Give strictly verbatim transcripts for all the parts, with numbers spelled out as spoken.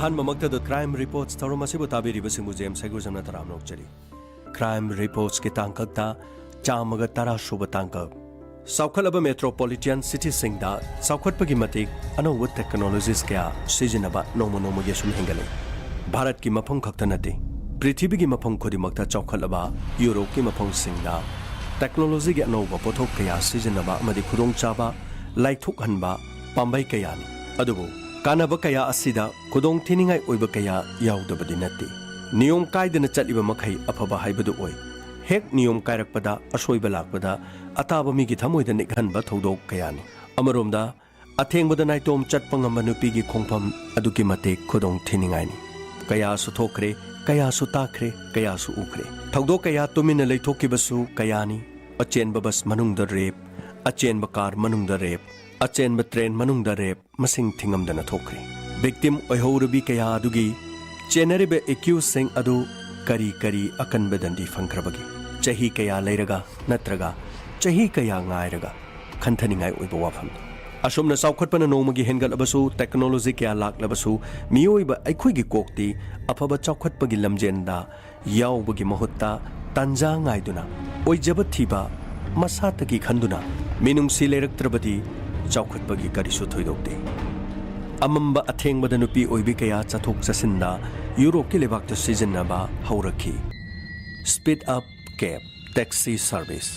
ꯑꯍꯥꯟꯕꯃꯛꯇꯗ Crime Reports ꯊꯧꯔꯝ ꯑꯁꯤꯕꯨ ꯇꯥꯕꯤꯔꯤꯕꯁꯤꯡꯕꯨ James ꯍꯩꯒ꯭ꯔꯨꯖꯝꯅ ꯇꯔꯥꯝꯅ ꯑꯣꯛꯆꯔꯤ꯫ Crime Reportsꯀꯤ ꯇꯥꯡꯀꯛꯇ ꯆꯥꯝꯃꯒ ꯇꯔꯥ ꯁꯨꯕ ꯇꯥꯡꯀꯛ꯫ ꯆꯥꯎꯈꯠꯂꯕ metropolitan cityꯁꯤꯡꯗ ꯆꯥꯎꯈꯠꯄꯒꯤ ꯃꯇꯤꯛ ꯑꯅꯧꯕ technologies ꯀꯌꯥ ꯁꯤꯖꯤꯟꯅꯕ ꯅꯣꯡꯃ ꯅꯣꯡꯃꯒꯤ ꯑꯁꯨꯝ ꯍꯦꯟꯒꯠꯂꯛꯏ꯫ ꯚꯥꯔꯠꯀꯤ ꯃꯐꯝ ꯈꯛꯇ ꯅꯠꯇꯦ, ꯄ꯭ꯔꯤꯊꯤꯕꯤꯒꯤ ꯃꯐꯝ ꯈꯨꯗꯤꯡꯃꯛꯇ ꯆꯥꯎꯈꯠꯂꯕ ꯌꯨꯔꯣꯞꯀꯤ ꯃꯐꯝꯁꯤꯡꯗ technologyꯒꯤ ꯑꯅꯧꯕ ꯄꯣꯠꯊꯣꯛ ꯀꯌꯥ ꯁꯤꯖꯤꯟꯅꯕ ꯑꯃꯗꯤ ꯈꯨꯗꯣꯡꯆꯥꯕ ꯂꯥꯏꯊꯣꯛꯍꯟꯕ ꯄꯥꯝꯕꯩ ꯀꯌꯥꯅꯤ꯫ ꯑꯗꯨꯕꯨ ꯀꯥꯟꯅꯕ ꯀꯌꯥ ꯑꯁꯤꯗ ꯈꯨꯗꯣꯡ ꯊꯤꯅꯤꯡꯉꯥꯏ ꯑꯣꯏꯕ ꯀꯌꯥ ꯌꯥꯎꯗꯕꯗꯤ ꯅꯠꯇꯦ꯫ ꯅꯤꯌꯣꯝ ꯀꯥꯏꯗꯅ ꯆꯠꯂꯤꯕ ꯃꯈꯩ ꯑꯐꯕ ꯍꯥꯏꯕꯗꯨ ꯑꯣꯏ꯫ ꯍꯦꯛ ꯅꯤꯌꯣꯝ ꯀꯥꯏꯔꯛꯄꯗ, ꯑꯁꯣꯏꯕ ꯂꯥꯛꯄꯗ ꯑꯇꯥꯕ ꯃꯤꯒꯤ ꯊꯃꯣꯏꯗ ꯅꯤꯛꯍꯟꯕ ꯊꯧꯗꯣꯛ ꯀꯌꯥꯅꯤ꯫ ꯑꯃꯔꯣꯝꯗ, ꯑꯊꯦꯡꯕꯗ ꯅꯥꯏꯇꯣꯝ ꯆꯠꯄ ꯉꯝꯕ ꯅꯨꯄꯤꯒꯤ ꯈꯣꯡꯐꯝ ꯑꯗꯨꯛꯀꯤ ꯃꯇꯤꯛ ꯈꯨꯗꯣꯡ ꯊꯤꯅꯤꯡꯉꯥꯏꯅꯤ꯫ ꯀꯌꯥꯁꯨ ꯊꯣꯛꯈ꯭ꯔꯦ, ꯀꯌꯥꯁꯨ ꯇꯥꯈ꯭ꯔꯦ, ꯀꯌꯥꯁꯨ ꯎꯈ꯭ꯔꯦ꯫ ꯊꯧꯗꯣꯛ ꯀꯌꯥ ꯇꯨꯃꯤꯟꯅ ꯂꯩꯊꯣꯛꯈꯤꯕꯁꯨ ꯀꯌꯥꯅꯤ꯫ ꯑꯆꯦꯟꯕ ꯕꯁ ꯃꯅꯨꯡꯗ rape, ꯑꯆꯦꯟꯕ ꯀꯥꯔ ꯃꯅꯨꯡꯗ rape, ꯑꯆꯦꯟꯕ ꯇ꯭ꯔꯦꯟ ꯃꯅꯨꯡꯗ rape ꯃꯁꯤꯡ ꯊꯤꯉꯝꯗꯅ ꯊꯣꯛꯈ꯭ꯔꯦ꯫ Victim ꯑꯣꯏꯍꯧꯔꯕꯤ ꯀꯌꯥ ꯑꯗꯨꯒꯤ ꯆꯦꯟꯅꯔꯤꯕ accusedꯁꯤꯡ ꯑꯗꯨ ꯀꯔꯤ ꯀꯔꯤ ꯑꯀꯟꯕ ꯗꯟꯗꯤ ꯐꯪꯈ꯭ꯔꯕꯒꯦ? ꯆꯍꯤ ꯀꯌꯥ ꯂꯩꯔꯒ ꯅꯠꯇ꯭ꯔꯒ ꯆꯍꯤ ꯀꯌꯥ ꯉꯥꯏꯔꯒ? ꯈꯟꯊꯅꯤꯡꯉꯥꯏ ꯑꯣꯏꯕ ꯋꯥꯐꯝꯅꯤ꯫ ꯑꯁꯨꯝꯅ ꯆꯥꯎꯈꯠꯄꯅ ꯅꯣꯡꯃꯒꯤ ꯍꯦꯟꯒꯠꯂꯕꯁꯨ, technology ꯀꯌꯥ ꯂꯥꯛꯂꯕꯁꯨ, ꯃꯤꯑꯣꯏꯕ ꯑꯩꯈꯣꯏꯒꯤ ꯀꯣꯛꯇꯤ ꯑꯐꯕ ꯆꯥꯎꯈꯠꯄꯒꯤ ꯂꯝꯖꯦꯟꯗ ꯌꯥꯎꯕꯒꯤ ꯃꯍꯨꯠꯇ ꯇꯥꯟꯖꯥ ꯉꯥꯏꯗꯨꯅ, ꯑꯣꯏꯖꯕ ꯊꯤꯕ, ꯃꯁꯥꯇꯒꯤ ꯈꯟꯗꯨꯅ ꯃꯤꯅꯨꯡꯁꯤ ꯂꯩꯔꯛꯇ꯭ꯔꯕꯗꯤ ꯆꯥꯎꯈꯠꯄꯒꯤ ꯀꯔꯤꯁꯨ ꯊꯣꯏꯗꯣꯛꯇꯦ꯫ ꯑꯃꯝꯕ ꯑꯊꯦꯡꯕꯗ ꯅꯨꯄꯤ ꯑꯣꯏꯕꯤ ꯀꯌꯥ ꯆꯠꯊꯣꯛ ꯆꯠꯁꯤꯟꯗ ꯌꯨꯔꯣꯞꯀꯤ ꯂꯩꯕꯥꯛꯇ ꯁꯤꯖꯤꯟꯅꯕ ꯍꯧꯔꯛꯈꯤ꯫ Speed Up Cab taxi service꯫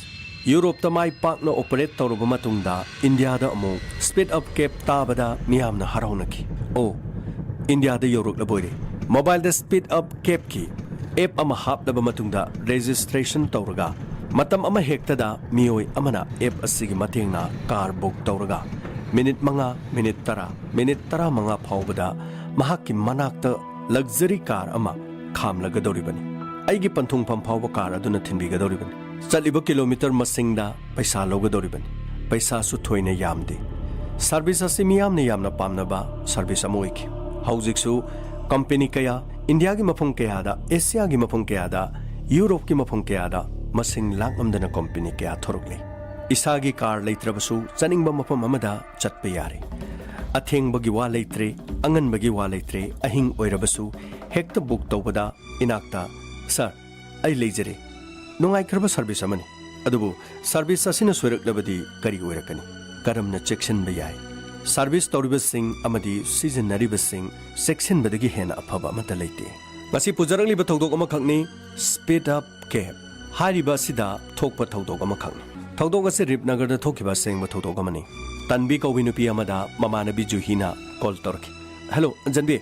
ꯌꯨꯔꯣꯞꯇ ꯃꯥꯏ ꯄꯥꯛꯅ operate ꯇꯧꯔꯕ ꯃꯇꯨꯡꯗ ꯏꯟꯗꯤꯌꯥꯗ ꯑꯃꯨꯛ Speed Up Cab ꯇꯥꯕꯗ ꯃꯤꯌꯥꯝꯅ ꯍꯔꯥꯎꯅꯈꯤ꯫ ꯑꯣ, ꯏꯟꯗꯤꯌꯥꯗ ꯌꯧꯔꯛꯂꯕꯣꯏꯔꯦ꯫ Mobileꯗ Speed Up Cabꯀꯤ app ꯑꯃ ꯍꯥꯞꯂꯕ ꯃꯇꯨꯡꯗ registration ꯇꯧꯔꯒ ꯃꯇꯝ ꯑꯃ ꯍꯦꯛꯇꯗ ꯃꯤꯑꯣꯏ ꯑꯃꯅ app ꯑꯁꯤꯒꯤ ꯃꯇꯦꯡꯅ car book ꯇꯧꯔꯒ ꯃꯤꯅꯤꯠ ꯃꯉꯥ, ꯃꯤꯅꯤꯠ ꯇꯔꯥ, ꯃꯤꯅꯤꯠ ꯇꯔꯥꯃꯉꯥ ꯐꯥꯎꯕꯗ ꯃꯍꯥꯛꯀꯤ ꯃꯅꯥꯛꯇ luxury car ꯑꯃ ꯈꯥꯝꯂꯒꯗꯧꯔꯤꯕꯅꯤ꯫ ꯑꯩꯒꯤ ꯄꯟꯊꯨꯡꯐꯝ ꯐꯥꯎꯕ car ꯑꯗꯨꯅ ꯊꯤꯟꯕꯤꯒꯗꯧꯔꯤꯕꯅꯤ꯫ ꯆꯠꯂꯤꯕ kilometre ꯃꯁꯤꯡꯗ ꯄꯩꯁꯥ ꯂꯧꯒꯗꯧꯔꯤꯕꯅꯤ꯫ ꯄꯩꯁꯥꯁꯨ ꯊꯣꯏꯅ ꯌꯥꯝꯗꯦ꯫ Service ꯑꯁꯤ ꯃꯤꯌꯥꯝꯅ ꯌꯥꯝꯅ ꯄꯥꯝꯅꯕ service ꯑꯃ ꯑꯣꯏꯈꯤ꯫ ꯍꯧꯖꯤꯛꯁꯨ company ꯀꯌꯥ, ꯏꯟꯗꯤꯌꯥꯒꯤ ꯃꯐꯝ ꯀꯌꯥꯗ, ꯑꯦꯁꯤꯌꯥꯒꯤ ꯃꯐꯝ ꯀꯌꯥꯗ, ꯌꯨꯔꯣꯞꯀꯤ ꯃꯐꯝ ꯀꯌꯥꯗ ꯃꯁꯤꯡ ꯂꯥꯛꯂꯝꯗꯅ company ꯀꯌꯥ ꯊꯣꯔꯛꯂꯤ꯫ ꯏꯁꯥꯒꯤ car ꯂꯩꯇ꯭ꯔꯕꯁꯨ ꯆꯠꯅꯤꯡꯕ ꯃꯐꯝ ꯑꯃꯗ ꯆꯠꯄ ꯌꯥꯔꯦ꯫ ꯑꯊꯦꯡꯕꯒꯤ ꯋꯥ ꯂꯩꯇ꯭ꯔꯦ, ꯑꯉꯟꯕꯒꯤ ꯋꯥ ꯂꯩꯇ꯭ꯔꯦ, ꯑꯍꯤꯡ ꯑꯣꯏꯔꯕꯁꯨ ꯍꯦꯛꯇ ꯕꯨꯛ ꯇꯧꯕꯗ ꯏꯅꯥꯛꯇ, "ꯁꯥꯔ, ꯑꯩ ꯂꯩꯖꯔꯦ"꯫ ꯅꯨꯡꯉꯥꯏꯈ꯭ꯔꯕ ꯁꯔꯚꯤꯁ ꯑꯃꯅꯤ꯫ ꯑꯗꯨꯕꯨ ꯁꯔꯚꯤꯁ ꯑꯁꯤꯅ ꯁꯣꯏꯔꯛꯂꯕꯗꯤ ꯀꯔꯤ ꯑꯣꯏꯔꯛꯀꯅꯤ? ꯀꯔꯝꯅ ꯆꯦꯛꯁꯤꯟꯕ ꯌꯥꯏ? ꯁꯔꯚꯤꯁ ꯇꯧꯔꯤꯕꯁꯤꯡ ꯑꯃꯗꯤ ꯁꯤꯖꯤꯟꯅꯔꯤꯕꯁꯤꯡ ꯆꯦꯛꯁꯤꯟꯕꯗꯒꯤ ꯍꯦꯟꯅ ꯑꯐꯕ ꯑꯃꯠꯇ ꯂꯩꯇꯦ꯫ ꯉꯁꯤ ꯄꯨꯖꯔꯛꯂꯤꯕ ꯊꯧꯗꯣꯛ ꯑꯃꯈꯛꯅꯤ, Speed Up Cab꯫ ꯍꯥꯏꯔꯤꯕ ꯑꯁꯤꯗ ꯊꯣꯛꯄ ꯊꯧꯗꯣꯛ ꯑꯃꯈꯛꯅꯤ꯫ ꯊꯧꯗꯣꯛ ꯑꯁꯤ ꯔꯤꯞꯅꯒꯔꯗ ꯊꯣꯛꯈꯤꯕ ꯑꯁꯦꯡꯕ ꯊꯧꯗꯣꯛ ꯑꯃꯅꯤ꯫ ꯇꯟꯕꯤ ꯀꯧꯕꯤ ꯅꯨꯄꯤ ꯑꯃꯗ ꯃꯃꯥꯟꯅꯕꯤ ꯖꯨꯍꯤꯅ ꯀꯣꯜ ꯇꯧꯔꯛꯈꯤ꯫ "ꯍꯦꯜꯂꯣ, ꯖꯟꯕꯤ꯫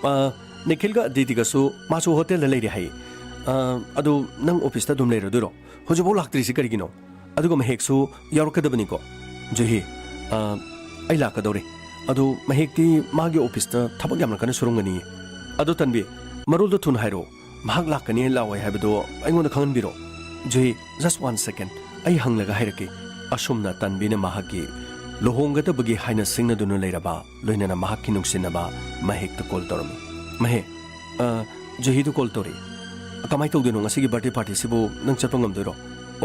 ꯑ, ꯅꯤꯈꯤꯜꯒ ꯑꯗꯤꯇꯤꯒꯁꯨ ꯃꯥꯁꯨ ꯍꯣꯇꯦꯜꯗ ꯂꯩꯔꯤ ꯍꯥꯏꯌꯦ꯫ ꯑ, ꯑꯗꯨ ꯅꯪ ꯑꯣꯐꯤꯁꯇ ꯑꯗꯨꯝ ꯂꯩꯔꯗꯣꯏꯔꯣ? ꯍꯧꯖꯤꯛꯐꯥꯎ ꯂꯥꯛꯇ꯭ꯔꯤꯁꯤ ꯀꯔꯤꯒꯤꯅꯣ? ꯑꯗꯨꯒ ꯃꯍꯦꯛꯁꯨ ꯌꯥꯎꯔꯛꯀꯗꯕꯅꯤꯀꯣ?" "ꯖꯨꯍꯤ, ꯑ, ꯑꯩ ꯂꯥꯛꯀꯗꯧꯔꯦ꯫ ꯑꯗꯨ ꯃꯍꯦꯛꯇꯤ ꯃꯥꯒꯤ ꯑꯣꯐꯤꯁꯇ ꯊꯕꯛ ꯌꯥꯝꯅ ꯀꯟꯅ ꯁꯨꯔꯝꯒꯅꯤꯌꯦ꯫ ꯑꯗꯣ ꯇꯟꯕꯤ, ꯃꯔꯣꯜꯗꯣ ꯊꯨꯅ ꯍꯥꯏꯔꯛꯑꯣ꯫ ꯃꯍꯥꯛ ꯂꯥꯛꯀꯅꯤ ꯂꯥꯛꯑꯣꯏ ꯍꯥꯏꯕꯗꯣ ꯑꯩꯉꯣꯟꯗ ꯈꯪꯍꯟꯕꯤꯔꯣ꯫ ꯖꯨꯍꯤ, just one second, ꯑꯩ ꯍꯪꯂꯒ ꯍꯥꯏꯔꯛꯀꯦ"꯫ ꯑꯁꯨꯝꯅ ꯇꯟꯕꯤꯅ ꯃꯍꯥꯛꯀꯤ ꯂꯨꯍꯣꯡꯒꯗꯕꯒꯤ ꯍꯥꯏꯅ ꯁꯤꯡꯅꯗꯨꯅ ꯂꯩꯔꯕ, ꯂꯣꯏꯅꯅ ꯃꯍꯥꯛꯀꯤ ꯅꯨꯡꯁꯤꯅꯕ ꯃꯍꯦꯛꯇ ꯀꯣꯜ ꯇꯧꯔꯝꯃꯤ꯫ "ꯃꯍꯦꯛ, ꯑ, ꯖꯨꯍꯤꯗꯨ ꯀꯣꯜ ꯇꯧꯔꯤ꯫ ꯀꯃꯥꯏꯅ ꯇꯧꯗꯣꯏꯅꯣ ꯉꯁꯤꯒꯤ ꯕꯥꯔꯗꯦ ꯄꯥꯔꯇꯤꯁꯤꯕꯨ? ꯅꯪ ꯆꯠꯄ ꯉꯝꯗꯣꯏꯔꯣ?"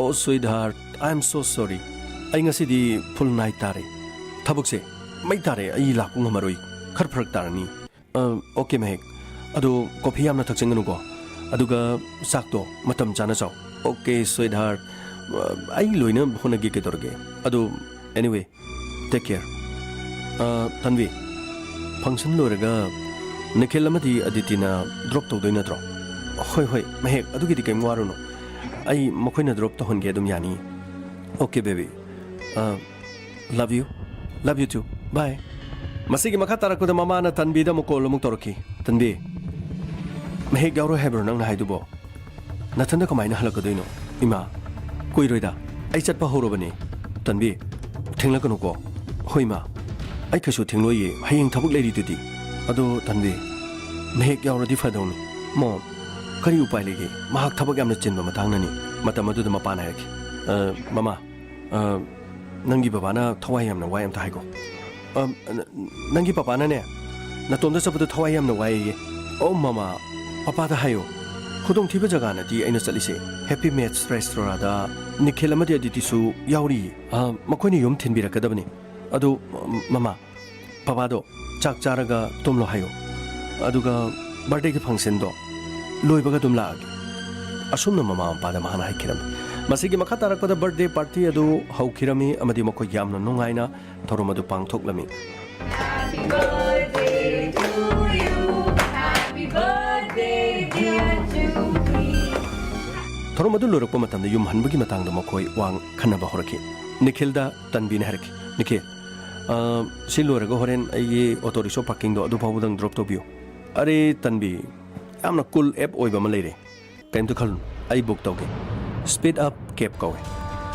"Oh, sweetheart, I am so sorry. ꯑꯩ ꯉꯁꯤꯗꯤ ꯐꯨꯜ ꯅꯥꯏꯠ ꯇꯥꯔꯦ꯫ ꯊꯕꯛꯁꯦ ꯃꯩ ꯇꯥꯔꯦ, ꯑꯩ ꯂꯥꯛꯄ ꯉꯝꯃꯔꯣꯏ꯫ ꯈꯔ ꯐꯔꯛ ꯇꯥꯔꯅꯤ"꯫ "ꯑ, ꯑꯣꯀꯦ ꯃꯍꯦꯛ꯫ ꯑꯗꯣ ꯀꯣꯐꯤ ꯌꯥꯝꯅ ꯊꯛꯆꯟꯒꯅꯨꯀꯣ꯫ ꯑꯗꯨꯒ ꯆꯥꯛꯇꯣ ꯃꯇꯝ ꯆꯥꯅ ꯆꯥꯎ"꯫ "Okay, sweetheart꯫ ꯑ, ꯑꯩ ꯂꯣꯏꯅ ꯍꯣꯠꯅꯒꯦ, ꯀꯩꯗꯧꯔꯒꯦ꯫ ꯑꯗꯣ, anyway, take care꯫ ꯑ, ꯇꯟꯕꯤ, ꯐꯪꯁꯟ ꯂꯣꯏꯔꯒ ꯅꯤꯈꯤꯜ ꯑꯃꯗꯤ ꯑꯗꯤꯇꯤꯅ ꯗ꯭ꯔꯣꯞ ꯇꯧꯗꯣꯏ ꯅꯠꯇ꯭ꯔꯣ?" "ꯍꯣꯏ, ꯍꯣꯏ, ꯃꯍꯦꯛ, ꯑꯗꯨꯒꯤꯗꯤ ꯀꯩꯝ ꯋꯥꯔꯨꯅꯨ꯫ ꯑꯩ ꯃꯈꯣꯏꯅ ꯗ꯭ꯔꯣꯞ ꯇꯧꯍꯟꯒꯦ ꯑꯗꯨꯝ ꯌꯥꯅꯤ"꯫ "Okay, baby꯫ ꯑ, love you꯫ Love you too꯫ Bye"꯫ ꯃꯁꯤꯒꯤ ꯃꯈꯥ ꯇꯥꯔꯛꯄꯗ ꯃꯃꯥꯅ ꯇꯟꯕꯤꯗ ꯑꯃꯨꯛ ꯀꯣꯜ ꯑꯃꯨꯛ ꯇꯧꯔꯛꯈꯤ꯫ "ꯇꯟꯕꯤ, ꯃꯍꯦꯛ ꯌꯥꯎꯔꯣꯏ ꯍꯥꯏꯕ꯭ꯔꯣ ꯅꯪꯅ ꯍꯥꯏꯗꯨꯕꯣ? ꯅꯊꯟꯗ ꯀꯃꯥꯏꯅ ꯍꯜꯂꯛꯀꯗꯣꯏꯅꯣ?" "ꯏꯃꯥ, ꯀꯨꯏꯔꯣꯏꯗ, ꯑꯩ ꯆꯠꯄ ꯍꯧꯔꯕꯅꯦ"꯫ "ꯇꯟꯕꯤ, ꯊꯦꯡꯂꯛꯀꯅꯨꯀꯣ"꯫ "ꯍꯣꯏ ꯏꯃꯥ, ꯑꯩ ꯀꯩꯁꯨ ꯊꯦꯡꯂꯣꯏꯌꯦ, ꯍꯌꯦꯡ ꯊꯕꯛ ꯂꯩꯔꯤꯗꯨꯗꯤ"꯫ "ꯑꯗꯣ ꯇꯟꯕꯤ, ꯃꯍꯦꯛ ꯌꯥꯎꯔꯗꯤ ꯐꯗꯧꯅꯤ"꯫ "ꯃꯣꯝ, ꯀꯔꯤ ꯎꯄꯥꯏ ꯂꯩꯒꯦ? ꯃꯍꯥꯛ ꯊꯕꯛ ꯌꯥꯝꯅ ꯆꯤꯟꯕ ꯃꯇꯥꯡꯅꯅꯤ"꯫ ꯃꯇꯝ ꯑꯗꯨꯗ ꯃꯄꯥꯅ ꯍꯥꯏꯔꯛꯈꯤ, "ꯑ, ꯃꯃꯥ, ꯑ, ꯅꯪꯒꯤ ꯕꯕꯥꯅ ꯊꯋꯥꯏ ꯌꯥꯝꯅ ꯋꯥꯏ, ꯑꯝꯇ ꯍꯥꯏꯈꯣ"꯫ "ꯑ, ꯅ-, ꯅꯪꯒꯤ ꯄꯄꯥꯅꯅꯦ, ꯅꯇꯣꯝꯇ ꯆꯠꯄꯗꯣ ꯊꯋꯥꯏ ꯌꯥꯝꯅ ꯋꯥꯏꯌꯦ"꯫ "ꯑꯣ ꯃꯃꯥ, ꯄꯄꯥꯗ ꯍꯥꯏꯌꯣ꯫ ꯈꯨꯗꯣꯡꯊꯤꯕ ꯖꯒꯥ ꯅꯠꯇꯦ ꯑꯩꯅ ꯆꯠꯂꯤꯁꯦ꯫ Happy Mates ꯔꯦꯁꯇꯣꯔꯥꯗ ꯅꯤꯈꯤꯜ ꯑꯃꯗꯤ ꯑꯗꯤꯇꯤꯁꯨ ꯌꯥꯎꯔꯤꯌꯦ꯫ ꯑ, ꯃꯈꯣꯏꯅ ꯌꯨꯝ ꯊꯤꯟꯕꯤꯔꯛꯀꯗꯕꯅꯤ꯫ ꯑꯗꯨ, ꯃꯃꯥ, "ꯕꯕꯥꯗꯣ ꯆꯥꯛ ꯆꯥꯔꯒ ꯇꯨꯝꯂꯣ ꯍꯥꯏꯌꯨ, ꯑꯗꯨꯒ ꯕꯥꯔꯗꯦꯒꯤ ꯐꯪꯁꯟꯗꯣ ꯂꯣꯏꯕꯒ ꯑꯗꯨꯝ ꯂꯥꯛꯑꯒꯦ"꯫ ꯑꯁꯨꯝꯅ ꯃꯃꯥ ꯃꯄꯥꯗ ꯃꯍꯥꯛꯅ ꯍꯥꯏꯈꯤꯔꯝꯃꯤ꯫ ꯃꯁꯤꯒꯤ ꯃꯈꯥ ꯇꯥꯔꯛꯄꯗ ꯕꯥꯔꯗꯦ ꯄꯥꯔꯇꯤ ꯑꯗꯨ ꯍꯧꯈꯤꯔꯝꯃꯤ ꯑꯃꯗꯤ ꯃꯈꯣꯏ ꯌꯥꯝꯅ ꯅꯨꯡꯉꯥꯏꯅ ꯊꯧꯔꯝ ꯑꯗꯨ ꯄꯥꯡꯊꯣꯛꯂꯝꯃꯤ꯫ Happy birthday to you. Happy birthday, dear Juhi. ꯊꯧꯔꯝ ꯑꯗꯨ ꯂꯣꯏꯔꯛꯄ ꯃꯇꯝꯗ ꯌꯨꯝ ꯍꯟꯕꯒꯤ ꯃꯇꯥꯡꯗ ꯃꯈꯣꯏ ꯋꯥ ꯈꯟꯅꯕ ꯍꯧꯔꯛꯈꯤ꯫ ꯅꯤꯈꯤꯜꯗ ꯇꯟꯕꯤꯅ ꯍꯥꯏꯔꯛꯈꯤ, "ꯅꯤꯈꯤꯜ, ꯑ, ꯁꯤ ꯂꯣꯏꯔꯒ ꯍꯣꯔꯦꯟ ꯑꯩꯒꯤ ꯑꯣꯇꯣ ꯔꯤꯛꯁꯣ ꯄꯥꯔꯀꯤꯡꯗꯣ ꯑꯗꯨ ꯐꯥꯎꯕꯗꯪ ꯗ꯭ꯔꯣꯞ ꯇꯧꯕꯤꯌꯨ"꯫ "ꯑꯔꯦ ꯇꯟꯕꯤ, ꯌꯥꯝꯅ ꯀꯨꯜ ꯑꯦꯞ ꯑꯣꯏꯕ ꯑꯃ ꯂꯩꯔꯦ, ꯀꯔꯤꯝꯇ ꯈꯜꯂꯨꯅꯨ, ꯑꯩ ꯕꯨꯛ ꯇꯧꯒꯦ꯫ ꯁ꯭ꯄꯤꯗ ꯑꯞ ꯀꯦꯕ ꯀꯧꯋꯦ꯫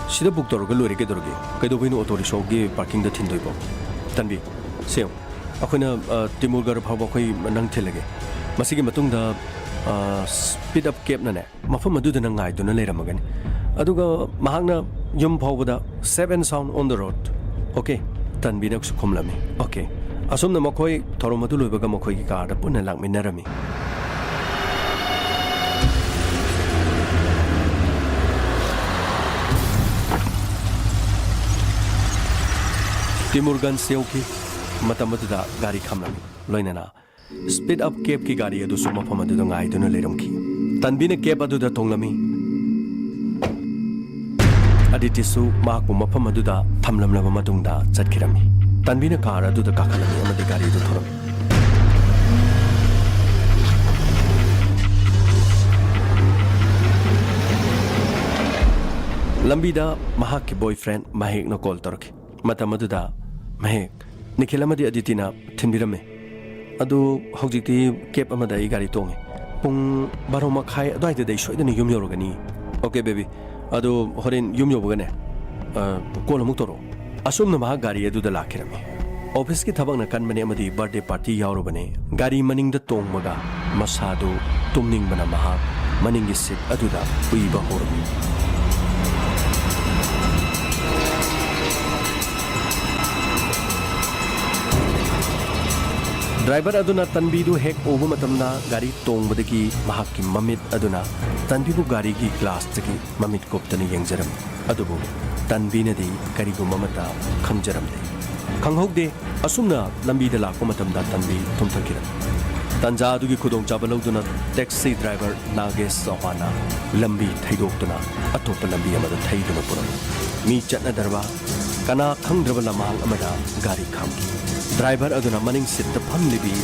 ꯁꯤꯗ ꯕꯨꯛ ꯇꯧꯔꯒ ꯂꯣꯏꯔꯦ, ꯀꯩꯗꯧꯔꯒꯦ? ꯀꯩꯗꯧꯕꯩꯅꯣ ꯑꯣꯇꯣ ꯔꯤꯛꯁꯣꯒꯤ ꯄꯥꯔꯀꯤꯡꯗ ꯊꯤꯟꯗꯣꯏꯕꯣ?" "ꯇꯟꯕꯤ, ꯁꯦ ꯌꯦꯡꯉꯨ, ꯑꯩꯈꯣꯏꯅ, ꯑ, ꯇꯤꯃꯨꯔꯒꯔ ꯐꯥꯎꯕ ꯑꯩꯈꯣꯏ ꯅꯪ ꯊꯤꯜꯂꯒꯦ꯫ ꯃꯁꯤꯒꯤ ꯃꯇꯨꯡꯗ, ꯑ, ꯁ꯭ꯄꯤꯗ ꯑꯞ ꯀꯦꯕꯅꯅꯦ, ꯃꯐꯝ ꯑꯗꯨꯗ ꯅꯪ ꯉꯥꯏꯗꯨꯅ ꯂꯩꯔꯝꯃꯒꯅꯤ꯫ ꯑꯗꯨꯒ ꯃꯍꯥꯛꯅ ꯌꯨꯝ ꯐꯥꯎꯕꯗ safe and sound on the road꯫ Okay?" ꯇꯟꯕꯤꯅꯁꯨ ꯈꯨꯝꯂꯝꯃꯤ, "Okay꯫" ꯑꯁꯨꯝꯅ ꯃꯈꯣꯏ ꯊꯧꯔꯝ ꯑꯗꯨ ꯂꯣꯏꯕꯒ ꯃꯈꯣꯏꯒꯤ ꯀꯥꯔꯗ ꯄꯨꯟꯅ ꯂꯥꯛꯃꯤꯟꯅꯔꯝꯃꯤ꯫ ꯇꯤꯃꯨꯔꯒꯟꯖ ꯌꯧꯈꯤ꯫ ꯃꯇꯝ ꯑꯗꯨꯗ ꯒꯥꯔꯤ ꯈꯥꯝꯂꯝꯃꯤ꯫ ꯂꯣꯏꯅꯅ ꯁ꯭ꯄꯤꯗ ꯑꯞ ꯀꯦꯕꯀꯤ ꯒꯥꯔꯤ ꯑꯗꯨꯁꯨ ꯃꯐꯝ ꯑꯗꯨꯗ ꯉꯥꯏꯗꯨꯅ ꯂꯩꯔꯝꯈꯤ꯫ ꯇꯟꯕꯤꯅ ꯀꯦꯕ ꯑꯗꯨꯗ ꯇꯣꯡꯂꯝꯃꯤ꯫ ꯑꯗꯤꯇꯤꯁꯨ ꯃꯍꯥꯛꯄꯨ ꯃꯐꯝ ꯑꯗꯨꯗ ꯊꯝꯂꯝꯂꯕ ꯃꯇꯨꯡꯗ ꯆꯠꯈꯤꯔꯝꯃꯤ꯫ ꯇꯟꯕꯤꯅ ꯀꯥꯔ ꯑꯗꯨꯗ ꯀꯥꯈꯠꯂꯝꯃꯤ ꯑꯃꯗꯤ ꯒꯥꯔꯤ ꯑꯗꯨ ꯊꯧꯔꯝꯃꯤ꯫ ꯂꯝꯕꯤꯗ ꯃꯍꯥꯛꯀꯤ ꯕꯣꯏꯐ꯭ꯔꯦꯟ ꯃꯍꯦꯛꯅ ꯀꯣꯜ ꯇꯧꯔꯛꯈꯤ꯫ ꯃꯇꯝ ꯑꯗꯨꯗ ꯃꯍꯦꯛ, "ꯅꯤꯈꯤꯜ ꯑꯃꯗꯤ ꯑꯗꯤꯇꯤꯅ ꯊꯤꯟꯕꯤꯔꯝꯃꯦ꯫ ꯑꯗꯨ ꯍꯧꯖꯤꯛꯇꯤ ꯀꯦꯕ ꯑꯃꯗ ꯑꯩ ꯒꯥꯔꯤ ꯇꯣꯡꯉꯦ꯫ ꯄꯨꯡ ꯕꯥꯔꯣ ꯃꯈꯥꯏ ꯑꯗꯨꯋꯥꯏꯗꯗꯤ ꯑꯩ ꯁꯣꯏꯗꯅ ꯌꯨꯝ ꯌꯧꯔꯒꯅꯤ꯫" "Okay baby꯫ ꯑꯗꯨ ꯍꯣꯔꯦꯟ ꯌꯨꯝ ꯌꯧꯕꯒꯅꯦ, ꯑ, ꯀꯣꯜ ꯑꯃꯨꯛ ꯇꯧꯔꯛꯑꯣ꯫" ꯑꯁꯨꯝꯅ ꯃꯍꯥꯛ ꯒꯥꯔꯤ ꯑꯗꯨꯗ ꯂꯥꯛꯈꯤꯔꯝꯃꯤ꯫ ꯑꯣꯐꯤꯁꯀꯤ ꯊꯕꯛꯅ ꯀꯟꯕꯅꯦ ꯑꯃꯗꯤ ꯕꯥꯔꯗꯦ ꯄꯥꯔꯇꯤ ꯌꯥꯎꯔꯨꯕꯅꯦ꯫ ꯒꯥꯔꯤ ꯃꯅꯤꯡꯗ ꯇꯣꯡꯕꯒ ꯃꯁꯥꯗꯨ ꯇꯨꯝꯅꯤꯡꯕꯅ ꯃꯍꯥꯛ ꯃꯅꯤꯡꯒꯤ ꯁꯤꯠ ꯑꯗꯨꯗ ꯎꯏꯕ ꯍꯧꯔꯝꯃꯤ꯫ ꯗ꯭ꯔꯥꯏꯚꯔ ꯑꯗꯨꯅ ꯇꯟꯕꯤꯗꯨ ꯍꯦꯛ ꯎꯕ ꯃꯇꯝꯗ ꯒꯥꯔꯤ ꯇꯣꯡꯕꯗꯒꯤ ꯃꯍꯥꯛꯀꯤ ꯃꯃꯤꯠ ꯑꯗꯨꯅ ꯇꯟꯕꯤꯕꯨ ꯒꯥꯔꯤꯒꯤ ꯒ꯭ꯂꯥꯁꯇꯒꯤ ꯃꯃꯤꯠ ꯀꯨꯞꯇꯅ ꯌꯦꯡꯖꯔꯝꯃꯤ꯫ ꯑꯗꯨꯕꯨ ꯇꯟꯕꯤꯅꯗꯤ ꯀꯔꯤꯒꯨꯝꯕ ꯑꯃꯠꯇ ꯈꯪꯖꯔꯝꯗꯦ꯫ ꯈꯪꯍꯧꯗꯦ꯫ ꯑꯁꯨꯝꯅ ꯂꯝꯕꯤꯗ ꯂꯥꯛꯄ ꯃꯇꯝꯗ ꯇꯟꯕꯤ ꯇꯨꯝꯊꯈꯤꯔꯝꯃꯤ꯫ ꯇꯟꯖꯥ ꯑꯗꯨꯒꯤ ꯈꯨꯗꯣꯡꯆꯥꯕ ꯂꯧꯗꯨꯅ ꯇꯦꯛꯁꯤ ꯗ꯭ꯔꯥꯏꯚꯔ ꯅꯥꯒꯦꯁ ꯆꯧꯍꯥꯟꯅ ꯂꯝꯕꯤ ꯊꯩꯗꯣꯛꯇꯨꯅ ꯑꯇꯣꯞꯄ ꯂꯝꯕꯤ ꯑꯃꯗ ꯊꯩꯗꯨꯅ ꯄꯨꯔꯝꯃꯤ꯫ ꯃꯤ ꯆꯠꯅꯗ꯭ꯔꯕ, ꯀꯅꯥ ꯈꯪꯗ꯭ꯔꯕ ꯂꯝꯍꯥꯡ ꯑꯃꯗ ꯒꯥꯔꯤ ꯈꯥꯝꯈꯤ꯫ ꯗ꯭ꯔꯥꯏꯚꯔ ꯑꯗꯨꯅ ꯃꯅꯤꯡ ꯁꯤꯠꯇ ꯐꯝꯂꯤꯕꯤ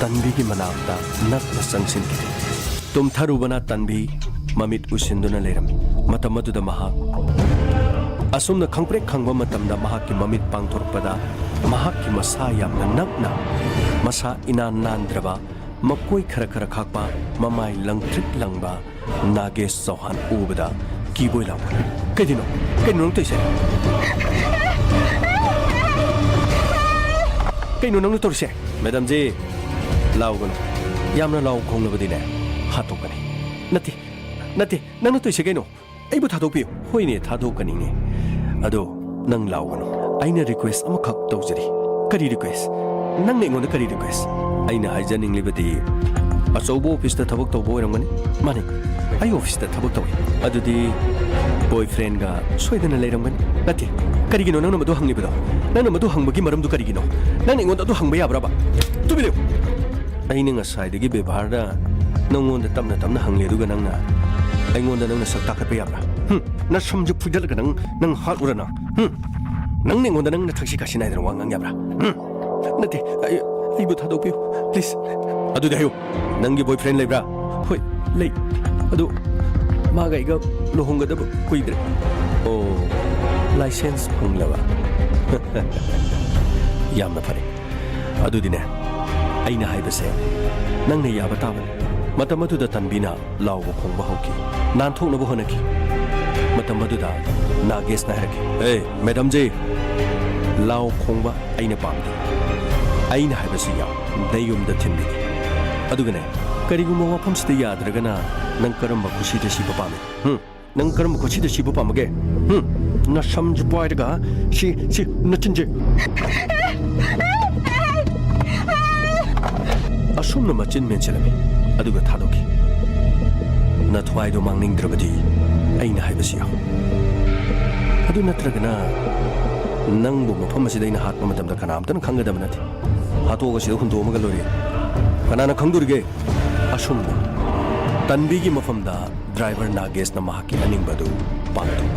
ꯇꯟꯕꯤꯒꯤ ꯃꯅꯥꯛꯇ ꯅꯛꯅ ꯆꯪꯁꯤꯟꯈꯤ꯫ ꯇꯨꯝꯊꯔꯨꯕꯅ ꯇꯟꯕꯤ ꯃꯃꯤꯠ ꯎꯏꯁꯤꯟꯗꯨꯅ ꯂꯩꯔꯝꯃꯤ꯫ ꯃꯇꯝ ꯑꯗꯨꯗ ꯃꯍꯥꯛ ꯑꯁꯨꯝꯅ ꯈꯪꯄ꯭ꯔꯦꯛ ꯈꯪꯕ ꯃꯇꯝꯗ ꯃꯍꯥꯛꯀꯤ ꯃꯃꯤꯠ ꯄꯥꯡꯊꯣꯔꯛꯄꯗ ꯃꯍꯥꯛꯀꯤ ꯃꯁꯥ ꯌꯥꯝꯅ ꯅꯛꯅ, ꯃꯁꯥ ꯏꯅꯥꯟ ꯅꯥꯟꯗ꯭ꯔꯕ, ꯃꯀꯣꯏ ꯈꯔ ꯈꯔ ꯈꯥꯛꯄ, ꯃꯃꯥꯏ ꯂꯪꯇ꯭ꯔꯤꯛ ꯂꯪꯕ ꯅꯥꯒꯦꯁ ꯆꯧꯍꯥꯟ ꯎꯕꯗ ꯀꯤꯕꯣꯏ ꯂꯥꯎ꯫ "ꯀꯩꯗꯧꯅꯣ? ꯀꯩꯅꯣ ꯅꯪ ꯇꯧꯔꯤꯁꯦ? ꯀꯩꯅꯣ ꯅꯪꯅ ꯇꯧꯔꯤꯁꯦ?" "ꯃꯦꯗꯥꯝꯖꯤ, ꯂꯥꯎꯒꯅꯨ꯫ ꯌꯥꯝꯅ ꯂꯥꯎ ꯈꯣꯡꯂꯕꯗꯤꯅꯦ, ꯍꯥꯠꯇꯣꯛꯀꯅꯤ꯫" "ꯅꯠꯇꯦ, ꯅꯠꯇꯦ, ꯅꯪꯅ ꯇꯧꯔꯤꯁꯦ ꯀꯩꯅꯣ? ꯑꯩꯕꯨ ꯊꯥꯗꯣꯛꯄꯤꯌꯨ꯫" "ꯍꯣꯏꯅꯦ, ꯊꯥꯗꯣꯛꯀꯅꯤꯅꯦ꯫ ꯑꯗꯣ ꯅꯪ ꯂꯥꯎꯒꯅꯨ꯫ ꯑꯩꯅ ꯔꯤꯀ꯭ꯋꯦꯁ ꯑꯃꯈꯛ ꯇꯧꯖꯔꯤ꯫" "ꯀꯔꯤ ꯔꯤꯀ꯭ꯋꯦꯁ? ꯅꯪꯅ ꯑꯩꯉꯣꯟꯗ ꯀꯔꯤ ꯔꯤꯀ꯭ꯋꯦꯁ?" "ꯑꯩꯅ ꯍꯥꯏꯖꯅꯤꯡꯂꯤꯕꯗꯤ, ꯑꯆꯧꯕ ꯑꯣꯐꯤꯁꯇ ꯊꯕꯛ ꯇꯧꯕ ꯑꯣꯏꯔꯝꯒꯅꯤ?" "ꯃꯥꯅꯤ, ꯑꯩ ꯑꯣꯐꯤꯁꯇ ꯊꯕꯛ ꯇꯧꯏ꯫" "ꯑꯗꯨꯗꯤ ꯕꯣꯏꯐ꯭ꯔꯦꯟꯒ ꯁꯣꯏꯗꯅ ꯂꯩꯔꯝꯒꯅꯤ꯫" "ꯅꯠꯇꯦ, ꯀꯔꯤꯒꯤꯅꯣ ꯅꯪꯅ ꯃꯗꯨ ꯍꯪꯂꯤꯕꯗꯣ? ꯅꯪꯅ ꯃꯗꯨ ꯍꯪꯕꯒꯤ ꯃꯔꯝꯗꯨ ꯀꯔꯤꯒꯤꯅꯣ? ꯅꯪꯅ ꯑꯩꯉꯣꯟꯗ ꯑꯗꯨ ꯍꯪꯕ ꯌꯥꯕ꯭ꯔꯕ? ꯇꯨꯃꯤꯟ ꯂꯩꯌꯨ!" "ꯑꯩꯅ ꯉꯁꯥꯏꯗꯒꯤ ꯕꯦꯕꯥꯔꯗ ꯅꯪꯉꯣꯟꯗ ꯇꯞꯅ ꯇꯞꯅ ꯍꯪꯂꯤ, ꯑꯗꯨꯒ ꯅꯪꯅ ꯑꯩꯉꯣꯟꯗ ꯅꯪꯅ ꯁꯛ ꯇꯥꯈꯠꯄ ꯌꯥꯕ꯭ꯔꯥ? ꯍꯨꯝ, ꯅꯁꯝꯁꯨ ꯐꯣꯏꯗꯠꯂꯒ ꯅꯪ, ꯅꯪ ꯍꯥꯠꯂꯨꯔꯅ? ꯍꯨꯝ, ꯅꯪꯅ ꯑꯩꯉꯣꯟꯗ ꯅꯪꯅ ꯊꯛꯁꯤ ꯈꯥꯁꯤ ꯅꯥꯏꯗꯅ ꯋꯥ ꯉꯥꯡ ꯌꯥꯕ꯭ꯔꯥ? ꯍꯨꯝ, ꯅꯠꯇꯦ, ꯑꯩ, ꯑꯩꯕꯨ ꯊꯥꯗꯣꯛꯄꯤꯌꯨ, ꯄ꯭ꯂꯤꯖ꯫" "ꯑꯗꯨꯗꯤ ꯍꯥꯏꯌꯨ, ꯅꯪꯒꯤ ꯕꯣꯏꯐ꯭ꯔꯦꯟ ꯂꯩꯕ꯭ꯔꯥ?" "ꯍꯣꯏ, ꯂꯩ꯫ ꯑꯗꯨ ꯃꯥꯒ ꯑꯩꯒ ꯂꯨꯍꯣꯡꯒꯗꯕ ꯀꯨꯏꯗ꯭ꯔꯦ꯫" "ꯑꯣ, ꯂꯥꯏꯁꯦꯟꯁ ꯐꯪꯂꯕ? ꯌꯥꯝꯅ ꯐꯔꯦ꯫ ꯑꯗꯨꯗꯤꯅꯦ, ꯑꯩꯅ ꯍꯥꯏꯕꯁꯦ ꯅꯪꯅ ꯌꯥꯕ ꯇꯥꯕꯅꯤ꯫" ꯃꯇꯝ ꯑꯗꯨꯗ ꯇꯟꯕꯤꯅ ꯂꯥꯎꯕ ꯈꯣꯡꯕ ꯍꯧꯈꯤ꯫ ꯅꯥꯟꯊꯣꯛꯅꯕ ꯍꯣꯠꯅꯈꯤ꯫ ꯃꯇꯝ ꯑꯗꯨꯗ ꯅꯥꯒꯦꯁꯅ ꯍꯥꯏꯔꯛꯈꯤ, "ꯑꯦ, ꯃꯦꯗꯥꯝꯖꯤ, ꯂꯥꯎ ꯈꯣꯡꯕ ꯑꯩꯅ ꯄꯥꯝꯗꯦ꯫ ꯑꯩꯅ ꯍꯥꯏꯕꯁꯤ ꯌꯥꯎ, ꯅꯌꯨꯝꯗ ꯊꯤꯟꯕꯤꯒꯦ꯫ ꯑꯗꯨꯒꯅꯦ, ꯀꯔꯤꯒꯨꯝꯕ ꯋꯥꯐꯝꯁꯤꯗ ꯌꯥꯗ꯭ꯔꯒꯅ ꯅꯪ ꯀꯔꯝꯕ ꯈꯨꯁꯤꯗ ꯁꯤꯕ ꯄꯥꯝꯃꯤ? ꯍꯨꯝ? ꯅꯪ ꯀꯔꯝꯕ ꯈꯨꯁꯤꯗ ꯁꯤꯕ ꯄꯥꯝꯃꯒꯦ? ꯍꯨꯝ? ꯅꯁꯝꯁꯤ ꯄꯥꯏꯔꯒ ꯁꯤ, ꯁꯤ, ꯅꯆꯤꯟꯁꯦ꯫" ꯑꯁꯨꯝꯅ ꯃꯆꯤꯟ ꯃꯦꯟꯁꯤꯜꯂꯝꯃꯤ, ꯑꯗꯨꯒ ꯊꯥꯗꯣꯛꯈꯤ꯫ "ꯅꯊ꯭ꯋꯥꯏꯗꯣ ꯃꯥꯡꯅꯤꯡꯗ꯭ꯔꯕꯗꯤ ꯑꯩꯅ ꯍꯥꯏꯕꯁꯤ ꯌꯥꯎ꯫ ꯑꯗꯨ ꯅꯠꯇ꯭ꯔꯒꯅ ꯅꯪꯕꯨ ꯃꯐꯝ ꯑꯁꯤꯗ ꯑꯩꯅ ꯍꯥꯠꯄ ꯃꯇꯝꯗ ꯀꯅꯥꯝꯇꯅ ꯈꯪꯒꯗꯕ ꯅꯠꯇꯦ꯫ ꯍꯥꯠꯇꯣꯛꯑꯒ ꯁꯤꯗ ꯍꯨꯟꯗꯣꯛꯑꯝꯃꯒ ꯂꯣꯏꯔꯦ꯫ ꯀꯅꯥꯅ ꯈꯪꯗꯣꯔꯤꯒꯦ? ꯑꯁꯨꯝꯅ ꯇꯟꯕꯤꯒꯤ ꯃꯐꯝꯗ ꯗ꯭ꯔꯥꯏꯚꯔ ꯅꯥꯒꯦꯁꯅ ꯃꯍꯥꯛꯀꯤ ꯑꯅꯤꯡꯕ ꯑꯗꯨ ꯄꯥꯡꯊꯣꯛꯏ꯫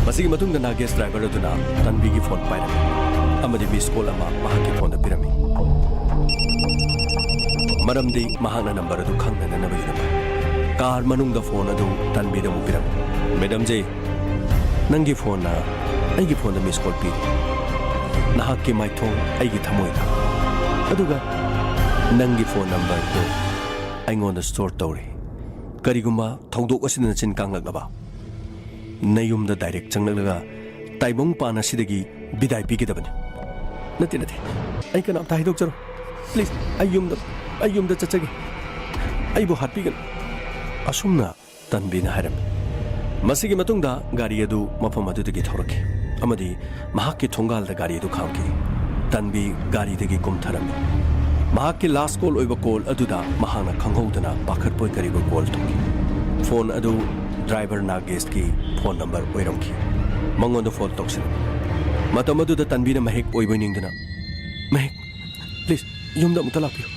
ꯃꯁꯤꯒꯤ ꯃꯇꯨꯡꯗ ꯅꯥꯒꯦꯁ ꯗ꯭ꯔꯥꯏꯚꯔ ꯑꯗꯨꯅ ꯇꯟꯕꯤꯒꯤ ꯐꯣꯟ ꯄꯥꯏꯔꯝꯃꯤ ꯑꯃꯗꯤ ꯃꯤꯁ ꯀꯣꯜ ꯑꯃ ꯃꯍꯥꯛꯀꯤ ꯐꯣꯟꯗ ꯄꯤꯔꯝꯃꯤ꯫ ꯃꯔꯝꯗꯤ ꯃꯍꯥꯛꯅ ꯅꯝꯕꯔ ꯑꯗꯨ ꯈꯪꯅꯅꯕꯒꯤꯗꯃꯛ꯫ ꯀꯥꯔ ꯃꯅꯨꯡꯗ ꯐꯣꯟ ꯑꯗꯨ ꯇꯟꯕꯤꯗ ꯑꯃꯨꯛ ꯄꯤꯔꯝꯃꯤ꯫ "ꯃꯦꯗꯝꯖꯤ, ꯅꯪꯒꯤ ꯐꯣꯟꯅ ꯑꯩꯒꯤ ꯐꯣꯟꯗ ꯃꯤꯁ ꯀꯣꯜ ꯄꯤꯔꯤ꯫ ꯅꯍꯥꯛꯀꯤ ꯃꯥꯏꯊꯣꯡ ꯑꯩꯒꯤ ꯊꯃꯣꯏꯗ, ꯑꯗꯨꯒ ꯅꯪꯒꯤ ꯐꯣꯟ ꯅꯝꯕꯔꯗꯨ ꯑꯩꯉꯣꯟꯗ ꯁ꯭ꯇꯣꯔ ꯇꯧꯔꯤ꯫ ꯀꯔꯤꯒꯨꯝꯕ ꯊꯧꯗꯣꯛ ꯑꯁꯤꯗ ꯅꯆꯤꯟ ꯀꯥꯡꯂꯛꯂꯕ, ꯅꯌꯨꯝꯗ ꯗꯥꯏꯔꯦꯛ ꯆꯪꯂꯛꯂꯒ ꯇꯥꯏꯕꯪ ꯄꯥꯟ ꯑꯁꯤꯗꯒꯤ ꯕꯤꯗꯥꯏ ꯄꯤꯒꯗꯕꯅꯤ꯫" "ꯅꯠꯇꯦ, ꯅꯠꯇꯦ, ꯑꯩ ꯀꯅꯥꯝꯇ ꯍꯥꯏꯗꯣꯛꯆꯔꯣꯏ꯫ ꯄ꯭ꯂꯤꯖ, ꯑꯩ ꯌꯨꯝꯗ, ꯑꯩ ꯌꯨꯝꯗ ꯆꯠꯆꯒꯦ꯫ ꯑꯩꯕꯨ ꯍꯥꯠꯄꯤꯒꯅꯨ꯫" ꯑꯁꯨꯝꯅ ꯇꯟꯕꯤꯅ ꯍꯥꯏꯔꯝꯃꯤ꯫ ꯃꯁꯤꯒꯤ ꯃꯇꯨꯡꯗ ꯒꯥꯔꯤ ꯑꯗꯨ ꯃꯐꯝ ꯑꯗꯨꯗꯒꯤ ꯊꯧꯔꯛꯈꯤ ꯑꯃꯗꯤ ꯃꯍꯥꯛꯀꯤ ꯊꯣꯡꯒꯥꯜꯗ ꯒꯥꯔꯤ ꯑꯗꯨ ꯈꯥꯝꯈꯤ꯫ ꯇꯟꯕꯤ ꯒꯥꯔꯤꯗꯒꯤ ꯀꯨꯝꯊꯔꯝꯃꯤ꯫ ꯃꯍꯥꯛꯀꯤ ꯂꯥꯁ ꯀꯣꯜ ꯑꯣꯏꯕ ꯀꯣꯜ ꯑꯗꯨꯗ ꯃꯍꯥꯛꯅ ꯈꯪꯍꯧꯗꯅ ꯄꯥꯈꯠꯄꯣꯏ ꯀꯔꯤꯕꯣꯏ ꯀꯣꯜ ꯇꯧꯈꯤ꯫ ꯐꯣꯟ ꯑꯗꯨ ꯗ꯭ꯔꯥꯏꯚꯔ ꯅꯥꯒꯦꯁꯀꯤ ꯐꯣꯟ ꯅꯝꯕꯔ ꯑꯣꯏꯔꯝꯈꯤ꯫ ꯃꯉꯣꯟꯗ ꯐꯣꯟ ꯇꯧꯁꯤꯜꯂꯝꯃꯤ꯫ ꯃꯇꯝ ꯑꯗꯨꯗ ꯇꯟꯕꯤꯅ ꯃꯍꯦꯛ ꯑꯣꯏꯕꯣꯏ ꯅꯤꯡꯗꯨꯅ, "ꯃꯍꯦꯛ, ꯄ꯭ꯂꯤꯖ, ꯌꯨꯝꯗ ꯑꯃꯨꯛꯇ ꯂꯥꯛꯄꯤꯌꯨ꯫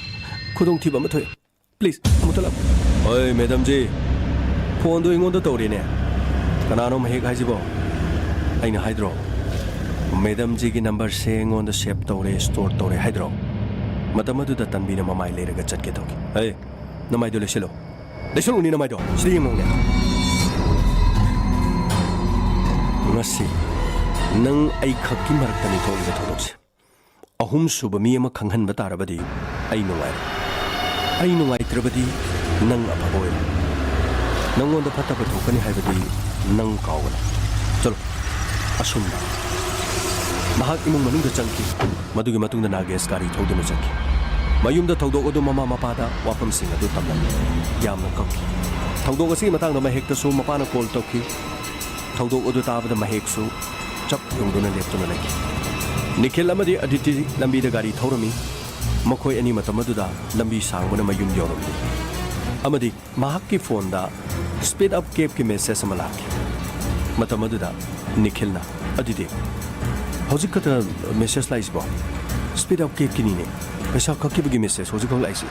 ꯈꯨꯗꯣꯡꯊꯤꯕ ꯑꯃ ꯊꯣꯛꯑꯦ꯫ ꯄ꯭ꯂꯤꯖ, ꯑꯃꯨꯛꯇ ꯂꯥꯛꯄꯤꯌꯨ꯫" "ꯑꯣꯏ, ꯃꯦꯗꯝꯖꯤ, ꯐꯣꯟꯗꯣ ꯑꯩꯉꯣꯟꯗ ꯇꯧꯔꯦꯅꯦ꯫ ꯀꯅꯥꯅꯣ ꯃꯍꯦꯛ ꯍꯥꯏꯁꯤꯕꯣ? ꯑꯩꯅ ꯍꯥꯏꯗ꯭ꯔꯣ, ꯃꯦꯗꯝꯖꯤꯒꯤ ꯅꯝꯕꯔꯁꯦ ꯑꯩꯉꯣꯟꯗ ꯁꯦꯚ ꯇꯧꯔꯦ, ꯁ꯭ꯇꯣꯔ ꯇꯧꯔꯦ ꯍꯥꯏꯗ꯭ꯔꯣ?" ꯃꯇꯝ ꯑꯗꯨꯗ ꯇꯟꯕꯤꯅ ꯃꯃꯥꯏ ꯂꯩꯔꯒ ꯆꯠꯀꯦ ꯇꯧꯈꯤ꯫ "ꯑꯦ, ꯅꯃꯥꯏꯗꯣ ꯂꯩꯁꯤꯜꯂꯣ꯫ ꯂꯩꯁꯜꯂꯨꯅꯤ ꯅꯃꯥꯏꯗꯣ꯫ ꯁꯤꯗ ꯌꯦꯡꯉꯨꯅꯦ꯫ ꯉꯁꯤ ꯅꯪ ꯑꯩ ꯈꯛꯀꯤ ꯃꯔꯛꯇꯅꯤ ꯊꯣꯛꯂꯤꯕ ꯊꯧꯗꯣꯛꯁꯦ꯫ ꯑꯍꯨꯝꯁꯨꯕ ꯃꯤ ꯑꯃ ꯈꯪꯍꯟꯕ ꯇꯥꯔꯕꯗꯤ ꯑꯩ ꯅꯨꯡꯉꯥꯏꯔꯦ꯫ ꯑꯩ ꯅꯨꯡꯉꯥꯏꯇ꯭ꯔꯕꯗꯤ ꯅꯪ ꯑꯐꯕ ꯑꯣꯏꯔꯦ꯫ ꯅꯪꯉꯣꯟꯗ ꯐꯠꯇꯕ ꯊꯣꯛꯀꯅꯤ ꯍꯥꯏꯕꯗꯤ ꯅꯪ ꯀꯥꯎꯒꯅꯨ꯫ ꯆꯠꯂꯣ꯫ ꯑꯁꯨꯝꯅ ꯃꯍꯥꯛ ꯏꯃꯨꯡ ꯃꯅꯨꯡꯗ ꯆꯪꯈꯤ꯫ ꯃꯗꯨꯒꯤ ꯃꯇꯨꯡꯗ ꯅꯥꯒꯦꯁ ꯒꯥꯔꯤ ꯊꯧꯗꯨꯅ ꯆꯠꯈꯤ꯫ ꯃꯌꯨꯝꯗ ꯊꯧꯗꯣꯛ ꯑꯗꯨ ꯃꯃꯥ ꯃꯄꯥꯗ ꯋꯥꯐꯝꯁꯤꯡ ꯑꯗꯨ ꯇꯝꯂꯝꯃꯤ꯫ ꯌꯥꯝꯅ ꯀꯞꯈꯤ꯫ ꯊꯧꯗꯣꯛ ꯑꯁꯤꯒꯤ ꯃꯇꯥꯡꯗ ꯃꯍꯦꯛꯇꯁꯨ ꯃꯄꯥꯅ ꯀꯣꯜ ꯇꯧꯈꯤ꯫ ꯊꯧꯗꯣꯛ ꯑꯗꯨ ꯇꯥꯕꯗ ꯃꯍꯦꯛꯁꯨ ꯆꯞ ꯌꯨꯡꯗꯨꯅ ꯂꯦꯞꯇꯨꯅ ꯂꯩꯈꯤ꯫ ꯅꯤꯈꯤꯜ ꯑꯃꯗꯤ ꯑꯗꯤꯇꯤ ꯂꯝꯕꯤꯗ ꯒꯥꯔꯤ ꯊꯧꯔꯝꯃꯤ꯫ ꯃꯈꯣꯏ ꯑꯅꯤ ꯃꯇꯝ ꯑꯗꯨꯗ ꯂꯝꯕꯤ ꯁꯥꯡꯕꯅ ꯃꯌꯨꯝ ꯌꯧꯔꯝꯃꯤ꯫ ꯑꯃꯗꯤ ꯃꯍꯥꯛꯀꯤ ꯐꯣꯟꯗ ꯁ꯭ꯄꯤꯗ ꯑꯞ ꯀꯦꯕꯀꯤ ꯃꯦꯁꯦꯖ ꯑꯃ ꯂꯥꯛꯈꯤ꯫ ꯃꯇꯝ ꯑꯗꯨꯗ ꯅꯤꯈꯤꯜꯅ, "ꯑꯗꯨꯗꯤ ꯍꯧꯖꯤꯛ ꯈꯛꯇ ꯃꯦꯁꯦꯖ ꯂꯥꯛꯏꯁꯤꯕꯣ? ꯁ꯭ꯄꯤꯗ ꯑꯞ ꯀꯦꯕꯀꯤꯅꯤꯅꯦ꯫ ꯄꯩꯁꯥ ꯀꯛꯈꯤꯕꯒꯤ ꯃꯦꯁꯦꯖ ꯍꯧꯖꯤꯛꯈꯛ ꯂꯥꯛꯏꯁꯤ꯫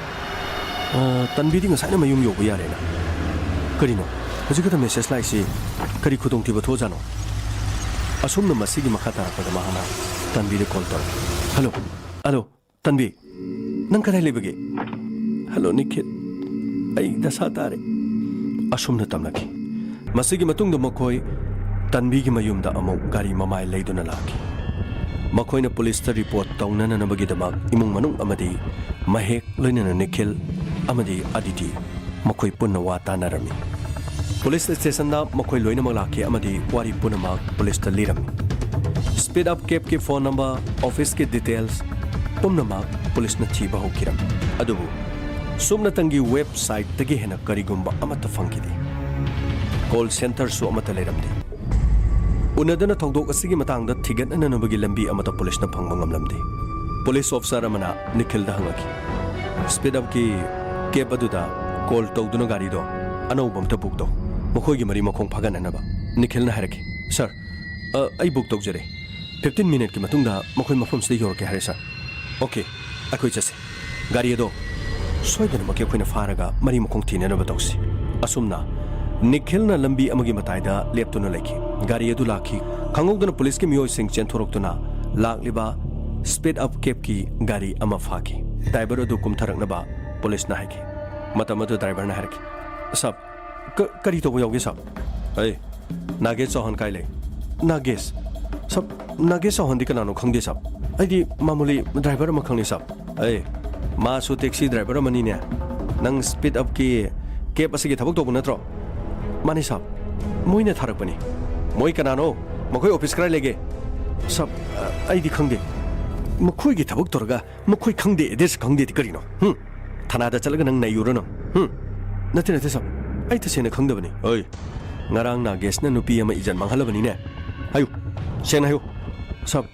ꯑ, ꯇꯟꯕꯤꯗꯤ ꯉꯁꯥꯏꯅ ꯃꯌꯨꯝ ꯌꯧꯕ ꯌꯥꯔꯦꯅ꯫ ꯀꯔꯤꯅꯣ? ꯍꯧꯖꯤꯛ ꯈꯛꯇ ꯃꯦꯁꯦꯖ ꯂꯥꯛꯏꯁꯤ ꯀꯔꯤ ꯈꯨꯗꯣꯡꯊꯤꯕ ꯊꯣꯛꯑꯖꯥꯠꯅꯣ?" ꯑꯁꯨꯝꯅ ꯃꯁꯤꯒꯤ ꯃꯈꯥ ꯇꯥꯔꯛꯄꯗ ꯃꯍꯥꯛꯅ ꯇꯟꯕꯤꯗ ꯀꯣꯜ ꯇꯧꯔꯛꯏ꯫ "ꯍꯜꯂꯣ, ꯍꯜꯂꯣ, ꯇꯟꯕꯤ, ꯅꯪ ꯀꯗꯥꯏ ꯂꯩꯕꯒꯦ?" "ꯍꯜꯂꯣ ꯅꯤꯈꯤꯜ, ꯑꯩ ꯗꯁꯥ ꯇꯥꯔꯦ꯫" ꯑꯁꯨꯝꯅ ꯇꯝꯂꯛꯈꯤ꯫ ꯃꯁꯤꯒꯤ ꯃꯇꯨꯡꯗ ꯃꯈꯣꯏ ꯇꯟꯕꯤꯒꯤ ꯃꯌꯨꯝꯗ ꯑꯃꯨꯛ ꯒꯥꯔꯤ ꯃꯃꯥꯏ ꯂꯩꯗꯨꯅ ꯂꯥꯛꯈꯤ꯫ ꯃꯈꯣꯏꯅ ꯄꯨꯂꯤꯁꯇ ꯔꯤꯄꯣꯔꯠ ꯇꯧꯅꯅꯅꯕꯒꯤꯗꯃꯛ ꯏꯃꯨꯡ ꯃꯅꯨꯡ ꯑꯃꯗꯤ ꯃꯍꯦꯛ, ꯂꯣꯏꯅꯅ ꯅꯤꯈꯤꯜ ꯑꯃꯗꯤ ꯑꯗꯤꯇꯤ, ꯃꯈꯣꯏ ꯄꯨꯟꯅ ꯋꯥ ꯇꯥꯅꯔꯝꯃꯤ꯫ ꯄꯨꯂꯤꯁ ꯁ꯭ꯇꯦꯁꯟꯗ ꯃꯈꯣꯏ ꯂꯣꯏꯅꯃꯛ ꯂꯥꯛꯈꯤ ꯑꯃꯗꯤ ꯋꯥꯔꯤ ꯄꯨꯝꯅꯃꯛ ꯄꯨꯂꯤꯁꯇ ꯂꯤꯔꯝꯃꯤ꯫ ꯁ꯭ꯄꯤꯗ ꯑꯞ ꯀꯦꯕꯀꯤ ꯐꯣꯟ ꯅꯝꯕꯔ, ꯑꯣꯐꯤꯁꯀꯤ ꯗꯤꯇꯦꯜꯁ ꯄꯨꯝꯅꯃꯛ ꯄꯨꯂꯤꯁꯅ ꯊꯤꯕ ꯍꯧꯈꯤꯔꯝꯃꯤ꯫ ꯑꯗꯨꯕꯨ ꯁꯨꯞꯅꯇꯪꯒꯤ ꯋꯦꯕꯁꯥꯏꯠꯇꯒꯤ ꯍꯦꯟꯅ ꯀꯔꯤꯒꯨꯝꯕ ꯑꯃꯠꯇ ꯐꯪꯈꯤꯗꯦ꯫ ꯀꯣꯜ ꯁꯦꯟꯇꯔꯁꯨ ꯑꯃꯠꯇ ꯂꯩꯔꯝꯗꯦ꯫ ꯎꯅꯗꯅ ꯊꯧꯗꯣꯛ ꯑꯁꯤꯒꯤ ꯃꯇꯥꯡꯗ ꯊꯤꯒꯠꯅꯅꯕꯒꯤ ꯂꯝꯕꯤ ꯑꯃꯠꯇ ꯄꯨꯂꯤꯁꯅ ꯐꯪꯕ ꯉꯝꯂꯝꯗꯦ꯫ ꯄꯨꯂꯤꯁ ꯑꯣꯐꯤꯁꯥꯔ ꯑꯃꯅ ꯅꯤꯈꯤꯜꯗ ꯍꯪꯂꯛꯈꯤ, "ꯁ꯭ꯄꯤꯗ ꯑꯞꯀꯤ ꯀꯦꯕ ꯑꯗꯨꯗ ꯀꯣꯜ ꯇꯧꯗꯨꯅ ꯒꯥꯔꯤꯗꯣ ꯑꯅꯧꯕ ꯑꯝꯇ ꯕꯨꯛ ꯇꯧ, ꯃꯈꯣꯏꯒꯤ ꯃꯔꯤ ꯃꯈꯣꯡ ꯐꯒꯠꯅꯅꯕ꯫" ꯅꯤꯈꯤꯜꯅ ꯍꯥꯏꯔꯛꯈꯤ, "ꯁꯥꯔ, ꯑ, ꯑꯩ ꯕꯨꯛ ꯇꯧꯖꯔꯦ꯫ ꯐꯤꯐꯇꯤꯟ ꯃꯤꯅꯤꯠꯀꯤ ꯃꯇꯨꯡꯗ ꯃꯈꯣꯏ ꯃꯐꯝꯁꯤꯗ ꯌꯧꯔꯛꯀꯦ ꯍꯥꯏꯔꯦ, ꯁꯥꯔ꯫" "ꯑꯣꯀꯦ, ꯑꯩꯈꯣꯏ ꯆꯠꯁꯤ꯫ ꯒꯥꯔꯤ ꯑꯗꯣ ꯁꯣꯏꯗꯅꯃꯛꯀꯤ ꯑꯩꯈꯣꯏꯅ ꯐꯥꯔꯒ ꯃꯔꯤ ꯃꯈꯣꯡ ꯊꯤꯅꯅꯕ ꯇꯧꯁꯤ꯫" ꯑꯁꯨꯝꯅ ꯅꯤꯈꯤꯜꯅ ꯂꯝꯕꯤ ꯑꯃꯒꯤ ꯃꯇꯥꯏꯗ ꯂꯦꯞꯇꯨꯅ ꯂꯩꯈꯤ꯫ ꯒꯥꯔꯤ ꯑꯗꯨ ꯂꯥꯛꯈꯤ꯫ ꯈꯪꯍꯧꯗꯅ ꯄꯨꯂꯤꯁꯀꯤ ꯃꯤꯑꯣꯏꯁꯤꯡ ꯆꯦꯟꯊꯣꯔꯛꯇꯨꯅ ꯂꯥꯛꯂꯤꯕ ꯁ꯭ꯄꯤꯗ ꯑꯞ ꯀꯦꯕꯀꯤ ꯒꯥꯔꯤ ꯑꯃ ꯐꯥꯈꯤ꯫ ꯗ꯭ꯔꯥꯏꯚꯔ ꯑꯗꯨ ꯀꯨꯝꯊꯔꯛꯅꯕ ꯄꯨꯂꯤꯁꯅ ꯍꯥꯏꯈꯤ꯫ ꯃꯇꯝ ꯑꯗꯨ ꯗ꯭ꯔꯥꯏꯚꯔꯅ ꯍꯥꯏꯔꯛꯈꯤ, "ꯁꯥꯕ, ꯀ-, ꯀꯔꯤ ꯇꯧꯕ ꯌꯥꯎꯒꯦ ꯁꯥꯕ?" "ꯑꯩ, ꯅꯥꯒꯦꯁ ꯆꯧꯍꯥꯟ ꯀꯥꯏ ꯂꯩ?" "ꯅꯥꯒꯦꯁ? ꯁꯥꯕ, ꯅꯥꯒꯦꯁ ꯆꯧꯍꯥꯟꯗꯤ ꯀꯅꯥꯅꯣ ꯈꯪꯗꯦ ꯁꯥꯕ꯫ ꯑꯩꯗꯤ ꯃꯥꯃꯨꯂꯤ ꯗ꯭ꯔꯥꯏꯚꯔ ꯑꯃꯈꯛꯅꯤ ꯁꯥꯕ꯫ ꯑꯩ, ꯃꯥꯁꯨ ꯇꯦꯛꯁꯤ ꯗ꯭ꯔꯥꯏꯚꯔ ꯑꯃꯅꯤꯅꯦ꯫ ꯅꯪ ꯁ꯭ꯄꯤꯗ ꯑꯞꯀꯤ ꯀꯦꯕ ꯑꯁꯤꯒꯤ ꯊꯕꯛ ꯇꯧꯕ ꯅꯠꯇ꯭ꯔꯣ? ꯃꯥꯅꯤ ꯁꯥꯕ, ꯃꯣꯏꯅ ꯊꯥꯔꯛꯄꯅꯤ꯫ ꯃꯣꯏ ꯀꯅꯥꯅꯣ? ꯃꯈꯣꯏ ꯑꯣꯐꯤꯁ ꯀꯗꯥꯏ ꯂꯩꯒꯦ? ꯁꯥꯕ, ꯑꯩꯗꯤ ꯈꯪꯗꯦ꯫ ꯃꯈꯣꯏꯒꯤ ꯊꯕꯛ ꯇꯧꯔꯒ ꯃꯈꯣꯏ ꯈꯪꯗꯦ, ꯑꯦꯗ꯭ꯔꯦꯁ ꯈꯪꯗꯦꯗꯤ ꯀꯔꯤꯅꯣ? ꯍꯨꯝ? ꯊꯅꯥꯗ ꯆꯠꯂꯒ ꯅꯪ ꯅꯩꯌꯨꯔꯣ ꯅꯪ? ꯍꯨꯝ? ꯅꯠꯇꯦ, ꯅꯠꯇꯦ ꯁꯥꯕ, ꯑꯩ ꯇꯁꯦꯡꯅ ꯈꯪꯗꯕꯅꯤ꯫ ꯑꯣꯏ, ꯉꯔꯥꯡ ꯅꯥꯒꯦꯁꯅ ꯅꯨꯄꯤ ꯑꯃ ꯏꯖꯠ ꯃꯥꯡꯍꯜꯂꯕꯅꯤꯅꯦ꯫ ꯍꯥꯏꯌꯨ, ꯁꯦꯡꯅ ꯍꯥꯏꯌꯨ꯫ ꯁꯥꯕ,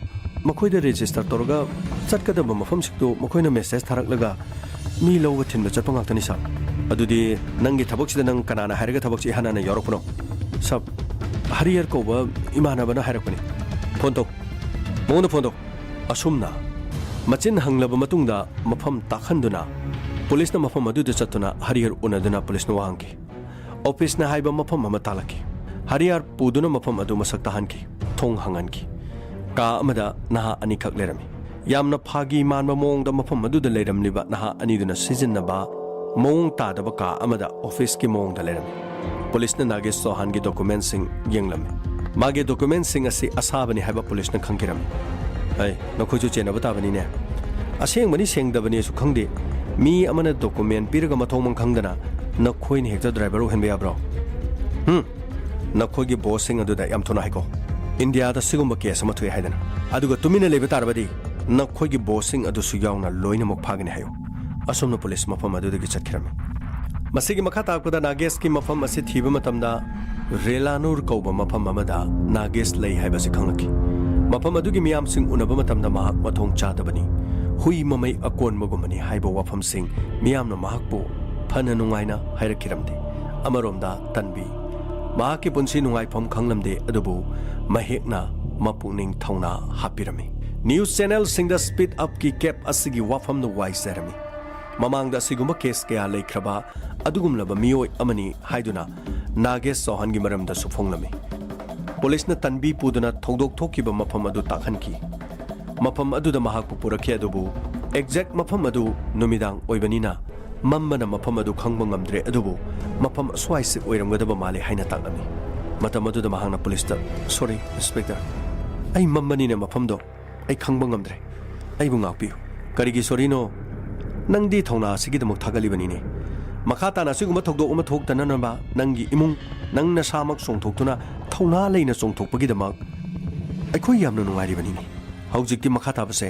ꯃꯈꯣꯏꯗ ꯔꯦꯖꯤꯁꯇꯔ ꯇꯧꯔꯒ ꯆꯠꯀꯗꯕ ꯃꯐꯝꯁꯤꯡꯗꯨ ꯃꯈꯣꯏꯅ ꯃꯦꯁꯦꯖ ꯊꯥꯔꯛꯂꯒ ꯃꯤ ꯂꯧꯕ ꯊꯤꯟꯕ ꯆꯠꯄ ꯉꯥꯛꯇꯅꯤ ꯁꯥꯕ꯫ ꯑꯗꯨꯗꯤ ꯅꯪꯒꯤ ꯊꯕꯛꯁꯤꯗ ꯅꯪ ꯀꯅꯥꯅ ꯍꯥꯏꯔꯒ ꯊꯕꯛꯁꯤ ꯏꯍꯥꯟ ꯍꯥꯟꯅ ꯌꯥꯎꯔꯛꯄꯅꯣ? ꯁꯥꯕ, ꯍꯔꯤꯍꯔ ꯀꯧꯕ ꯏꯃꯥꯟꯅꯕꯅ ꯍꯥꯏꯔꯛꯄꯅꯤ꯫ ꯐꯣꯟ ꯇꯧ꯫ ꯃꯉꯣꯟꯗ ꯐꯣꯟ ꯇꯧ꯫ ꯑꯁꯨꯝꯅ ꯃꯆꯤꯟ ꯍꯪꯂꯕ ꯃꯇꯨꯡꯗ ꯃꯐꯝ ꯇꯥꯛꯍꯟꯗꯨꯅ ꯄꯨꯂꯤꯁꯅ ꯃꯐꯝ ꯑꯗꯨꯗ ꯆꯠꯇꯨꯅ ꯍꯔꯤꯍꯔ ꯎꯅꯗꯨꯅ ꯄꯨꯂꯤꯁꯅ ꯋꯥ ꯍꯪꯈꯤ꯫ ꯑꯣꯐꯤꯁꯅ ꯍꯥꯏꯕ ꯃꯐꯝ ꯑꯃ ꯇꯥꯛꯂꯛꯈꯤ꯫ ꯍꯔꯤꯍꯔ ꯄꯨꯗꯨꯅ ꯃꯐꯝ ꯑꯗꯨ ꯃꯁꯛ ꯇꯥꯛꯍꯟꯈꯤ꯫ ꯊꯣꯡ ꯍꯥꯡꯍꯟꯈꯤ꯫ ꯀꯥ ꯑꯃꯗ ꯅꯍꯥ ꯑꯅꯤꯈꯛ ꯂꯩꯔꯝꯃꯤ꯫ ꯌꯥꯝꯅ ꯐꯥꯒꯤ ꯃꯥꯟꯕ ꯃꯑꯣꯡꯗ ꯃꯐꯝ ꯑꯗꯨꯗ ꯂꯩꯔꯝꯂꯤꯕ ꯅꯍꯥ ꯑꯅꯤꯗꯨꯅ ꯁꯤꯖꯤꯟꯅꯕ ꯃꯑꯣꯡ ꯇꯥꯗꯕ ꯀꯥ ꯑꯃꯗ ꯑꯣꯐꯤꯁꯀꯤ ꯃꯑꯣꯡꯗ ꯂꯩꯔꯝꯃꯤ꯫ ꯄꯨꯂꯤꯁꯅ ꯅꯥꯒꯦꯁ ꯆꯧꯍꯥꯟꯒꯤ ꯗꯣꯀꯨꯃꯦꯟꯁꯤꯡ ꯌꯦꯡꯂꯝꯃꯤ꯫ ꯃꯥꯒꯤ ꯗꯣꯀꯨꯃꯦꯟꯁꯤꯡ ꯑꯁꯤ ꯑꯁꯥꯕꯅꯤ ꯍꯥꯏꯕ ꯄꯨꯂꯤꯁꯅ ꯈꯪꯈꯤꯔꯝꯃꯤ꯫ ꯑꯩ, ꯅꯈꯣꯏꯁꯨ ꯆꯦꯟꯅꯕ ꯇꯥꯕꯅꯤꯅꯦ꯫ ꯑꯁꯦꯡꯕꯅꯤ ꯁꯦꯡꯗꯕꯅꯤꯁꯨ ꯈꯪꯗꯦ꯫ ꯃꯤ ꯑꯃꯅ ꯗꯣꯀꯨꯃꯦꯟ ꯄꯤꯔꯒ ꯃꯊꯣꯡ ꯃꯔꯝ ꯈꯪꯗꯅ ꯅꯈꯣꯏꯅ ꯍꯦꯛꯇ ꯗ꯭ꯔꯥꯏꯚꯔ ꯑꯣꯏꯍꯟꯕ ꯌꯥꯕ꯭ꯔꯣ? ꯍꯨꯝ? ꯅꯈꯣꯏꯒꯤ ꯕꯣꯁꯁꯤꯡ ꯑꯗꯨꯗ ꯌꯥꯝ ꯊꯨꯅ ꯍꯥꯏꯀꯣ꯫ ꯏꯟꯗꯤꯌꯥꯗ ꯁꯤꯒꯨꯝꯕ ꯀꯦꯁ ꯑꯃ ꯊꯣꯛꯑꯦ ꯍꯥꯏꯗꯅ꯫ ꯑꯗꯨꯒ ꯇꯨꯃꯤꯟꯅ ꯂꯩꯕ ꯇꯥꯔꯕꯗꯤ ꯅꯈꯣꯏꯒꯤ ꯕꯣꯁꯁꯤꯡ ꯑꯗꯨꯁꯨ ꯌꯥꯎꯅ ꯂꯣꯏꯅꯃꯛ ꯐꯥꯒꯅꯤ ꯍꯥꯏꯌꯨ꯫ ꯑꯁꯨꯝꯅ ꯄꯨꯂꯤꯁ ꯃꯐꯝ ꯑꯗꯨꯗꯒꯤ ꯆꯠꯈꯤꯔꯝꯃꯤ꯫ ꯃꯁꯤꯒꯤ ꯃꯈꯥ ꯇꯥꯔꯛꯄꯗ ꯅꯥꯒꯦꯁꯀꯤ ꯃꯐꯝ ꯑꯁꯤ ꯊꯤꯕ ꯃꯇꯝꯗ ꯔꯦꯂꯥꯅꯨꯔ ꯀꯧꯕ ꯃꯐꯝ ꯑꯃꯗ ꯅꯥꯒꯦꯁ ꯂꯩ ꯍꯥꯏꯕꯁꯤ ꯈꯪꯂꯛꯈꯤ꯫ ꯃꯐꯝ ꯑꯗꯨꯒꯤ ꯃꯤꯌꯥꯝꯁꯤꯡ ꯎꯅꯕ ꯃꯇꯝꯗ ꯃꯍꯥꯛ ꯃꯊꯣꯡ ꯆꯥꯗꯕꯅꯤ, ꯍꯨꯏ ꯃꯃꯩ ꯑꯀꯣꯟꯕꯒꯨꯝꯕꯅꯤ ꯍꯥꯏꯕ ꯋꯥꯐꯝꯁꯤꯡ ꯃꯤꯌꯥꯝꯅ ꯃꯍꯥꯛꯄꯨ ꯐꯅ ꯅꯨꯡꯉꯥꯏꯅ ꯍꯥꯏꯔꯛꯈꯤꯔꯝꯗꯦ꯫ ꯑꯃꯔꯣꯝꯗ ꯇꯟꯕꯤ꯫ ꯃꯍꯥꯛꯀꯤ ꯄꯨꯟꯁꯤ ꯅꯨꯡꯉꯥꯏꯐꯝ ꯈꯪꯂꯝꯗꯦ, ꯑꯗꯨꯕꯨ ꯃꯍꯦꯛꯅ ꯃꯄꯨꯛꯅꯤꯡ ꯊꯧꯅꯥ ꯍꯥꯞꯄꯤꯔꯝꯃꯤ꯫ ꯅ꯭ꯌꯨꯁ ꯆꯦꯅꯦꯜꯁꯤꯡꯗ ꯁ꯭ꯄꯤꯗ ꯑꯞꯀꯤ ꯀꯦꯕ ꯑꯁꯤꯒꯤ ꯋꯥꯐꯝꯅ ꯋꯥꯏꯖꯔꯝꯃꯤ꯫ ꯃꯃꯥꯡꯗ ꯑꯁꯤꯒꯨꯝꯕ ꯀꯦꯁ ꯀꯌꯥ ꯂꯩꯈ꯭ꯔꯕ ꯑꯗꯨꯒꯨꯝꯂꯕ ꯃꯤꯑꯣꯏ ꯑꯃꯅꯤ ꯍꯥꯏꯗꯨꯅ ꯅꯥꯒꯦꯁ ꯆꯧꯍꯥꯟꯒꯤ ꯃꯔꯝꯗꯁꯨ ꯐꯣꯡꯂꯝꯃꯤ꯫ ꯄꯨꯂꯤꯁꯅ ꯇꯟꯕꯤ ꯄꯨꯗꯨꯅ ꯊꯧꯗꯣꯛ ꯊꯣꯛꯈꯤꯕ ꯃꯐꯝ ꯑꯗꯨ ꯇꯥꯛꯍꯟꯈꯤ꯫ ꯃꯐꯝ ꯑꯗꯨꯗ ꯃꯍꯥꯛꯄꯨ ꯄꯨꯔꯛꯈꯤ, ꯑꯗꯨꯕꯨ ꯑꯦꯛꯖꯦꯛ ꯃꯐꯝ ꯑꯗꯨ ꯅꯨꯃꯤꯗꯥꯡ ꯑꯣꯏꯕꯅꯤꯅ ꯃꯝꯕꯅ ꯃꯐꯝ ꯑꯗꯨ ꯈꯪꯕ ꯉꯝꯗ꯭ꯔꯦ, ꯑꯗꯨꯕꯨ ꯃꯐꯝ ꯑꯁ꯭ꯋꯥꯏꯁꯤ ꯑꯣꯏꯔꯝꯒꯗꯕ ꯃꯥꯜꯂꯤ ꯍꯥꯏꯅ ꯇꯥꯛꯂꯝꯃꯤ꯫ ꯃꯇꯝ ꯑꯗꯨꯗ ꯃꯍꯥꯛꯅ ꯄꯨꯂꯤꯁꯇ, "ꯁꯣꯔꯤ, ꯏꯟꯁꯄꯦꯛꯇꯔ, ꯑꯩ ꯃꯝꯕꯅꯤꯅ ꯃꯐꯝꯗꯣ ꯑꯩ ꯈꯪꯕ ꯉꯝꯗ꯭ꯔꯦ꯫ ꯑꯩꯕꯨ ꯉꯥꯛꯄꯤꯌꯨ꯫ ꯀꯔꯤꯒꯤ ꯁꯣꯔꯤꯅꯣ? ꯅꯪꯗꯤ ꯊꯧꯅꯥ ꯑꯁꯤꯒꯤꯗꯃꯛ ꯊꯥꯒꯠꯂꯤꯕꯅꯤꯅꯦ꯫ ꯃꯈꯥ ꯇꯥꯅ ꯑꯁꯤꯒꯨꯝꯕ ꯊꯧꯗꯣꯛ ꯑꯃ ꯊꯣꯛꯇꯅꯅꯕ ꯅꯪꯒꯤ ꯏꯃꯨꯡ, ꯅꯪ ꯅꯁꯥꯃꯛ ꯆꯣꯡꯊꯣꯛꯇꯨꯅ ꯊꯧꯅꯥ ꯂꯩꯅ ꯆꯣꯡꯊꯣꯛꯄꯒꯤꯗꯃꯛ ꯑꯩꯈꯣꯏ ꯌꯥꯝꯅ ꯅꯨꯡꯉꯥꯏꯔꯤꯕꯅꯤꯅꯦ꯫ ꯍꯧꯖꯤꯛꯇꯤ ꯃꯈꯥ ꯇꯥꯕꯁꯦ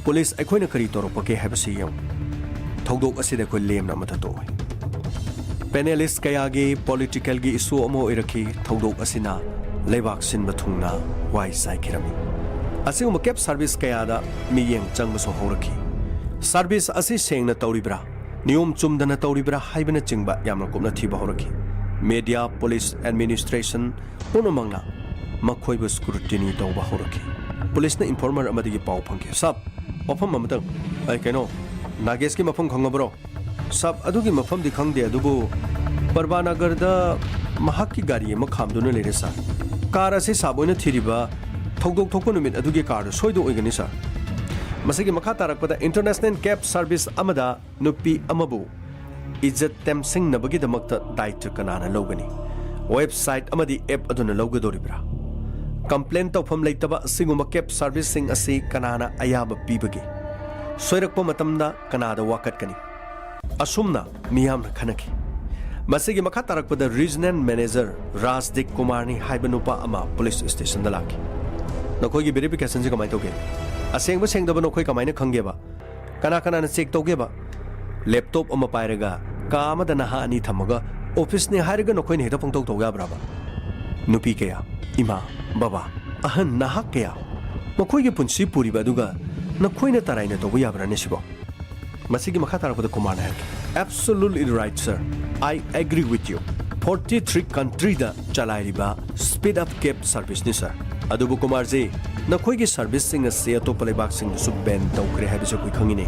ꯄꯨꯂꯤꯁ ꯑꯩꯈꯣꯏꯅ ꯀꯔꯤ ꯇꯧꯔꯛꯄꯒꯦ ꯍꯥꯏꯕꯁꯤ ꯌꯦꯡꯉꯨ꯫ ꯊꯧꯗꯣꯛ ꯑꯁꯤꯗ ꯑꯩꯈꯣꯏ ꯂꯦꯝꯅ ꯑꯃꯠꯇ ꯇꯣꯛꯑꯣꯏ꯫ ꯄꯦꯅꯦꯂꯤꯁ ꯀꯌꯥꯒꯤ ꯄꯣꯂꯤꯇꯤꯀꯦꯜꯒꯤ ꯏꯁꯨ ꯑꯃ ꯑꯣꯏꯔꯛꯈꯤ꯫ ꯊꯧꯗꯣꯛ ꯑꯁꯤꯅ ꯂꯩꯕꯥꯛ ꯁꯤꯟꯕ ꯊꯨꯡꯅ ꯋꯥꯏ ꯆꯥꯏꯈꯤꯔꯝꯃꯤ꯫ ꯑꯁꯤꯒꯨꯝꯕ ꯀꯦꯕ ꯁꯥꯔꯚꯤꯁ ꯀꯌꯥꯗ ꯃꯤꯠꯌꯦꯡ ꯆꯪꯕꯁꯨ ꯍꯧꯔꯛꯈꯤ꯫ ꯁꯥꯔꯚꯤꯁ ꯑꯁꯤ ꯁꯦꯡꯅ ꯇꯧꯔꯤꯕ꯭ꯔꯥ, ꯅꯤꯌꯣꯝ ꯆꯨꯝꯗꯅ ꯇꯧꯔꯤꯕ꯭ꯔꯥ ꯍꯥꯏꯕꯅꯆꯤꯡꯕ ꯌꯥꯝꯅ ꯀꯨꯞꯅ ꯊꯤꯕ ꯍꯧꯔꯛꯈꯤ꯫ ꯃꯦꯗꯤꯌꯥ, ꯄꯨꯂꯤꯁ, ꯑꯦꯗꯃꯤꯅꯤꯁꯇ꯭ꯔꯦꯁꯟ ꯄꯨꯝꯅꯃꯛꯅ ꯃꯈꯣꯏꯕꯨ ꯁ꯭ꯀ꯭ꯔꯨꯇꯤꯅꯤ ꯇꯧꯕ ꯍꯧꯔꯛꯈꯤ꯫ ꯄꯨꯂꯤꯁꯅ ꯏꯟꯐꯣꯔꯃꯔ ꯑꯃꯗꯒꯤ ꯄꯥꯎ ꯐꯪꯈꯤ, "ꯁꯥꯕ, ꯋꯥꯐꯝ ꯑꯃꯇꯪ, ꯑꯩ, ꯀꯩꯅꯣ, ꯅꯥꯒꯦꯁꯀꯤ ꯃꯐꯝ ꯈꯪꯉꯕ꯭ꯔꯣ?" "ꯁꯥꯕ, ꯑꯗꯨꯒꯤ ꯃꯐꯝꯗꯤ ꯈꯪꯗꯦ, ꯑꯗꯨꯕꯨ ꯄꯔꯕꯥꯅꯒꯔꯗ ꯃꯍꯥꯛꯀꯤ ꯒꯥꯔꯤ ꯑꯃ ꯈꯥꯝꯗꯨꯅ ꯂꯩꯔꯦ, ꯁꯥꯔ꯫ ꯀꯥꯔ ꯑꯁꯤ ꯁꯥꯕ ꯑꯣꯏꯅ ꯊꯤꯔꯤꯕ ꯊꯧꯗꯣꯛ ꯊꯣꯛꯄ ꯅꯨꯃꯤꯠ ꯑꯗꯨꯒꯤ ꯀꯥꯔꯗꯨ ꯁꯣꯏꯗ ꯑꯣꯏꯒꯅꯤ, ꯁꯥꯔ꯫" ꯃꯁꯤꯒꯤ ꯃꯈꯥ ꯇꯥꯔꯛꯄꯗ ꯏꯟꯇꯔꯅꯦꯁꯅꯦꯜ ꯀꯦꯕ ꯁꯥꯔꯚꯤꯁ ꯑꯃꯗ ꯅꯨꯄꯤ ꯑꯃꯕꯨ ꯏꯖꯠ ꯇꯦꯝꯁꯤꯡꯅꯕꯒꯤꯗꯃꯛꯇ ꯗꯥꯏꯇ꯭ꯋ ꯀꯅꯥꯅ ꯂꯧꯒꯅꯤ? ꯋꯦꯕꯁꯥꯏꯠ ꯑꯃꯗꯤ ꯑꯦꯞ ꯑꯗꯨꯅ ꯂꯧꯒꯗꯧꯔꯤꯕ꯭ꯔꯥ? ꯀꯝꯄ꯭ꯂꯦꯟ ꯇꯧꯐꯝ ꯂꯩꯇꯕ ꯑꯁꯤꯒꯨꯝꯕ ꯀꯦꯕ ꯁꯥꯔꯚꯤꯁꯁꯤꯡ ꯑꯁꯤ ꯀꯅꯥꯅ ꯑꯌꯥꯕ ꯄꯤꯕꯒꯦ? ꯁꯣꯏꯔꯛꯄ ꯃꯇꯝꯗ ꯀꯅꯥꯗ ꯋꯥꯀꯠꯀꯅꯤ? ꯑꯁꯨꯝꯅ ꯃꯤꯌꯥꯝꯅ ꯈꯟꯅꯈꯤ꯫ ꯃꯁꯤꯒꯤ ꯃꯈꯥ ꯇꯥꯔꯛꯄꯗ ꯔꯤꯖꯅꯦꯜ ꯃꯦꯅꯦꯖꯔ ꯔꯥꯖꯗꯤꯞ ꯀꯨꯃꯥꯔꯅꯤ ꯍꯥꯏꯕ ꯅꯨꯄꯥ ꯑꯃ ꯄꯨꯂꯤꯁ ꯁ꯭ꯇꯦꯁꯟꯗ ꯂꯥꯛꯈꯤ꯫ "ꯅꯈꯣꯏꯒꯤ ꯚꯦꯔꯤꯐꯤꯀꯦꯁꯟꯁꯤ ꯀꯃꯥꯏꯅ ꯇꯧꯒꯦ? ꯑꯁꯦꯡꯕ ꯁꯦꯡꯗꯕ ꯅꯈꯣꯏ ꯀꯃꯥꯏꯅ ꯈꯪꯒꯦꯕ? ꯀꯅꯥ ꯀꯅꯥꯅ ꯆꯦꯛ ꯇꯧꯒꯦꯕ? ꯂꯦꯞꯇꯣꯞ ꯑꯃ ꯄꯥꯏꯔꯒ ꯀꯥ ꯑꯃꯗ ꯅꯍꯥ ꯑꯅꯤ ꯊꯝꯃꯒ ꯑꯣꯐꯤꯁꯅꯦ ꯍꯥꯏꯔꯒ ꯅꯈꯣꯏꯅ ꯍꯦꯛꯇ ꯄꯪꯇꯧ ꯇꯧ ꯌꯥꯕ꯭ꯔꯕ?" ꯅꯨꯄꯤ ꯀꯌꯥ, ꯏꯃꯥ, ꯕꯕꯥ, ꯑꯍꯟ, ꯅꯍꯥꯛ ꯀꯌꯥ, ꯃꯈꯣꯏꯒꯤ ꯄꯨꯟꯁꯤ ꯄꯨꯔꯤꯕ ꯑꯗꯨꯒ ꯅꯈꯣꯏꯅ ꯇꯔꯥꯏꯅ ꯇꯧꯕ ꯌꯥꯕ꯭ꯔꯥꯅꯦ ꯁꯤꯕꯣ? ꯃꯁꯤꯒꯤ ꯃꯈꯥ ꯇꯥꯔꯛꯄꯗ ꯀꯨꯃꯥꯔꯅ ꯍꯥꯏꯔꯛꯈꯤ, "Absolutely right, sir. I agree with you. Forty three countryꯗ ꯆꯂꯥꯏꯔꯤꯕ ꯁ꯭ꯄꯤꯗ ꯑꯞ ꯀꯦꯕ ꯁꯥꯔꯚꯤꯁꯅꯤ, ꯁꯥꯔ꯫ ꯑꯗꯨꯕꯨ ꯀꯨꯃꯥꯔꯖꯤ, ꯅꯈꯣꯏꯒꯤ ꯁꯥꯔꯚꯤꯁꯁꯤꯡ ꯑꯁꯤ ꯑꯇꯣꯞꯄ ꯂꯩꯕꯥꯛꯁꯤꯡꯗꯁꯨ ꯕꯦꯟ ꯇꯧꯈ꯭ꯔꯦ ꯍꯥꯏꯕꯁꯤ ꯑꯩꯈꯣꯏ ꯈꯪꯉꯤꯅꯦ꯫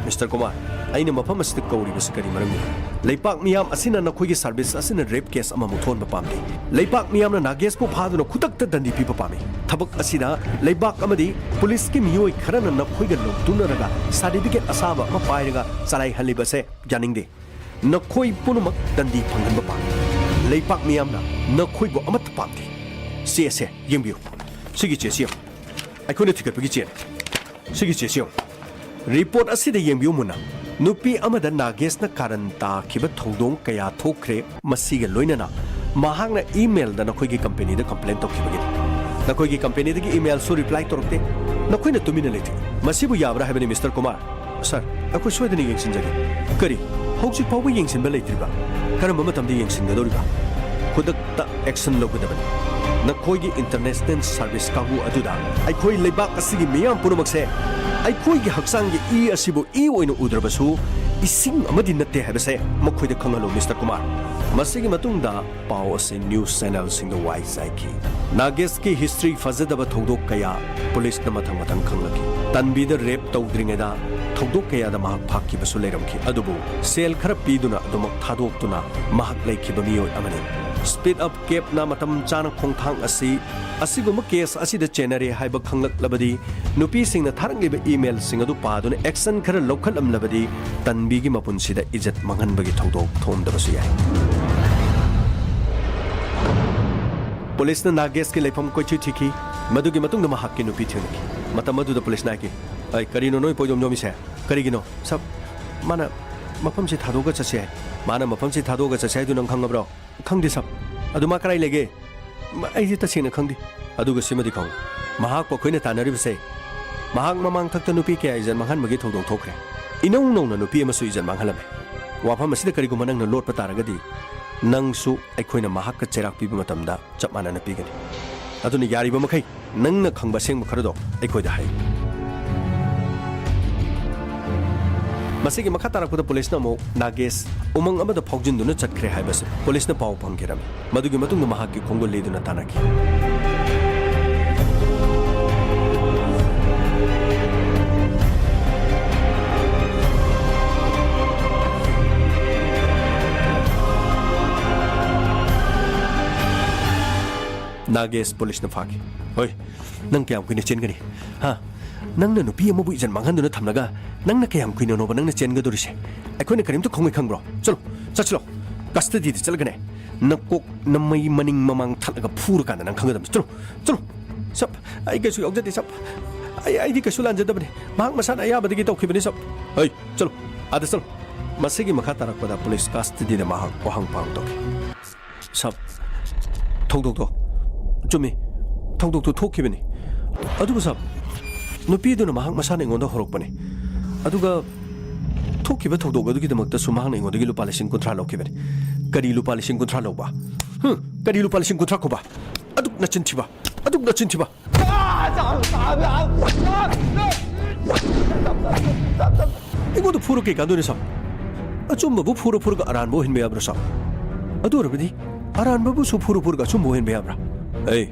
ꯃꯤꯁꯇꯔ ꯀꯨꯃꯥꯔ, ꯑꯩꯅ ꯃꯐꯝ ꯑꯁꯤꯗ ꯀꯧꯔꯤꯕꯁꯤ ꯀꯔꯤ ꯃꯔꯝꯒꯤꯅꯣ? ꯂꯩꯄꯥꯛ ꯃꯤꯌꯥꯝ ꯑꯁꯤꯅ ꯅꯈꯣꯏꯒꯤ ꯁꯥꯔꯚꯤꯁ ꯑꯁꯤꯅ ꯔꯦꯞ ꯀꯦꯁ ꯑꯃꯃꯨꯛ ꯊꯣꯛꯍꯟꯕ ꯄꯥꯝꯗꯦ꯫ ꯂꯩꯄꯥꯛ ꯃꯤꯌꯥꯝꯅ ꯅꯥꯒꯦꯁꯄꯨ ꯐꯥꯗꯨꯅ ꯈꯨꯗꯛꯇ ꯗꯟꯗꯤ ꯄꯤꯕ ꯄꯥꯝꯃꯤ꯫ ꯊꯕꯛ ꯑꯁꯤꯗ ꯂꯩꯕꯥꯛ ꯑꯃꯗꯤ ꯄꯨꯂꯤꯁꯀꯤ ꯃꯤꯑꯣꯏ ꯈꯔꯅ ꯅꯈꯣꯏꯒ ꯂꯧꯇꯨꯅꯔꯒ ꯁꯥꯔꯇꯤꯐꯤꯀꯦꯠ ꯑꯁꯥꯕ ꯑꯃ ꯄꯥꯏꯔꯒ ꯆꯂꯥꯏꯍꯜꯂꯤꯕꯁꯦ ꯌꯥꯅꯤꯡꯗꯦ꯫ ꯅꯈꯣꯏ ꯄꯨꯝꯅꯃꯛ ꯗꯟꯗꯤ ꯐꯪꯍꯟꯕ ꯄꯥꯝꯃꯤ꯫ ꯂꯩꯄꯥꯛ ꯃꯤꯌꯥꯝꯅ ꯅꯈꯣꯏꯕꯨ ꯑꯃꯠꯇ ꯄꯥꯝꯗꯦ꯫ ꯆꯦ ꯑꯁꯦ ꯌꯦꯡꯕꯤꯌꯨ꯫ ꯁꯤꯒꯤ ꯆꯦꯁꯤ ꯌꯦꯡꯉꯨ꯫ ꯑꯩꯈꯣꯏꯅ ꯊꯤꯒꯠꯄꯒꯤ ꯆꯦꯅꯤ꯫ ꯁꯤꯒꯤ ꯆꯦꯁꯤ ꯌꯦꯡꯉꯨ꯫ ꯔꯤꯄꯣꯔꯠ ꯑꯁꯤꯗ ꯌꯦꯡꯕꯤꯌꯨ ꯃꯨꯟꯅ꯫ ꯅꯨꯄꯤ ꯑꯃꯗ ꯅꯥꯒꯦꯁꯅ ꯀꯥꯔꯟ ꯇꯥꯈꯤꯕ ꯊꯧꯗꯣꯡ ꯀꯌꯥ ꯊꯣꯛꯈ꯭ꯔꯦ꯫ ꯃꯁꯤꯒ ꯂꯣꯏꯅꯅ ꯃꯍꯥꯛꯅ ꯏꯃꯦꯜꯗ ꯅꯈꯣꯏꯒꯤ ꯀꯝꯄꯦꯅꯤꯗ ꯀꯝꯄ꯭ꯂꯦꯟ ꯇꯧꯈꯤꯕꯒꯤꯅꯤ꯫ ꯅꯈꯣꯏꯒꯤ ꯀꯝꯄꯦꯅꯤꯗꯒꯤ ꯏꯃꯦꯜꯁꯨ ꯔꯤꯄ꯭ꯂꯥꯏ ꯇꯧꯔꯛꯇꯦ꯫ ꯅꯈꯣꯏꯅ ꯇꯨꯃꯤꯟꯅ ꯂꯩꯊꯣꯛꯏ꯫ ꯃꯁꯤꯕꯨ ꯌꯥꯕ꯭ꯔꯥ ꯍꯥꯏꯕꯅꯤ, ꯃꯤꯁꯇꯔ ꯀꯨꯃꯥꯔ꯫ ꯁꯥꯔ, ꯑꯩꯈꯣꯏ ꯁꯣꯏꯗꯅ ꯌꯦꯡꯁꯤꯟꯖꯒꯦ꯫ ꯀꯔꯤ? ꯍꯧꯖꯤꯛ ꯐꯥꯎꯕ ꯌꯦꯡꯁꯤꯟꯕ ꯂꯩꯇ꯭ꯔꯤꯕ? ꯀꯔꯝꯕ ꯃꯇꯝꯗ ꯌꯦꯡꯁꯤꯟꯒꯗꯧꯔꯤꯕ? ꯈꯨꯗꯛꯇ ꯑꯦꯛꯁꯟ ꯂꯧꯒꯗꯕꯅꯤ꯫ ꯅꯈꯣꯏꯒꯤ ꯏꯟꯇꯔꯅꯦꯁꯅꯦꯜ ꯁꯔꯚꯤꯁ ꯀꯥꯡꯕꯨ ꯑꯗꯨꯗ ꯑꯩꯈꯣꯏ ꯂꯩꯕꯥꯛ ꯑꯁꯤꯒꯤ ꯃꯤꯌꯥꯝ ꯄꯨꯝꯅꯃꯛꯁꯦ ꯑꯩꯈꯣꯏꯒꯤ ꯍꯛꯆꯥꯡꯒꯤ ꯏ ꯑꯁꯤꯕꯨ ꯏ ꯑꯣꯏꯅ ꯎꯗ꯭ꯔꯕꯁꯨ ꯏꯁꯤꯡ ꯑꯃꯗꯤ ꯅꯠꯇꯦ ꯍꯥꯏꯕꯁꯦ ꯃꯈꯣꯏꯗ ꯈꯪꯍꯜꯂꯨ, ꯃꯤꯁꯇꯔ ꯀꯨꯃꯥꯔ꯫ ꯃꯁꯤꯒꯤ ꯃꯇꯨꯡꯗ ꯄꯥꯎ ꯑꯁꯤ ꯅ꯭ꯌꯨꯁ ꯆꯦꯅꯦꯜꯁꯤꯡꯗ ꯋꯥꯏ ꯆꯥꯏꯈꯤ꯫ ꯅꯥꯒꯦꯁꯀꯤ ꯍꯤꯁꯇ꯭ꯔꯤ ꯐꯖꯗꯕ ꯊꯧꯗꯣꯛ ꯀꯌꯥ ꯄꯨꯂꯤꯁꯅ ꯃꯊꯪ ꯃꯊꯪ ꯈꯪꯂꯛꯈꯤ꯫ ꯇꯟꯕꯤꯗ ꯔꯦꯞ ꯇꯧꯗ꯭ꯔꯤꯉꯩꯗ ꯊꯧꯗꯣꯛ ꯀꯌꯥꯗ ꯃꯍꯥꯛ ꯐꯥꯈꯤꯕꯁꯨ ꯂꯩꯔꯝꯈꯤ꯫ ꯑꯗꯨꯕꯨ ꯁꯦꯜ ꯈꯔ ꯄꯤꯗꯨꯅ ꯑꯗꯨꯃꯛ ꯊꯥꯗꯣꯛꯇꯨꯅ ꯃꯍꯥꯛ ꯂꯩꯈꯤꯕ ꯃꯤꯑꯣꯏ ꯑꯃꯅꯤ꯫ ꯁ꯭ꯄꯤꯗ ꯑꯞ ꯀꯦꯞꯅ ꯃꯇꯝ ꯆꯥꯅ ꯈꯣꯡꯊꯥꯡ ꯑꯁꯤ ꯑꯁꯤꯒꯨꯝꯕ ꯀꯦꯁ ꯑꯁꯤꯗ ꯆꯦꯟꯅꯔꯦ ꯍꯥꯏꯕ ꯈꯪꯂꯛꯂꯕꯗꯤ, ꯅꯨꯄꯤꯁꯤꯡꯅ ꯊꯥꯔꯛꯂꯤꯕ ꯏꯃꯦꯜꯁꯤꯡ ꯑꯗꯨ ꯄꯥꯗꯨꯅ ꯑꯦꯛꯁꯟ ꯈꯔ ꯂꯧꯈꯠꯂꯝꯂꯕꯗꯤ, ꯇꯟꯕꯤꯒꯤ ꯃꯄꯨꯟꯁꯤꯗ ꯏꯖꯠ ꯃꯥꯡꯍꯟꯕꯒꯤ ꯊꯧꯗꯣꯛ ꯊꯣꯛꯂꯝꯗꯕꯁꯨ ꯌꯥꯏ꯫ ꯄꯨꯂꯤꯁꯅ ꯅꯥꯒꯦꯁꯀꯤ ꯂꯩꯐꯝ ꯀꯣꯏꯊꯤ ꯊꯤꯈꯤ꯫ ꯃꯗꯨꯒꯤ ꯃꯇꯨꯡꯗ ꯃꯍꯥꯛꯀꯤ ꯅꯨꯄꯤ ꯊꯦꯡꯅꯈꯤ꯫ ꯃꯇꯝ ꯑꯗꯨꯗ ꯄꯨꯂꯤꯁꯅ ꯍꯥꯏꯈꯤ, "ꯑꯩ, ꯀꯔꯤꯅꯣ ꯅꯣꯏ ꯄꯣꯏꯗꯣꯝ ꯌꯣꯝꯃꯤꯁꯦ? ꯀꯔꯤꯒꯤꯅꯣ?" "ꯁꯕ, ꯃꯥꯅ ꯃꯐꯝꯁꯤ ꯊꯥꯗꯣꯛꯑꯒ ꯆꯠꯁꯦ ꯍꯥꯏ꯫" "ꯃꯥꯅ ꯃꯐꯝꯁꯤ ꯊꯥꯗꯣꯛꯑꯒ ꯆꯠꯁꯦ ꯍꯥꯏꯗꯨ ꯅꯪ ꯈꯪꯉꯕ꯭ꯔꯣ?" "ꯈꯪꯗꯦ ꯁꯕ꯫ ꯑꯗꯨ ꯃꯥ ꯀꯗꯥꯏ ꯂꯩꯒꯦ?" "ꯃ-, ꯑꯩꯗꯤ ꯇꯁꯦꯡꯅ ꯈꯪꯗꯦ꯫" "ꯑꯗꯨꯒ ꯁꯤꯃꯗꯤ ꯈꯪꯉꯨ, ꯃꯍꯥꯛꯄꯨ ꯑꯩꯈꯣꯏꯅ ꯇꯥꯟꯅꯔꯤꯕꯁꯦ, ꯃꯍꯥꯛ ꯃꯃꯥꯡꯊꯛꯇ ꯅꯨꯄꯤ ꯀꯌꯥ ꯏꯖꯠ ꯃꯥꯡꯍꯟꯕꯒꯤ ꯊꯧꯗꯣꯛ ꯊꯣꯛꯈ꯭ꯔꯦ꯫ ꯏꯅꯧ ꯅꯧꯅ ꯅꯨꯄꯤ ꯑꯃꯁꯨ ꯏꯖꯠ ꯃꯥꯡꯍꯜꯂꯝꯃꯦ꯫ ꯋꯥꯐꯝ ꯑꯁꯤꯗ ꯀꯔꯤꯒꯨꯝꯕ ꯅꯪꯅ ꯂꯣꯠꯄ ꯇꯥꯔꯒꯗꯤ, ꯅꯪꯁꯨ ꯑꯩꯈꯣꯏꯅ ꯃꯍꯥꯛꯀ ꯆꯩꯔꯥꯛ ꯄꯤꯕ ꯃꯇꯝꯗ ꯆꯞ ꯃꯥꯟꯅꯅ ꯄꯤꯒꯅꯤ꯫ ꯑꯗꯨꯅ ꯌꯥꯔꯤꯕ ꯃꯈꯩ ꯅꯪꯅ ꯈꯪꯕ ꯑꯁꯦꯡꯕ ꯈꯔꯗꯣ ꯑꯩꯈꯣꯏꯗ ꯍꯥꯏꯌꯨ꯫" ꯃꯁꯤꯒꯤ ꯃꯈꯥ ꯇꯥꯔꯛꯄꯗ ꯄꯨꯂꯤꯁꯅ ꯑꯃꯨꯛ ꯅꯥꯒꯦꯁ ꯎꯃꯪ ꯑꯃꯗ ꯐꯥꯎꯖꯤꯟꯗꯨꯅ ꯆꯠꯈ꯭ꯔꯦ ꯍꯥꯏꯕꯁꯤ ꯄꯨꯂꯤꯁꯅ ꯄꯥꯎ ꯐꯪꯈꯤꯔꯝꯃꯤ꯫ ꯃꯗꯨꯒꯤ ꯃꯇꯨꯡꯗ ꯃꯍꯥꯛꯀꯤ ꯈꯣꯡꯒꯨꯜ ꯂꯤꯗꯨꯅ ꯇꯥꯟꯅꯈꯤ꯫ ꯅꯥꯒꯦꯁ ꯄꯨꯂꯤꯁꯅ ꯐꯥꯈꯤ꯫ "ꯍꯣꯏ, ꯅꯪ ꯀꯌꯥꯝ ꯀꯨꯏꯅ ꯆꯦꯟꯒꯅꯤ? ꯍꯥ? ꯅꯪꯅ ꯅꯨꯄꯤ ꯑꯃꯕꯨ ꯏꯖꯠ ꯃꯥꯡꯍꯟꯗꯨꯅ ꯊꯝꯂꯒ ꯅꯪꯅ ꯀꯌꯥꯝ ꯀꯨꯏꯅꯅꯣꯕ ꯅꯪꯅ ꯆꯦꯟꯒꯗꯧꯔꯤꯁꯦ? ꯑꯩꯈꯣꯏꯅ ꯀꯔꯤꯝꯇ ꯈꯪꯉꯣꯏ ꯈꯪꯕ꯭ꯔꯣ? ꯆꯠꯂꯣ, ꯆꯠꯁꯤꯜꯂꯣ꯫ ꯀꯁꯇꯗꯤꯗ ꯆꯠꯂꯒꯅꯦ, ꯅꯀꯣꯛ ꯅꯃꯩ ꯃꯅꯤꯡ ꯃꯃꯥꯡ ꯊꯠꯂꯒ ꯐꯨꯔꯀꯥꯟꯗ ꯅꯪ ꯈꯪꯒꯗꯕꯅꯤ꯫ ꯆꯠꯂꯣ, ꯆꯠꯂꯣ꯫" ꯁꯞ, ꯑꯩ ꯀꯩꯁꯨ ꯌꯥꯎꯖꯗꯦ, ꯁꯞ꯫ ꯑꯩ, ꯑꯩꯗꯤ ꯀꯩꯁꯨ ꯂꯥꯟꯖꯗꯕꯅꯤ꯫ ꯃꯍꯥꯛ ꯃꯁꯥꯅ ꯑꯌꯥꯕꯗꯒꯤ ꯇꯧꯈꯤꯕꯅꯤ, ꯁꯞ꯫ ꯍꯩ, ꯆꯠꯂꯣ꯫ ꯑꯥꯗ ꯆꯠꯂꯣ꯫ ꯃꯁꯤꯒꯤ ꯃꯈꯥ ꯇꯥꯔꯛꯄꯗ ꯄꯨꯂꯤꯁ ꯀꯁꯇꯗꯤꯗ ꯃꯍꯥꯛ ꯋꯥꯍꯪ ꯄꯥꯎꯍꯪ ꯇꯧꯈꯤ꯫ ꯁꯞ, ꯊꯧꯗꯣꯛꯇꯣ ꯆꯨꯝꯃꯤ꯫ ꯊꯧꯗꯣꯛꯇꯣ ꯊꯣꯛꯈꯤꯕꯅꯤ꯫ ꯑꯗꯨꯕꯨ ꯁꯞ, ꯅꯨꯄꯤ ꯑꯗꯨꯅ ꯃꯍꯥꯛ ꯃꯁꯥꯅ ꯑꯩꯉꯣꯟꯗ ꯍꯧꯔꯛꯄꯅꯤ꯫ ꯑꯗꯨꯒ ꯊꯣꯛꯈꯤꯕ ꯊꯧꯗꯣꯛ ꯑꯗꯨꯒꯤꯗꯃꯛꯇꯁꯨ ꯃꯍꯥꯛꯅ ꯑꯩꯉꯣꯟꯗꯒꯤ ꯂꯨꯄꯥ ꯂꯤꯁꯤꯡ ꯀꯨꯟꯊ꯭ꯔꯥ ꯂꯧꯈꯤꯕꯅꯤ꯫ ꯀꯔꯤ ꯂꯨꯄꯥ ꯂꯤꯁꯤꯡ ꯀꯨꯟꯊ꯭ꯔꯥ ꯂꯧꯕ? ꯍꯨꯝ, ꯀꯔꯤ ꯂꯨꯄꯥ ꯂꯤꯁꯤꯡ ꯀꯨꯟꯊ꯭ꯔꯥ ꯈꯨꯕ? ꯑꯗꯨꯛ ꯅꯆꯤꯟ ꯊꯤꯕ! ꯑꯗꯨꯛ ꯅꯆꯤꯟ ꯊꯤꯕ! ꯑꯩꯉꯣꯟꯗ ꯐꯨꯔ ꯀꯩ ꯀꯥꯟꯗꯣꯏꯅꯣ, ꯁꯥꯔ? ꯑꯆꯨꯝꯕꯕꯨ ꯐꯨꯔ ꯐꯨꯔꯒ ꯑꯔꯥꯟꯕ ꯑꯣꯏꯍꯟꯕ ꯌꯥꯕ꯭ꯔꯥ, ꯁꯥꯔ? ꯑꯗꯨ ꯑꯣꯏꯔꯕꯗꯤ ꯑꯔꯥꯟꯕꯕꯨꯁꯨ ꯐꯨꯔ ꯐꯨꯔꯒ ꯑꯆꯨꯝꯕ ꯑꯣꯏꯍꯟꯕ ꯌꯥꯕ꯭ꯔꯥ? ꯑꯦ,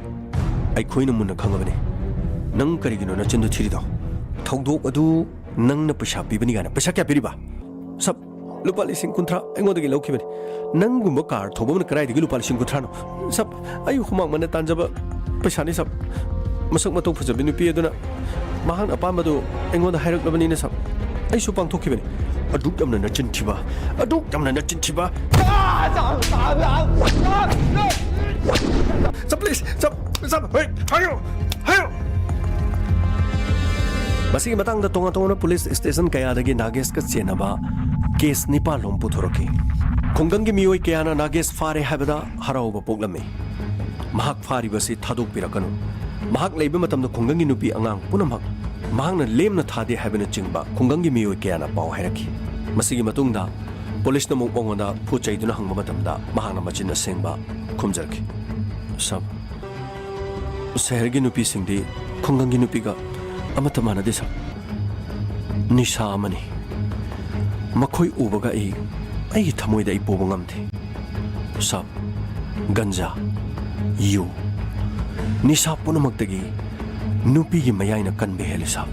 ꯑꯩꯈꯣꯏꯅ ꯃꯨꯟꯅ ꯈꯪꯉꯕꯅꯤ꯫ ꯅꯪ ꯀꯔꯤꯒꯤꯅꯣ ꯅꯆꯤꯟꯗꯣ ꯊꯤꯔꯤꯗꯣ? ꯊꯧꯗꯣꯛ ꯑꯗꯨ ꯅꯪꯅ ꯄꯩꯁꯥ ꯄꯤꯕꯅꯤ ꯀꯥꯏꯅ꯫ ꯄꯩꯁꯥ ꯀꯌꯥ ꯄꯤꯔꯤꯕ? ꯁꯥꯔ, ꯂꯨꯄꯥ ꯂꯤꯁꯤꯡ ꯀꯨꯟꯊ꯭ꯔꯥ ꯑꯩꯉꯣꯟꯗꯒꯤ ꯂꯧꯈꯤꯕꯅꯤ꯫ ꯅꯪꯒꯨꯝꯕ ꯀꯥꯔ ꯊꯧꯕ ꯑꯃꯅ ꯀꯗꯥꯏꯗꯒꯤ ꯂꯨꯄꯥ ꯂꯤꯁꯤꯡ ꯀꯨꯟꯊ꯭ꯔꯥꯅꯣ? ꯁꯥꯔ, ꯑꯩ ꯍꯨꯃꯥꯡ ꯃꯟꯅ ꯇꯥꯟꯖꯕ ꯄꯩꯁꯥꯅꯤ, ꯁꯥꯔ꯫ ꯃꯁꯛ ꯃꯇꯧ ꯐꯖꯕꯤ ꯅꯨꯄꯤ ꯑꯗꯨꯅ ꯃꯍꯥꯛꯅ ꯑꯄꯥꯝꯕꯗꯨ ꯑꯩꯉꯣꯟꯗ ꯍꯥꯏꯔꯛꯂꯕꯅꯤꯅ, ꯁꯥꯔ, ꯑꯩꯁꯨ ꯄꯥꯡꯊꯣꯛꯈꯤꯕꯅꯤ꯫ ꯑꯗꯨꯛ ꯌꯥꯝꯅ ꯅꯆꯤꯟ ꯊꯤꯕ, ꯑꯗꯨꯛ ꯌꯥꯝꯅ ꯅꯆꯤꯟ ꯊꯤꯕ! ꯁꯥꯔ, please, ꯁꯥꯔ, ꯁꯥꯔ, ꯍꯣꯏ, ꯍꯥꯏꯌꯨ, ꯍꯥꯏꯌꯨ꯫ ꯃꯁꯤꯒꯤ ꯃꯇꯥꯡꯗ ꯇꯣꯉꯥꯟ ꯇꯣꯉꯥꯟꯕ ꯄꯨꯂꯤꯁ ꯁ꯭ꯇꯦꯁꯟ ꯀꯌꯥꯗꯒꯤ ꯅꯥꯒꯦꯁꯀ ꯆꯦꯟꯅꯕ ꯀꯦꯁ ꯅꯤꯄꯥꯜ ꯂꯣꯝ ꯄꯨꯊꯣꯔꯛꯈꯤ꯫ ꯈꯨꯡꯒꯪꯒꯤ ꯃꯤꯑꯣꯏ ꯀꯌꯥꯅ ꯅꯥꯒꯦꯁ ꯐꯥꯔꯦ ꯍꯥꯏꯕꯗ ꯍꯔꯥꯎꯕ ꯄꯣꯛꯂꯝꯃꯤ꯫ ꯃꯍꯥꯛ ꯐꯥꯔꯤꯕꯁꯤ ꯊꯥꯗꯣꯛꯄꯤꯔꯛꯀꯅꯨ꯫ ꯃꯍꯥꯛ ꯂꯩꯕ ꯃꯇꯝꯗ ꯈꯨꯡꯒꯪꯒꯤ ꯅꯨꯄꯤ ꯑꯉꯥꯡ ꯄꯨꯝꯅꯃꯛ ꯃꯍꯥꯛꯅ ꯂꯦꯝꯅ ꯊꯥꯗꯦ ꯍꯥꯏꯕꯅꯆꯤꯡꯕ ꯈꯨꯡꯒꯪꯒꯤ ꯃꯤꯑꯣꯏ ꯀꯌꯥꯅ ꯄꯥꯎ ꯍꯥꯏꯔꯛꯈꯤ꯫ ꯃꯁꯤꯒꯤ ꯃꯇꯨꯡꯗ ꯄꯨꯂꯤꯁꯅ ꯑꯃꯨꯛ ꯃꯉꯣꯟꯗ ꯄꯣꯠ ꯆꯩꯗꯨꯅ ꯍꯪꯕ ꯃꯇꯝꯗ ꯃꯍꯥꯛꯅ ꯃꯆꯤꯟ ꯑꯁꯦꯡꯕ ꯈꯨꯝꯖꯔꯛꯈꯤ꯫ ꯁꯥꯔ, ꯁꯍꯔꯒꯤ ꯅꯨꯄꯤꯁꯤꯡꯗꯤ ꯈꯨꯡꯒꯪꯒꯤ ꯅꯨꯄꯤꯒ ꯑꯃꯠꯇ ꯃꯥꯟꯅꯗꯦ, ꯁꯥꯔ꯫ ꯅꯤꯁꯥ ꯑꯃꯅꯤ꯫ ꯃꯈꯣꯏ ꯎꯕꯒ ꯑꯩ, ꯑꯩꯒꯤ ꯊꯃꯣꯏꯗ ꯑꯩ ꯄꯨꯕ ꯉꯝꯗꯦ꯫ ꯁꯥꯔ, ꯒꯟꯖꯥ, ꯌꯨ, ꯅꯤꯁꯥ ꯄꯨꯝꯅꯃꯛꯇꯒꯤ ꯅꯨꯄꯤꯒꯤ ꯃꯌꯥꯏꯅ ꯀꯟꯕ ꯍꯦꯜꯂꯤ, ꯁꯥꯔ꯫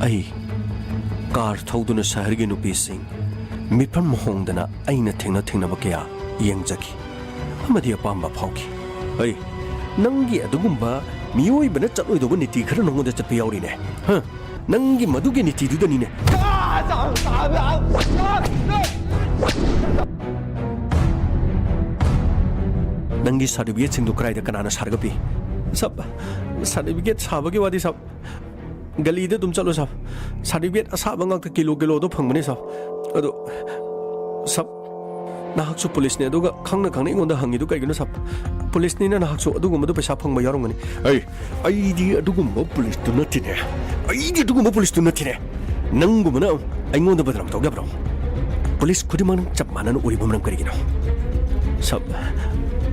ꯑꯩ ꯀꯥꯔ ꯊꯧꯗꯨꯅ ꯁꯍꯔꯒꯤ ꯅꯨꯄꯤꯁꯤꯡ ꯃꯤꯠꯐꯝ ꯍꯣꯡꯗꯅ ꯑꯩꯅ ꯊꯦꯡꯅ ꯊꯦꯡꯅꯕ ꯀꯌꯥ ꯌꯦꯡꯖꯈꯤ ꯑꯃꯗꯤ ꯑꯄꯥꯝꯕ ꯐꯥꯎꯈꯤ꯫ ꯑꯩ, ꯅꯪꯒꯤ ꯑꯗꯨꯒꯨꯝꯕ ꯃꯤꯑꯣꯏꯕꯅ ꯆꯠꯂꯣꯏꯗꯧꯕ ꯅꯤꯇꯤ ꯈꯔ ꯅꯉꯣꯟꯗ ꯆꯠꯄ ꯌꯥꯎꯔꯤꯅꯦ꯫ ꯍ? ꯅꯪꯒꯤ ꯃꯗꯨꯒꯤ ꯅꯤꯇꯤꯗꯨꯗꯅꯤꯅꯦ꯫ ꯅꯪꯒꯤ ꯁꯥꯔꯇꯤꯐꯤꯀꯦꯠꯁꯤꯡꯗꯨ ꯀꯗꯥꯏꯗ, ꯀꯅꯥꯅ ꯁꯥꯔꯒ ꯄꯤ? ꯁꯥꯕ, ꯁꯥꯔꯇꯤꯐꯤꯀꯦꯠ ꯁꯥꯕꯒꯤ ꯋꯥꯗꯤ ꯁꯥꯕ, ꯒꯂꯤꯗ ꯑꯗꯨꯝ ꯆꯠꯂꯣ ꯁꯥꯕ꯫ ꯁꯥꯔꯇꯤꯐꯤꯀꯦꯠ ꯑꯁꯥꯕ ꯉꯥꯛꯇ ꯀꯤꯂꯣ ꯀꯤꯂꯣꯗꯣ ꯐꯪꯕꯅꯦ ꯁꯥꯕ꯫ ꯑꯗꯣ ꯁꯥꯕ, ꯅꯍꯥꯛꯁꯨ ꯄꯨꯂꯤꯁꯅꯦ, ꯑꯗꯨꯒ ꯈꯪꯅ ꯈꯪꯅ ꯑꯩꯉꯣꯟꯗ ꯍꯪꯉꯤꯗꯨ ꯀꯩꯒꯤꯅꯣ ꯁꯥꯕ? ꯄꯨꯂꯤꯁꯅꯤꯅ ꯅꯍꯥꯛꯁꯨ ꯑꯗꯨꯒꯨꯝꯕꯗꯣ ꯄꯩꯁꯥ ꯐꯪꯕ ꯌꯥꯎꯔꯝꯒꯅꯤ꯫ ꯑꯩ, ꯑꯩꯗꯤ ꯑꯗꯨꯒꯨꯝꯕ ꯄꯨꯂꯤꯁꯇꯨ ꯅꯠꯇꯦꯅꯦ꯫ ꯑꯩꯗꯤ ꯑꯗꯨꯒꯨꯝꯕ ꯄꯨꯂꯤꯁꯇꯨ ꯅꯠꯇꯦꯅꯦ꯫ ꯅꯪꯒꯨꯝꯕꯅ ꯑꯩꯉꯣꯟꯗ ꯕꯗꯅꯥꯝ ꯇꯧ ꯌꯥꯕ꯭ꯔꯣ? ꯄꯨꯂꯤꯁ ꯈꯨꯗꯤꯡꯃꯛꯅ ꯆꯞ ꯃꯥꯟꯅꯅ ꯎꯔꯤꯕ ꯃꯔꯝ ꯀꯔꯤꯒꯤꯅꯣ? ꯁꯥꯕ,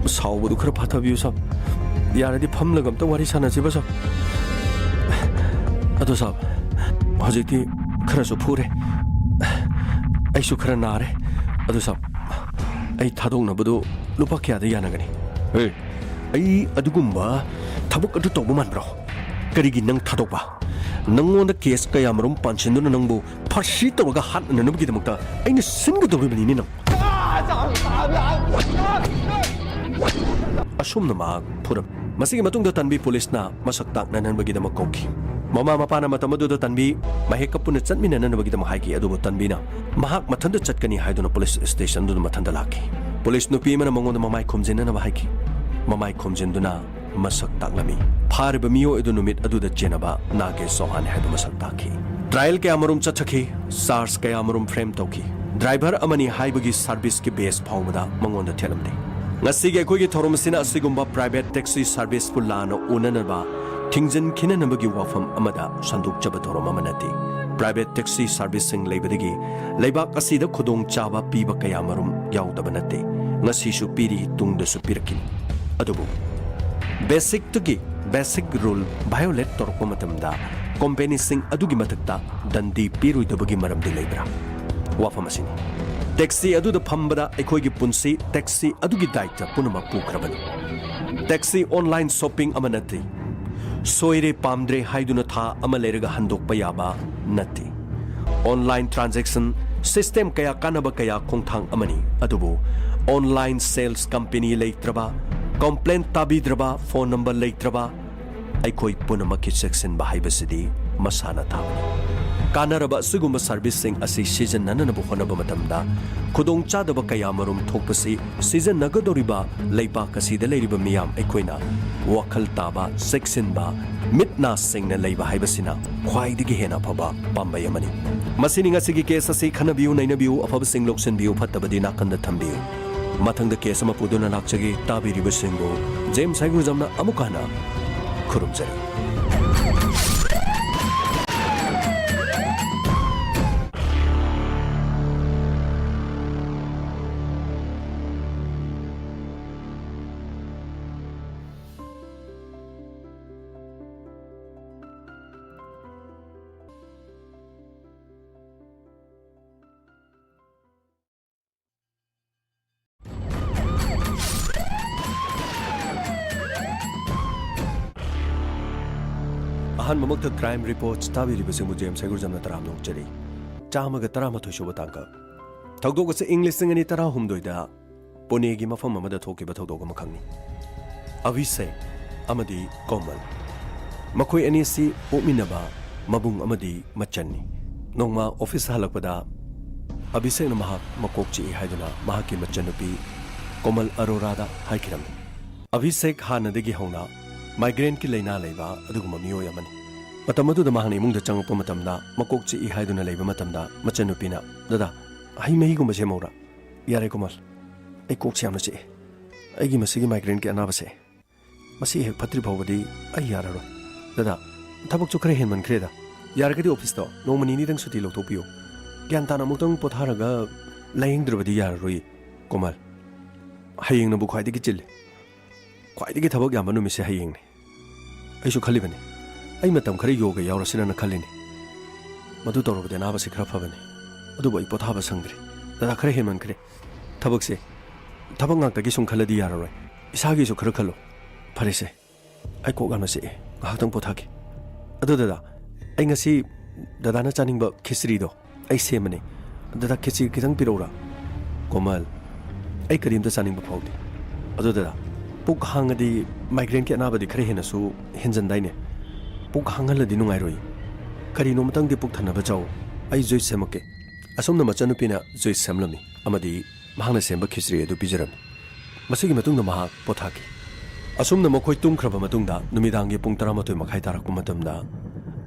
ꯁꯥꯎꯕꯗꯨ ꯈꯔ ꯐꯥꯊꯕꯤꯌꯨ ꯁꯥꯕ꯫ ꯌꯥꯔꯗꯤ ꯐꯝꯂꯒ ꯑꯝꯇ ꯋꯥꯔꯤ ꯁꯥꯟꯅꯁꯤꯕ ꯁꯥꯕ꯫ ꯑꯗꯣ ꯁꯥꯕ, ꯍꯧꯖꯤꯛꯇꯤ ꯈꯔꯁꯨ ꯐꯨꯔꯦ, ꯑꯩꯁꯨ ꯈꯔ ꯅꯥꯔꯦ꯫ ꯑꯗꯣ ꯁꯥꯕ, ꯑꯩ ꯊꯥꯗꯣꯛꯅꯕꯗꯨ ꯂꯨꯄꯥ ꯀꯌꯥꯗ ꯌꯥꯅꯒꯅꯤ? ꯑꯦ, ꯑꯩ ꯑꯗꯨꯒꯨꯝꯕ ꯊꯕꯛ ꯑꯗꯨ ꯇꯧꯕ ꯃꯥꯟꯕ꯭ꯔꯣ? ꯀꯔꯤꯒꯤ ꯅꯪ ꯊꯥꯗꯣꯛꯄ? ꯅꯪꯉꯣꯟꯗ ꯀꯦꯁ ꯀꯌꯥ ꯃꯔꯨꯝ ꯄꯥꯟꯁꯤꯟꯗꯨꯅ ꯅꯪꯕꯨ ꯐꯥꯁꯤ ꯇꯧꯔꯒ ꯍꯥꯠꯅꯅꯕꯒꯤꯗꯃꯛꯇ ꯑꯩꯅ ꯁꯤꯟꯒꯗꯧꯔꯤꯕꯅꯤꯅꯦ ꯅꯪ꯫ ꯑꯁꯨꯝꯅ ꯃꯍꯥꯛ ꯐꯨꯔꯝꯃꯤ꯫ ꯃꯁꯤꯒꯤ ꯃꯇꯨꯡꯗ ꯇꯟꯕꯤ ꯄꯨꯂꯤꯁꯅ ꯃꯁꯛ ꯇꯥꯛꯅꯅꯕꯒꯤꯗꯃꯛ ꯀꯧꯈꯤ꯫ ꯃꯃꯥ ꯃꯄꯥꯅ ꯃꯇꯝ ꯑꯗꯨꯗ ꯇꯟꯕꯤ ꯃꯍꯦꯛꯀ ꯄꯨꯟꯅ ꯆꯠꯃꯤꯟꯅꯅꯕꯒꯤꯗꯃꯛ ꯍꯥꯏꯈꯤ, ꯑꯗꯨꯕꯨ ꯇꯟꯕꯤꯅ ꯃꯍꯥꯛ ꯃꯊꯟꯇ ꯆꯠꯀꯅꯤ ꯍꯥꯏꯗꯨꯅ ꯄꯨꯂꯤꯁ ꯁ꯭ꯇꯦꯁꯟꯗꯨꯗ ꯃꯊꯟꯇ ꯂꯥꯛꯈꯤ꯫ ꯄꯨꯂꯤꯁ ꯅꯨꯄꯤ ꯑꯃꯅ ꯃꯉꯣꯟꯗ ꯃꯃꯥꯏ ꯈꯨꯝꯖꯤꯟꯅꯅꯕ ꯍꯥꯏꯈꯤ꯫ ꯃꯃꯥꯏ ꯈꯨꯝꯖꯤꯟꯗꯨꯅ ꯃꯁꯛ ꯇꯥꯛꯂꯝꯃꯤ꯫ ꯐꯥꯔꯤꯕ ꯃꯤꯑꯣꯏ ꯑꯗꯨ ꯅꯨꯃꯤꯠ ꯑꯗꯨꯗ ꯆꯦꯟꯅꯕ ꯅꯥꯒꯦꯁ ꯆꯧꯍꯥꯟ ꯍꯥꯏꯕ ꯃꯁꯛ ꯇꯥꯛꯈꯤ꯫ ꯇ꯭ꯔꯥꯏꯌꯦꯜ ꯀꯌꯥꯃꯔꯨꯝ ꯆꯠꯊꯈꯤ, ꯆꯥꯔꯖ ꯀꯌꯥꯃꯔꯨꯝ ꯐ꯭ꯔꯦꯝ ꯇꯧꯈꯤ꯫ ꯗ꯭ꯔꯥꯏꯚꯔ ꯑꯃꯅꯤ ꯍꯥꯏꯕꯒꯤ ꯁꯥꯔꯚꯤꯁꯀꯤ ꯕꯦꯖ ꯐꯥꯎꯕꯗ ꯃꯉꯣꯟꯗ ꯊꯦꯠꯂꯝꯗꯦ꯫ ꯉꯁꯤꯒꯤ ꯑꯩꯈꯣꯏꯒꯤ ꯊꯧꯔꯝ ꯑꯁꯤꯅ ꯑꯁꯤꯒꯨꯝꯕ ꯄ꯭ꯔꯥꯏꯚꯦꯠ ꯇꯦꯛꯁꯤ ꯁꯥꯔꯚꯤꯁꯄꯨ ꯂꯥꯟꯅ ꯎꯅꯅꯕ ꯊꯤꯡꯖꯤꯟꯈꯤꯅꯅꯕꯒꯤ ꯋꯥꯐꯝ ꯑꯃꯗ ꯁꯟꯗꯣꯛꯆꯕ ꯊꯧꯔꯝ ꯑꯃ ꯅꯠꯇꯦ꯫ ꯄ꯭ꯔꯥꯏꯚꯦꯠ ꯇꯦꯛꯁꯤ ꯁꯥꯔꯚꯤꯁꯁꯤꯡ ꯂꯩꯕꯗꯒꯤ ꯂꯩꯕꯥꯛ ꯑꯁꯤꯗ ꯈꯨꯗꯣꯡꯆꯥꯕ ꯄꯤꯕ ꯀꯌꯥꯃꯔꯨꯝ ꯌꯥꯎꯗꯕ ꯅꯠꯇꯦ꯫ ꯉꯁꯤꯁꯨ ꯄꯤꯔꯤ, ꯇꯨꯡꯗꯁꯨ ꯄꯤꯔꯛꯈꯤꯅꯤ꯫ ꯑꯗꯨꯕꯨ ꯕꯦꯁꯤꯛꯇꯒꯤ ꯕꯦꯁꯤꯛ ꯔꯨꯜ ꯚꯥꯏꯑꯣꯂꯦꯠ ꯇꯧꯔꯛꯄ ꯃꯇꯝꯗ ꯀꯣꯝꯄꯦꯅꯤꯁꯤꯡ ꯑꯗꯨꯒꯤ ꯃꯊꯛꯇ ꯗꯟꯗꯤ ꯄꯤꯔꯣꯏꯗꯕꯒꯤ ꯃꯔꯝꯗꯤ ꯂꯩꯕ꯭ꯔꯥ? ꯋꯥꯐꯝ ꯑꯁꯤꯅꯤ꯫ ꯇꯦꯛꯁꯤ ꯑꯗꯨꯗ ꯐꯝꯕꯗ ꯑꯩꯈꯣꯏꯒꯤ ꯄꯨꯟꯁꯤ ꯇꯦꯛꯁꯤ ꯑꯗꯨꯒꯤ ꯗꯥꯏꯇ ꯄꯨꯝꯅꯃꯛ ꯄꯨꯈ꯭ꯔꯕꯅꯤ꯫ ꯇꯦꯛꯁꯤ ꯑꯣꯟꯂꯥꯏꯟ ꯁꯣꯄꯤꯡ ꯑꯃ ꯅꯠꯇꯦ꯫ ꯁꯣꯏꯔꯦ ꯄꯥꯝꯗ꯭ꯔꯦ ꯍꯥꯏꯗꯨꯅ ꯊꯥ ꯑꯃ ꯂꯩꯔꯒ ꯍꯟꯗꯣꯛꯄ ꯌꯥꯕ ꯅꯠꯇꯦ꯫ ꯑꯣꯟꯂꯥꯏꯟ ꯇ꯭ꯔꯥꯟꯖꯦꯛꯁꯟ ꯁꯤꯁꯇꯦꯝ ꯀꯌꯥ ꯀꯥꯟꯅꯕ ꯀꯌꯥ ꯈꯣꯡꯊꯥꯡ ꯑꯃꯅꯤ, ꯑꯗꯨꯕꯨ ꯑꯣꯟꯂꯥꯏꯟ ꯁꯦꯜꯁ ꯀꯝꯄꯦꯅꯤ ꯂꯩꯇ꯭ꯔꯕ, ꯀꯝꯄ꯭ꯂꯦꯟ ꯇꯥꯕꯤꯗ꯭ꯔꯕ, ꯐꯣꯟ ꯅꯝꯕꯔ ꯂꯩꯇ꯭ꯔꯕ, ꯑꯩꯈꯣꯏ ꯄꯨꯝꯅꯃꯛꯀꯤ ꯆꯦꯛꯁꯤꯟꯕ ꯍꯥꯏꯕꯁꯤꯗꯤ ꯃꯁꯥꯅ ꯊꯥꯕꯅꯤ꯫ ꯀꯥꯟꯅꯔꯕ ꯑꯁꯤꯒꯨꯝꯕ ꯁꯔꯚꯤꯁꯁꯤꯡ ꯑꯁꯤ ꯁꯤꯖꯤꯟꯅꯅꯅꯕ ꯍꯣꯠꯅꯕ ꯃꯇꯝꯗ ꯈꯨꯗꯣꯡꯆꯥꯗꯕ ꯀꯌꯥꯃꯔꯨꯝ ꯊꯣꯛꯄꯁꯤ ꯁꯤꯖꯤꯟꯅꯒꯗꯧꯔꯤꯕ ꯂꯩꯕꯥꯛ ꯑꯁꯤꯗ ꯂꯩꯔꯤꯕ ꯃꯤꯌꯥꯝ ꯑꯩꯈꯣꯏꯅ ꯋꯥꯈꯜ ꯇꯥꯕ, ꯆꯦꯛꯁꯤꯟꯕ, ꯃꯤꯠ ꯅꯥ ꯁꯤꯡꯅ ꯂꯩꯕ ꯍꯥꯏꯕꯁꯤꯅ ꯈ꯭ꯋꯥꯏꯗꯒꯤ ꯍꯦꯟꯅ ꯑꯐꯕ ꯄꯥꯝꯕꯩ ꯑꯃꯅꯤ꯫ ꯃꯁꯤꯅꯤ ꯉꯁꯤꯒꯤ ꯀꯦꯁ ꯑꯁꯤ꯫ ꯈꯟꯅꯕꯤꯌꯨ, ꯅꯩꯅꯕꯤꯌꯨ, ꯑꯐꯕꯁꯤꯡ ꯂꯧꯁꯤꯟꯕꯤꯌꯨ, ꯐꯠꯇꯕꯗꯤ ꯅꯥꯀꯟꯗ ꯊꯝꯕꯤꯌꯨ꯫ ꯃꯊꯪꯗ ꯀꯦꯁ ꯑꯃ ꯄꯨꯗꯨꯅ ꯂꯥꯛꯆꯒꯦ꯫ ꯇꯥꯕꯤꯔꯤꯕꯁꯤꯡꯕꯨ ꯖꯦꯝꯁ ꯍꯩꯒ꯭ꯔꯨꯖꯝꯅ ꯑꯃꯨꯛꯀ ꯍꯟꯅ ꯈꯨꯔꯨꯝꯖꯔꯤ꯫ ꯑꯍꯥꯟꯕꯃꯛꯇ Crime Reports ꯇꯥꯕꯤꯔꯤꯕꯁꯤꯡꯕꯨ ꯖꯦꯝꯁ ꯍꯩꯒ꯭ꯔꯨꯖꯝꯅ ꯇꯔꯥꯝꯅ ꯑꯣꯛꯆꯔꯤ꯫ ꯆꯥꯝꯃꯒ ꯇꯔꯥꯃꯥꯊꯣꯏ ꯁꯨꯕ ꯇꯥꯡꯀꯛ꯫ ꯊꯧꯗꯣꯛ ꯑꯁꯤ ꯏꯪ ꯂꯤꯁꯤꯡ ꯑꯅꯤ ꯇꯔꯥꯍꯨꯝꯗꯣꯏꯗ ꯄꯨꯅꯦꯒꯤ ꯃꯐꯝ ꯑꯃꯗ ꯊꯣꯛꯈꯤꯕ ꯊꯧꯗꯣꯛ ꯑꯃꯈꯛꯅꯤ꯫ ꯑꯚꯤꯁꯦꯛ ꯑꯃꯗꯤ ꯀꯣꯃꯜ, ꯃꯈꯣꯏ ꯑꯅꯤ ꯑꯁꯤ ꯄꯣꯛꯃꯤꯟꯅꯕ ꯃꯕꯨꯡ ꯑꯃꯗꯤ ꯃꯆꯟꯅꯤ꯫ ꯅꯣꯡꯃ ꯑꯣꯐꯤꯁ ꯍꯜꯂꯛꯄꯗ ꯑꯚꯤꯁꯦꯛꯅ ꯃꯍꯥꯛ ꯃꯀꯣꯛ ꯆꯤꯛꯏ ꯍꯥꯏꯗꯨꯅ ꯃꯍꯥꯛꯀꯤ ꯃꯆꯟꯅꯨꯄꯤ ꯀꯣꯃꯜ ꯑꯔꯣꯔꯥꯗ ꯍꯥꯏꯈꯤꯔꯝꯃꯤ꯫ ꯑꯚꯤꯁꯦꯛ ꯍꯥꯟꯅꯗꯒꯤ ꯍꯧꯅ ꯃꯥꯏꯒ꯭ꯔꯦꯟꯒꯤ ꯂꯥꯏꯅꯥ ꯂꯩꯕ ꯑꯗꯨꯒꯨꯝꯕ ꯃꯤꯑꯣꯏ ꯑꯃꯅꯤ꯫ ꯃꯇꯝ ꯑꯗꯨꯗ ꯃꯍꯥꯛꯅ ꯏꯃꯨꯡꯗ ꯆꯪꯂꯛꯄ ꯃꯇꯝꯗ ꯃꯀꯣꯛ ꯆꯤꯛꯏ ꯍꯥꯏꯗꯨꯅ ꯂꯩꯕ ꯃꯇꯝꯗ ꯃꯆꯟꯅꯨꯄꯤꯅ, "ꯗꯗꯥ, ꯍꯩ ꯃꯍꯤꯒꯨꯝꯕ ꯁꯦꯝꯃꯧꯔꯥ?" "ꯌꯥꯔꯦ ꯀꯣꯃꯜ, ꯑꯩ ꯀꯣꯛꯁꯦ ꯌꯥꯝꯅ ꯆꯤꯛꯑꯦ꯫ ꯑꯩꯒꯤ ꯃꯁꯤꯒꯤ ꯃꯥꯏꯒ꯭ꯔꯦꯟꯒꯤ ꯑꯅꯥꯕꯁꯦ, ꯃꯁꯤ ꯍꯦꯛ ꯐꯠꯇ꯭ꯔꯤ ꯐꯥꯎꯕꯗꯤ ꯑꯩ ꯌꯥꯔꯔꯣꯏ꯫ ꯗꯗꯥ, ꯊꯕꯛꯁꯨ ꯈꯔ ꯍꯦꯟꯃꯟꯈ꯭ꯔꯦꯗ꯫ ꯌꯥꯔꯒꯗꯤ ꯑꯣꯐꯤꯁꯇꯣ ꯅꯣꯡꯃ ꯅꯤꯅꯤꯗꯪ ꯁꯨꯇꯤ ꯂꯧꯊꯣꯛꯄꯤꯌꯨ꯫ ꯒ꯭ꯌꯥꯟ ꯇꯥꯅ ꯑꯃꯨꯛꯇꯪ ꯄꯣꯊꯥꯔꯒ ꯂꯥꯌꯦꯡꯗ꯭ꯔꯕꯗꯤ ꯌꯥꯔꯔꯣꯏ ꯀꯣꯃꯜ꯫ ꯍꯌꯦꯡꯅꯕꯨ ꯈ꯭ꯋꯥꯏꯗꯒꯤ ꯆꯤꯜꯂꯤ꯫ ꯈ꯭ꯋꯥꯏꯗꯒꯤ ꯊꯕꯛ ꯌꯥꯝꯕ ꯅꯨꯃꯤꯠꯁꯦ ꯍꯌꯦꯡꯅꯤ꯫ ꯑꯩꯁꯨ ꯈꯜꯂꯤꯕꯅꯤ, ꯑꯩ ꯃꯇꯝ ꯈꯔ ꯌꯣꯒ ꯌꯥꯎꯔꯁꯤꯔꯅ ꯈꯜꯂꯤꯅꯤ꯫ ꯃꯗꯨ ꯇꯧꯔꯕꯗꯤ ꯑꯅꯥꯕꯁꯤ ꯈꯔ ꯐꯕꯅꯤ꯫ ꯑꯗꯨꯕꯨ ꯑꯩ ꯄꯣꯊꯥꯕ ꯁꯪꯗ꯭ꯔꯦ꯫ ꯗꯗꯥ, ꯈꯔ ꯍꯦꯟꯃꯟꯈ꯭ꯔꯦ ꯊꯕꯛꯁꯦ꯫ ꯊꯕꯛ ꯉꯥꯛꯇꯒꯤ ꯁꯨꯝ ꯈꯜꯂꯗꯤ ꯌꯥꯔꯔꯣꯏ꯫ ꯏꯁꯥꯒꯤꯁꯨ ꯈꯔ ꯈꯜꯂꯣ꯫ ꯐꯔꯦꯁꯦ, ꯑꯩ ꯀꯣꯛ ꯌꯥꯝꯅ ꯆꯤꯛꯑꯦ꯫ ꯉꯥꯏꯍꯥꯛꯇꯪ ꯄꯣꯊꯥꯒꯦ꯫ ꯑꯗꯣ ꯗꯗꯥ, ꯑꯩ ꯉꯁꯤ ꯗꯗꯥꯅ ꯆꯥꯅꯤꯡꯕ ꯈꯤꯆ꯭ꯔꯤꯗꯣ ꯑꯩ ꯁꯦꯝꯃꯅꯤ꯫ ꯗꯗꯥ, ꯈꯦꯆꯤ ꯈꯤꯇꯪ ꯄꯤꯔꯛꯎꯔꯥ? ꯀꯣꯃꯜ, ꯑꯩ ꯀꯔꯤꯝꯇ ꯆꯥꯅꯤꯡꯕ ꯐꯥꯎꯗꯦ꯫ ꯑꯗꯣ ꯗꯗꯥ, ꯄꯨꯛ ꯍꯥꯡꯉꯗꯤ ꯃꯥꯏꯒ꯭ꯔꯦꯟꯒꯤ ꯑꯅꯥꯕꯗꯤ ꯈꯔ ꯍꯦꯟꯅꯁꯨ ꯍꯦꯟꯖꯟꯗꯥꯏꯅꯦ? ꯄꯨꯛ ꯍꯥꯡꯍꯜꯂꯗꯤ ꯅꯨꯡꯉꯥꯏꯔꯣꯏ꯫ "ꯀꯔꯤꯅꯣ ꯑꯃꯇꯪꯗꯤ ꯄꯨꯛ ꯊꯟꯅꯕ ꯆꯥꯎ, ꯑꯩ ꯖꯨꯏꯁ ꯁꯦꯝꯃꯛꯀꯦ"꯫ ꯑꯁꯨꯝꯅ ꯃꯆꯟꯅꯨꯄꯤꯅ ꯖꯨꯏꯁ ꯁꯦꯝꯂꯝꯃꯤ ꯑꯃꯗꯤ ꯃꯍꯥꯛꯅ ꯁꯦꯝꯕ ꯈꯤꯆ꯭ꯔꯤ ꯑꯗꯨ ꯄꯤꯖꯔꯝꯃꯤ꯫ ꯃꯁꯤꯒꯤ ꯃꯇꯨꯡꯗ ꯃꯍꯥꯛ ꯄꯣꯊꯥꯈꯤ꯫ ꯑꯁꯨꯝꯅ ꯃꯈꯣꯏ ꯇꯨꯝꯈ꯭ꯔꯕ ꯃꯇꯨꯡꯗ ꯅꯨꯃꯤꯗꯥꯡꯒꯤ ꯄꯨꯡ ꯇꯔꯥꯃꯥꯊꯣꯏ ꯃꯈꯥꯏ ꯇꯥꯔꯛꯄ ꯃꯇꯝꯗ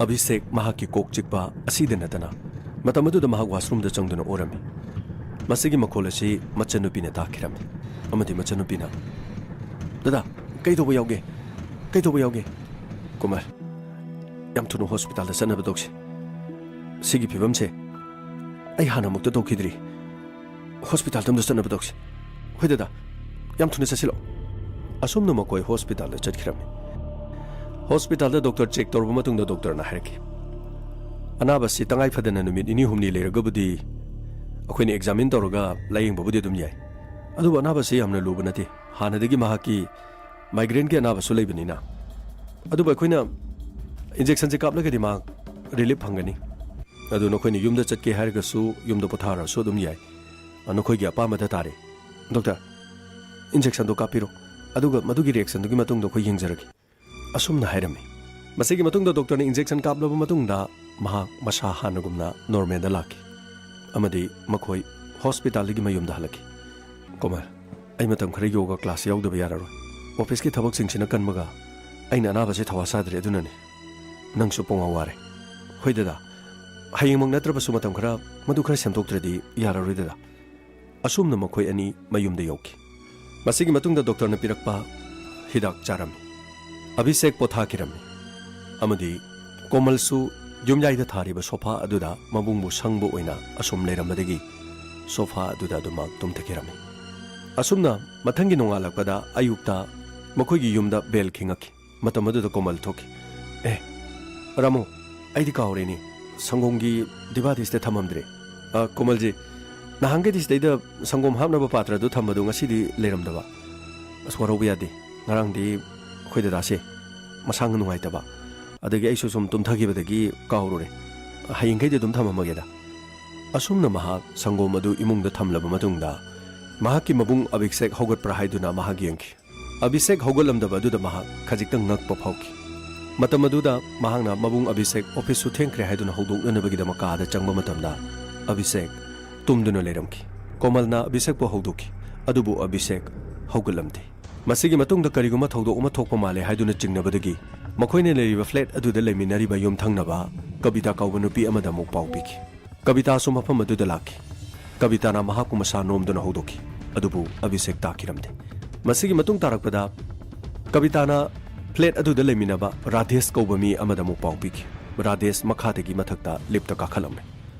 ꯑꯚꯤꯁꯦꯛ ꯃꯍꯥꯛꯀꯤ ꯀꯣꯛ ꯆꯤꯛꯄ ꯑꯁꯤꯗ ꯅꯠꯇꯅ ꯃꯇꯝ ꯑꯗꯨꯗ ꯃꯍꯥꯛ ꯋꯥꯁꯔꯨꯝꯗ ꯆꯪꯗꯨꯅ ꯑꯣꯔꯝꯃꯤ꯫ ꯃꯁꯤꯒꯤ ꯃꯈꯣꯜ ꯑꯁꯤ ꯃꯆꯟꯅꯨꯄꯤꯅ ꯇꯥꯈꯤꯔꯝꯃꯤ ꯑꯃꯗꯤ ꯃꯆꯟꯅꯨꯄꯤꯅ, "ꯗꯗꯥ, ꯀꯩꯗꯧꯕ ꯌꯥꯎꯒꯦ? ꯀꯩꯗꯧꯕ ꯌꯥꯎꯒꯦ?" "ꯀꯣꯃꯜ, ꯌꯥꯝ ꯊꯨꯅ ꯍꯣꯁꯄꯤꯇꯥꯜꯗ ꯆꯠꯅꯕ ꯇꯧꯁꯤ꯫ ꯁꯤꯒꯤ ꯐꯤꯕꯝꯁꯦ ꯑꯩ ꯍꯥꯟꯅ ꯑꯃꯨꯛꯇ ꯇꯧꯈꯤꯗ꯭ꯔꯤ꯫ ꯍꯣꯁꯄꯤꯇꯥꯜꯗ ꯑꯝꯇ ꯆꯠꯅꯕ ꯇꯧꯁꯤ꯫" "ꯍꯣꯏ ꯗꯗꯥ, ꯌꯥꯝ ꯊꯨꯅ ꯆꯠꯁꯤꯜꯂꯣ꯫" ꯑꯁꯨꯝꯅ ꯃꯈꯣꯏ ꯍꯣꯁꯄꯤꯇꯥꯜꯗ ꯆꯠꯈꯤꯔꯝꯃꯤ꯫ ꯍꯣꯁꯄꯤꯇꯥꯜꯗ ꯗꯣꯛꯇꯔ ꯆꯦꯛ ꯇꯧꯔꯕ ꯃꯇꯨꯡꯗ ꯗꯣꯛꯇꯔꯅ ꯍꯥꯏꯔꯛꯈꯤ, "ꯑꯅꯥꯕꯁꯤ ꯇꯉꯥꯏ ꯐꯗꯅ ꯅꯨꯃꯤꯠ ꯅꯤꯅꯤ ꯍꯨꯝꯅꯤ ꯂꯩꯔꯒꯕꯨꯗꯤ ꯑꯩꯈꯣꯏꯅ ꯑꯦꯛꯖꯥꯃꯤꯟ ꯇꯧꯔꯒ ꯂꯥꯌꯦꯡꯕꯕꯨꯗꯤ ꯑꯗꯨꯝ ꯌꯥꯏ꯫ ꯑꯗꯨꯕꯨ ꯑꯅꯥꯕꯁꯤ ꯌꯥꯝꯅ ꯂꯨꯕ ꯅꯠꯇꯦ꯫ ꯍꯥꯟꯅꯗꯒꯤ ꯃꯍꯥꯛꯀꯤ ꯃꯥꯏꯒ꯭ꯔꯦꯟꯒꯤ ꯑꯅꯥꯕꯁꯨ ꯂꯩꯕꯅꯤꯅ꯫ ꯑꯗꯨꯕꯨ ꯑꯩꯈꯣꯏꯅ ꯏꯟꯖꯦꯛꯁꯟꯁꯦ ꯀꯥꯞꯂꯒꯗꯤ ꯃꯍꯥꯛ ꯔꯤꯂꯤꯐ ꯐꯪꯒꯅꯤ꯫ ꯑꯗꯨ ꯅꯈꯣꯏꯅ ꯌꯨꯝꯗ ꯆꯠꯀꯦ ꯍꯥꯏꯔꯒꯁꯨ ꯌꯨꯝꯗ ꯄꯣꯊꯥꯔꯁꯨ ꯑꯗꯨꯝ ꯌꯥꯏ꯫ ꯅꯈꯣꯏꯒꯤ ꯑꯄꯥꯝꯕꯗ ꯇꯥꯔꯦ꯫ ꯗꯣꯛꯇꯔ, ꯏꯟꯖꯦꯛꯁꯟꯗꯣ ꯀꯥꯞꯄꯤꯔꯣ, ꯑꯗꯨꯒ ꯃꯗꯨꯒꯤ ꯔꯤꯌꯦꯛꯁꯟꯗꯨꯒꯤ ꯃꯇꯨꯡꯗ ꯑꯩꯈꯣꯏ ꯌꯦꯡꯖꯔꯒꯦ꯫" ꯑꯁꯨꯝꯅ ꯍꯥꯏꯔꯝꯃꯤ꯫ ꯃꯁꯤꯒꯤ ꯃꯇꯨꯡꯗ ꯗꯣꯛꯇꯔꯅ ꯏꯟꯖꯦꯛꯁꯟ ꯀꯥꯞꯂꯕ ꯃꯇꯨꯡꯗ ꯃꯍꯥꯛ ꯃꯁꯥ ꯍꯥꯟꯅꯒꯨꯝꯅ ꯅꯣꯔꯃꯦꯜꯗ ꯂꯥꯛꯈꯤ ꯑꯃꯗꯤ ꯃꯈꯣꯏ ꯍꯣꯁꯄꯤꯇꯥꯜꯗꯒꯤ ꯃꯌꯨꯝꯗ ꯍꯜꯂꯛꯈꯤ꯫ "ꯀꯣꯃꯜ, ꯑꯩ ꯃꯇꯝ ꯈꯔ ꯌꯣꯒꯥ ꯀ꯭ꯂꯥꯁ ꯌꯥꯎꯗꯕ ꯌꯥꯔꯔꯣꯏ꯫ ꯑꯣꯐꯤꯁꯀꯤ ꯊꯕꯛꯁꯤꯡꯁꯤꯅ ꯀꯟꯕꯒ ꯑꯩꯅ ꯑꯅꯥꯕꯁꯦ ꯊꯧꯋꯥ ꯁꯥꯗ꯭ꯔꯦ, ꯑꯗꯨꯅꯅꯤ꯫ ꯅꯪꯁꯨ ꯄꯨꯡꯋꯥ ꯋꯥꯔꯦ꯫ ꯍꯣꯏ ꯗꯗꯥ, ꯍꯌꯦꯡꯃꯛ ꯅꯠꯇ꯭ꯔꯕꯁꯨ ꯃꯇꯝ ꯈꯔ ꯃꯗꯨ ꯈꯔ ꯁꯦꯝꯗꯣꯛꯇ꯭ꯔꯗꯤ ꯌꯥꯔꯔꯣꯏ ꯗꯗꯥ꯫" ꯑꯁꯨꯝꯅ ꯃꯈꯣꯏ ꯑꯅꯤ ꯃꯌꯨꯝꯗ ꯌꯧꯈꯤ꯫ ꯃꯁꯤꯒꯤ ꯃꯇꯨꯡꯗ ꯗꯣꯛꯇꯔꯅ ꯄꯤꯔꯛꯄ ꯍꯤꯗꯥꯛ ꯆꯥꯔꯝꯃꯤ꯫ ꯑꯚꯤꯁꯦꯛ ꯄꯣꯊꯥꯈꯤꯔꯝꯃꯤ ꯑꯃꯗꯤ ꯀꯣꯃꯜꯁꯨ ꯌꯨꯝꯌꯥꯏꯗ ꯊꯥꯔꯤꯕ ꯁꯣꯐꯥ ꯑꯗꯨꯗ ꯃꯕꯨꯡꯕꯨ ꯁꯪꯕ ꯑꯣꯏꯅ ꯑꯁꯨꯝ ꯂꯩꯔꯝꯕꯗꯒꯤ ꯁꯣꯐꯥ ꯑꯗꯨꯗ ꯑꯗꯨꯃꯛ ꯇꯨꯝꯊꯈꯤꯔꯝꯃꯤ꯫ ꯑꯁꯨꯝꯅ ꯃꯊꯪꯒꯤ ꯅꯣꯡꯉꯥꯜꯂꯛꯄꯗ ꯑꯌꯨꯛꯇ ꯃꯈꯣꯏꯒꯤ ꯌꯨꯝꯗ ꯕꯦꯜ ꯈꯤꯡꯉꯛꯈꯤ꯫ ꯃꯇꯝ ꯑꯗꯨꯗ ꯀꯣꯃꯜ ꯊꯣꯛꯈꯤ꯫ "ꯑꯦ, ꯔꯥꯃꯨ, ꯑꯩꯗꯤ ꯀꯥꯎꯔꯦꯅꯦ, ꯁꯪꯒꯣꯝꯒꯤ ꯗꯤꯕꯥꯗꯤ ꯁꯤꯗ ꯊꯝꯃꯝꯗ꯭ꯔꯦ꯫ ꯑ, ꯀꯣꯃꯜꯖꯤ, ꯅꯍꯥꯟꯈꯩꯗꯤ ꯁꯤꯗꯩꯗ ꯁꯪꯒꯣꯝ ꯍꯥꯞꯅꯕ ꯄꯥꯇ꯭ꯔꯗꯨ ꯊꯝꯕꯗꯨ ꯉꯁꯤꯗꯤ ꯂꯩꯔꯝꯗꯕ꯫ ꯑꯁ, ꯋꯥꯔꯧꯕ ꯌꯥꯗꯦ, ꯉꯔꯥꯡꯗꯤ ꯑꯩꯈꯣꯏ ꯗꯗꯥꯁꯦ ꯃꯁꯥ ꯅꯨꯡꯉꯥꯏꯇꯕ, ꯑꯗꯒꯤ ꯑꯩꯁꯨ ꯁꯨꯝ ꯇꯨꯝꯊꯈꯤꯕꯗꯒꯤ ꯀꯥꯎꯔꯨꯔꯦ꯫ ꯍꯌꯦꯡꯈꯩꯗꯤ ꯑꯗꯨꯝ ꯊꯝꯃꯝꯃꯒꯦꯗ꯫" ꯑꯁꯨꯝꯅ ꯃꯍꯥꯛ ꯁꯪꯒꯣꯝ ꯑꯗꯨ ꯏꯃꯨꯡꯗ ꯊꯝꯂꯕ ꯃꯇꯨꯡꯗ ꯃꯍꯥꯛꯀꯤ ꯃꯕꯨꯡ ꯑꯚꯤꯁꯦꯛ ꯍꯧꯒꯠꯄ꯭ꯔꯥ ꯍꯥꯏꯗꯨꯅ ꯃꯍꯥꯛ ꯌꯦꯡꯈꯤ꯫ ꯑꯚꯤꯁꯦꯛ ꯍꯧꯒꯠꯂꯝꯗꯕ ꯑꯗꯨꯗ ꯃꯍꯥꯛ ꯈꯖꯤꯛꯇꯪ ꯉꯛꯄ ꯐꯥꯎꯈꯤ꯫ ꯃꯇꯝ ꯑꯗꯨꯗ ꯃꯍꯥꯛꯅ ꯃꯕꯨꯡ ꯑꯚꯤꯁꯦꯛ ꯑꯣꯐꯤꯁꯁꯨ ꯊꯦꯡꯈ꯭ꯔꯦ ꯍꯥꯏꯗꯨꯅ ꯍꯧꯗꯣꯛꯅꯅꯕꯒꯤꯗꯃꯛ ꯀꯥꯗ ꯆꯪꯕ ꯃꯇꯝꯗ ꯑꯚꯤꯁꯦꯛ ꯇꯨꯝꯗꯨꯅ ꯂꯩꯔꯝꯈꯤ꯫ ꯀꯣꯃꯜꯅ ꯑꯚꯤꯁꯦꯛꯄꯨ ꯍꯧꯗꯣꯛꯈꯤ, ꯑꯗꯨꯕꯨ ꯑꯚꯤꯁꯦꯛ ꯍꯧꯒꯠꯂꯝꯗꯦ꯫ ꯃꯁꯤꯒꯤ ꯃꯇꯨꯡꯗ ꯀꯔꯤꯒꯨꯝꯕ ꯊꯧꯗꯣꯛ ꯑꯃ ꯊꯣꯛꯄ ꯃꯥꯜꯂꯦ ꯍꯥꯏꯗꯨꯅ ꯆꯤꯡꯅꯕꯗꯒꯤ ꯃꯈꯣꯏꯅ ꯂꯩꯔꯤꯕ ꯐ꯭ꯂꯦꯠ ꯑꯗꯨꯗ ꯂꯩꯃꯤꯟꯅꯔꯤꯕ ꯌꯨꯝꯊꯪꯅꯕ ꯀꯕꯤꯇꯥ ꯀꯧꯕ ꯅꯨꯄꯤ ꯑꯃꯗ ꯑꯃꯨꯛ ꯄꯥꯎ ꯄꯤꯈꯤ꯫ ꯀꯕꯤꯇꯥꯁꯨ ꯃꯐꯝ ꯑꯗꯨꯗ ꯂꯥꯛꯈꯤ꯫ ꯀꯕꯤꯇꯥꯅ ꯃꯍꯥꯛꯄꯨ ꯃꯁꯥ ꯅꯣꯝꯗꯨꯅ ꯍꯧꯗꯣꯛꯈꯤ, ꯑꯗꯨꯕꯨ ꯑꯚꯤꯁꯦꯛ ꯇꯥꯈꯤꯔꯝꯗꯦ꯫ ꯃꯁꯤꯒꯤ ꯃꯇꯨꯡ ꯇꯥꯔꯛꯄꯗ ꯀꯕꯤꯇꯥꯅ ꯐ꯭ꯂꯦꯠ ꯑꯗꯨꯗ ꯂꯩꯃꯤꯟꯅꯕ ꯔꯥꯙꯦꯁ ꯀꯧꯕ ꯃꯤ ꯑꯃꯗ ꯑꯃꯨꯛ ꯄꯥꯎ ꯄꯤꯈꯤ꯫ ꯔꯥꯙꯦꯁ ꯃꯈꯥꯗꯒꯤ ꯃꯊꯛꯇ ꯂꯤꯞꯇ ꯀꯥꯈꯠꯂꯝꯃꯤ꯫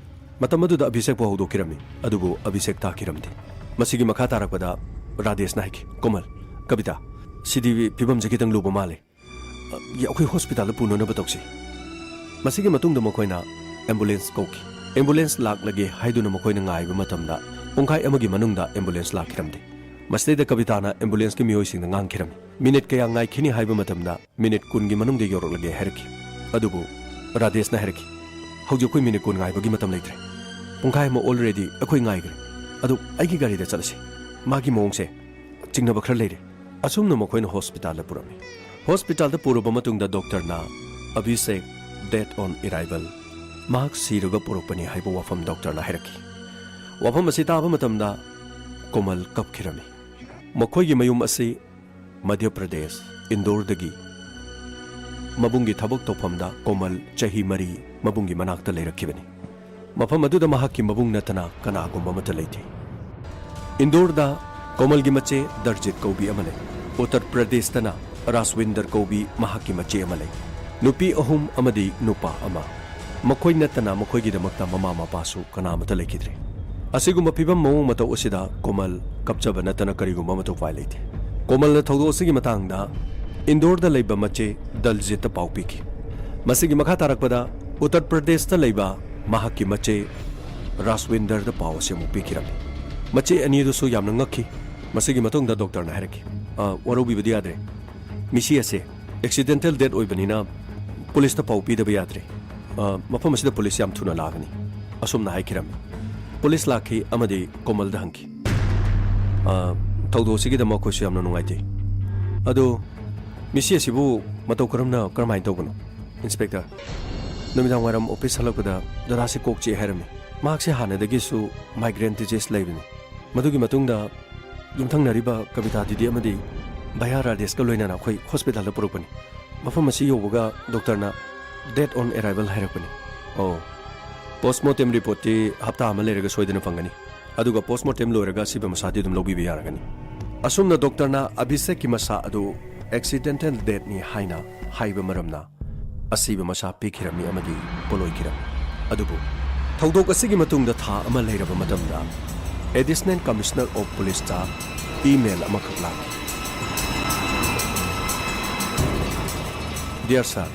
ꯃꯇꯝ ꯑꯗꯨꯗ ꯑꯚꯤꯁꯦꯛꯄꯨ ꯍꯧꯗꯣꯛꯈꯤꯔꯝꯃꯤ, ꯑꯗꯨꯕꯨ ꯑꯚꯤꯁꯦꯛ ꯇꯥꯈꯤꯔꯝꯗꯦ꯫ ꯃꯁꯤꯒꯤ ꯃꯈꯥ ꯇꯥꯔꯛꯄꯗ ꯔꯥꯙꯦꯁꯅ ꯍꯥꯏꯈꯤ, "ꯀꯣꯃꯜ, ꯀꯕꯤꯇꯥ, ꯁꯤꯗꯤ ꯐꯤꯕꯝꯁꯦ ꯈꯤꯇꯪ ꯂꯨꯕ ꯃꯥꯜꯂꯦ꯫ ꯑ, ꯑꯩꯈꯣꯏ ꯍꯣꯁꯄꯤꯇꯥꯜꯗ ꯄꯨꯅꯅꯕ ꯇꯧꯁꯤ꯫" ꯃꯁꯤꯒꯤ ꯃꯇꯨꯡꯗ ꯃꯈꯣꯏꯅ ꯑꯦꯝꯕꯨꯂꯦꯟꯁ ꯀꯧꯈꯤ꯫ ꯑꯦꯝꯕꯨꯂꯦꯟꯁ ꯂꯥꯛꯂꯒꯦ ꯍꯥꯏꯗꯨꯅ ꯃꯈꯣꯏꯅ ꯉꯥꯏꯕ ꯃꯇꯝꯗ ꯄꯨꯡꯈꯥꯏ ꯑꯃꯒꯤ ꯃꯅꯨꯡꯗ ꯑꯦꯝꯕꯨꯂꯦꯟꯁ ꯂꯥꯛꯈꯤꯔꯝꯗꯦ꯫ ꯃꯁꯤꯗꯩꯗ ꯀꯕꯤꯇꯥꯅ ꯑꯦꯝꯕꯨꯂꯦꯟꯁꯀꯤ ꯃꯤꯑꯣꯏꯁꯤꯡꯗ ꯉꯥꯡꯈꯤꯔꯝꯃꯤ, "ꯃꯤꯅꯤꯠ ꯀꯌꯥ ꯉꯥꯏꯈꯤꯅꯤ ꯍꯥꯏꯕ ꯃꯇꯝꯗ ꯃꯤꯅꯤꯠ ꯀꯨꯟꯒꯤ ꯃꯅꯨꯡꯗ ꯌꯧꯔꯛꯂꯒꯦ" ꯍꯥꯏꯔꯛꯈꯤ꯫ ꯑꯗꯨꯕꯨ ꯔꯥꯙꯦꯁꯅ ꯍꯥꯏꯔꯛꯈꯤ, "ꯍꯧꯖꯤꯛ ꯑꯩꯈꯣꯏ ꯃꯤꯅꯤꯠ ꯀꯨꯟ ꯉꯥꯏꯕꯒꯤ ꯃꯇꯝ ꯂꯩꯇ꯭ꯔꯦ꯫ ꯄꯨꯡꯈꯥꯏ ꯑꯃ ꯑꯣꯜꯔꯦꯗꯤ ꯑꯩꯈꯣꯏ ꯉꯥꯏꯈ꯭ꯔꯦ꯫ ꯑꯗꯨ ꯑꯩꯒꯤ ꯒꯥꯔꯤꯗ ꯆꯠꯂꯁꯤ꯫ ꯃꯥꯒꯤ ꯃꯑꯣꯡꯁꯦ ꯆꯤꯡꯅꯕ ꯈꯔ ꯂꯩꯔꯦ꯫" ꯑꯁꯨꯝꯅ ꯃꯈꯣꯏꯅ ꯍꯣꯁꯄꯤꯇꯥꯜꯗ ꯄꯨꯔꯝꯃꯤ꯫ ꯍꯣꯁꯄꯤꯇꯥꯜꯗ ꯄꯨꯔꯕ ꯃꯇꯨꯡꯗ ꯗꯣꯛꯇꯔꯅ "ꯑꯚꯤꯁꯦꯛ, dead on arrival, ꯃꯍꯥꯛ ꯁꯤꯔꯒ ꯄꯨꯔꯛꯄꯅꯤ" ꯍꯥꯏꯕ ꯋꯥꯐꯝ ꯗꯣꯛꯇꯔꯅ ꯍꯥꯏꯔꯛꯈꯤ꯫ ꯋꯥꯐꯝ ꯑꯁꯤ ꯇꯥꯕ ꯃꯇꯝꯗ ꯀꯣꯃꯜ ꯀꯞꯈꯤꯔꯝꯃꯤ꯫ ꯃꯈꯣꯏꯒꯤ ꯃꯌꯨꯝ ꯑꯁꯤ ꯃꯙ꯭ꯌ ꯄ꯭ꯔꯗꯦꯁ, ꯏꯟꯗꯣꯔꯗꯒꯤ ꯃꯕꯨꯡꯒꯤ ꯊꯕꯛ ꯇꯧꯐꯝꯗ ꯀꯣꯃꯜ ꯆꯍꯤ ꯃꯔꯤ ꯃꯕꯨꯡꯒꯤ ꯃꯅꯥꯛꯇ ꯂꯩꯔꯛꯈꯤꯕꯅꯤ꯫ ꯃꯐꯝ ꯑꯗꯨꯗ ꯃꯍꯥꯛꯀꯤ ꯃꯕꯨꯡ ꯅꯠꯇꯅ ꯀꯅꯥꯒꯨꯝꯕ ꯑꯃꯠꯇ ꯂꯩꯇꯦ꯫ ꯏꯟꯗꯣꯔꯗ ꯀꯣꯃꯜꯒꯤ ꯃꯆꯦ ꯗꯔꯖꯤꯠ ꯀꯧꯕꯤ ꯑꯃ ꯂꯩ꯫ ꯎꯠꯇꯔ ꯄ꯭ꯔꯗꯦꯁꯇꯅ ꯔꯥꯖꯋꯤꯟꯗꯔ ꯀꯧꯕꯤ ꯃꯍꯥꯛꯀꯤ ꯃꯆꯦ ꯑꯃ ꯂꯩ꯫ ꯅꯨꯄꯤ ꯑꯍꯨꯝ ꯑꯃꯗꯤ ꯅꯨꯄꯥ ꯑꯃ꯫ ꯃꯈꯣꯏ ꯅꯠꯇꯅ ꯃꯈꯣꯏꯒꯤꯗꯃꯛꯇ ꯃꯃꯥ ꯃꯄꯥꯁꯨ ꯀꯅꯥ ꯑꯃꯠꯇ ꯂꯩꯈꯤꯗ꯭ꯔꯦ꯫ ꯑꯁꯤꯒꯨꯝꯕ ꯐꯤꯕꯝ ꯃꯑꯣꯡ ꯃꯇꯧ ꯑꯁꯤꯗ ꯀꯣꯃꯜ ꯀꯞꯆꯕ ꯅꯠꯇꯅ ꯀꯔꯤꯒꯨꯝꯕ ꯑꯃꯠꯇ ꯎꯄꯥꯏ ꯂꯩꯇꯦ꯫ ꯀꯣꯃꯜꯅ ꯊꯧꯗꯣꯛ ꯑꯁꯤꯒꯤ ꯃꯇꯥꯡꯗ ꯏꯟꯗꯣꯔꯗ ꯂꯩꯕ ꯃꯆꯦ ꯗꯜꯖꯤꯠꯇ ꯄꯥꯎ ꯄꯤꯈꯤ꯫ ꯃꯁꯤꯒꯤ ꯃꯈꯥ ꯇꯥꯔꯛꯄꯗ ꯎꯠꯇꯔ ꯄ꯭ꯔꯗꯦꯁꯇ ꯂꯩꯕ ꯃꯍꯥꯛꯀꯤ ꯃꯆꯦ ꯔꯥꯖꯋꯤꯟꯗꯔꯗ ꯄꯥꯎ ꯑꯁꯤ ꯑꯃꯨꯛ ꯄꯤꯈꯤꯔꯝꯃꯤ꯫ ꯃꯆꯦ ꯑꯅꯤ ꯑꯗꯨꯁꯨ ꯌꯥꯝꯅ ꯉꯛꯈꯤ꯫ ꯃꯁꯤꯒꯤ ꯃꯇꯨꯡꯗ ꯗꯣꯛꯇꯔꯅ ꯍꯥꯏꯔꯛꯈꯤ, "ꯑ, ꯋꯥꯔꯧꯕꯤꯕꯗꯤ ꯌꯥꯗ꯭ꯔꯦ꯫ ꯃꯤꯁꯤ ꯑꯁꯦ ꯑꯦꯛꯁꯤꯗꯦꯟꯇꯦꯜ ꯗꯦꯠ ꯑꯣꯏꯕꯅꯤꯅ ꯄꯨꯂꯤꯁꯇ ꯄꯥꯎ ꯄꯤꯗꯕ ꯌꯥꯗ꯭ꯔꯦ꯫ ꯑ, ꯃꯐꯝ ꯑꯁꯤꯗ ꯄꯨꯂꯤꯁ ꯌꯥꯝ ꯊꯨꯅ ꯂꯥꯛꯀꯅꯤ꯫" ꯑꯁꯨꯝꯅ ꯍꯥꯏꯈꯤꯔꯝꯃꯤ꯫ ꯄꯨꯂꯤꯁ ꯂꯥꯛꯈꯤ ꯑꯃꯗꯤ ꯀꯣꯃꯜꯗ ꯍꯪꯈꯤ, "ꯑ, ꯊꯧꯗꯣꯛ ꯑꯁꯤꯒꯤꯗꯃꯛ ꯑꯩꯈꯣꯏꯁꯨ ꯌꯥꯝꯅ ꯅꯨꯡꯉꯥꯏꯇꯦ꯫ ꯑꯗꯨ ꯃꯤꯁꯤ ꯑꯁꯤꯕꯨ ꯃꯇꯧ ꯀꯔꯝꯅ, ꯀꯔꯝꯍꯥꯏꯅ ꯇꯧꯕꯅꯣ? ꯏꯟꯁꯄꯦꯛꯇꯔ, ꯅꯨꯃꯤꯗꯥꯡ ꯋꯥꯏꯔꯝ ꯑꯣꯐꯤꯁ ꯍꯜꯂꯛꯄꯗ ꯗꯗꯥꯁꯤ ꯀꯣꯛ ꯆꯤꯛꯑꯦ ꯍꯥꯏꯔꯝꯃꯤ꯫ ꯃꯍꯥꯛꯁꯦ ꯍꯥꯟꯅꯗꯒꯤꯁꯨ migraine disease ꯂꯩꯕꯅꯤ꯫ ꯃꯗꯨꯒꯤ ꯃꯇꯨꯡꯗ ꯌꯨꯝꯊꯪꯅꯔꯤꯕ ꯀꯕꯤꯇꯥ ꯗꯤꯗꯤ ꯑꯃꯗꯤ ꯚꯌꯥ ꯔꯥꯖꯦꯁꯀ ꯂꯣꯏꯅꯅ ꯑꯩꯈꯣꯏ ꯍꯣꯁꯄꯤꯇꯥꯜꯗ ꯄꯨꯔꯛꯄꯅꯤ꯫ ꯃꯐꯝ ꯑꯁꯤ ꯌꯧꯕꯒ ꯗꯣꯛꯇꯔꯅ "Dead on arrival" ꯍꯥꯏꯔꯛꯄꯅꯤ꯫ ꯑꯣ, ꯄꯣꯁꯃꯣꯔꯇꯦꯝ ꯔꯤꯄꯣꯔꯠꯇꯤ ꯍꯞꯇꯥ ꯑꯃ ꯂꯩꯔꯒ ꯁꯣꯏꯗꯅ ꯐꯪꯒꯅꯤ꯫ ꯑꯗꯨꯒ ꯄꯣꯁꯃꯣꯔꯇꯦꯝ ꯂꯣꯏꯔꯒ ꯑꯁꯤꯕ ꯃꯁꯥꯗꯤ ꯑꯗꯨꯝ ꯂꯧꯕꯤꯕ ꯌꯥꯔꯒꯅꯤ꯫ ꯑꯁꯨꯝꯅ ꯗꯣꯛꯇꯔꯅ ꯑꯚꯤꯁꯦꯛꯀꯤ ꯃꯁꯥ ꯑꯗꯨ accidental deathꯅꯤ ꯍꯥꯏꯅ ꯍꯥꯏꯕ ꯃꯔꯝꯅ ꯑꯁꯤꯕ ꯃꯁꯥ ꯄꯤꯈꯤꯔꯝꯃꯤ ꯑꯃꯗꯤ ꯄꯣꯠꯂꯣꯏꯈꯤꯔꯝꯃꯤ꯫ ꯑꯗꯨꯕꯨ ꯊꯧꯗꯣꯛ ꯑꯁꯤꯒꯤ ꯃꯇꯨꯡꯗ ꯊꯥ ꯑꯃ ꯂꯩꯔꯕ ꯃꯇꯝꯗ Additional Commissioner of Policeꯇ email ꯑꯃꯈꯛ ꯂꯥꯛꯈꯤ꯫ Dear sir,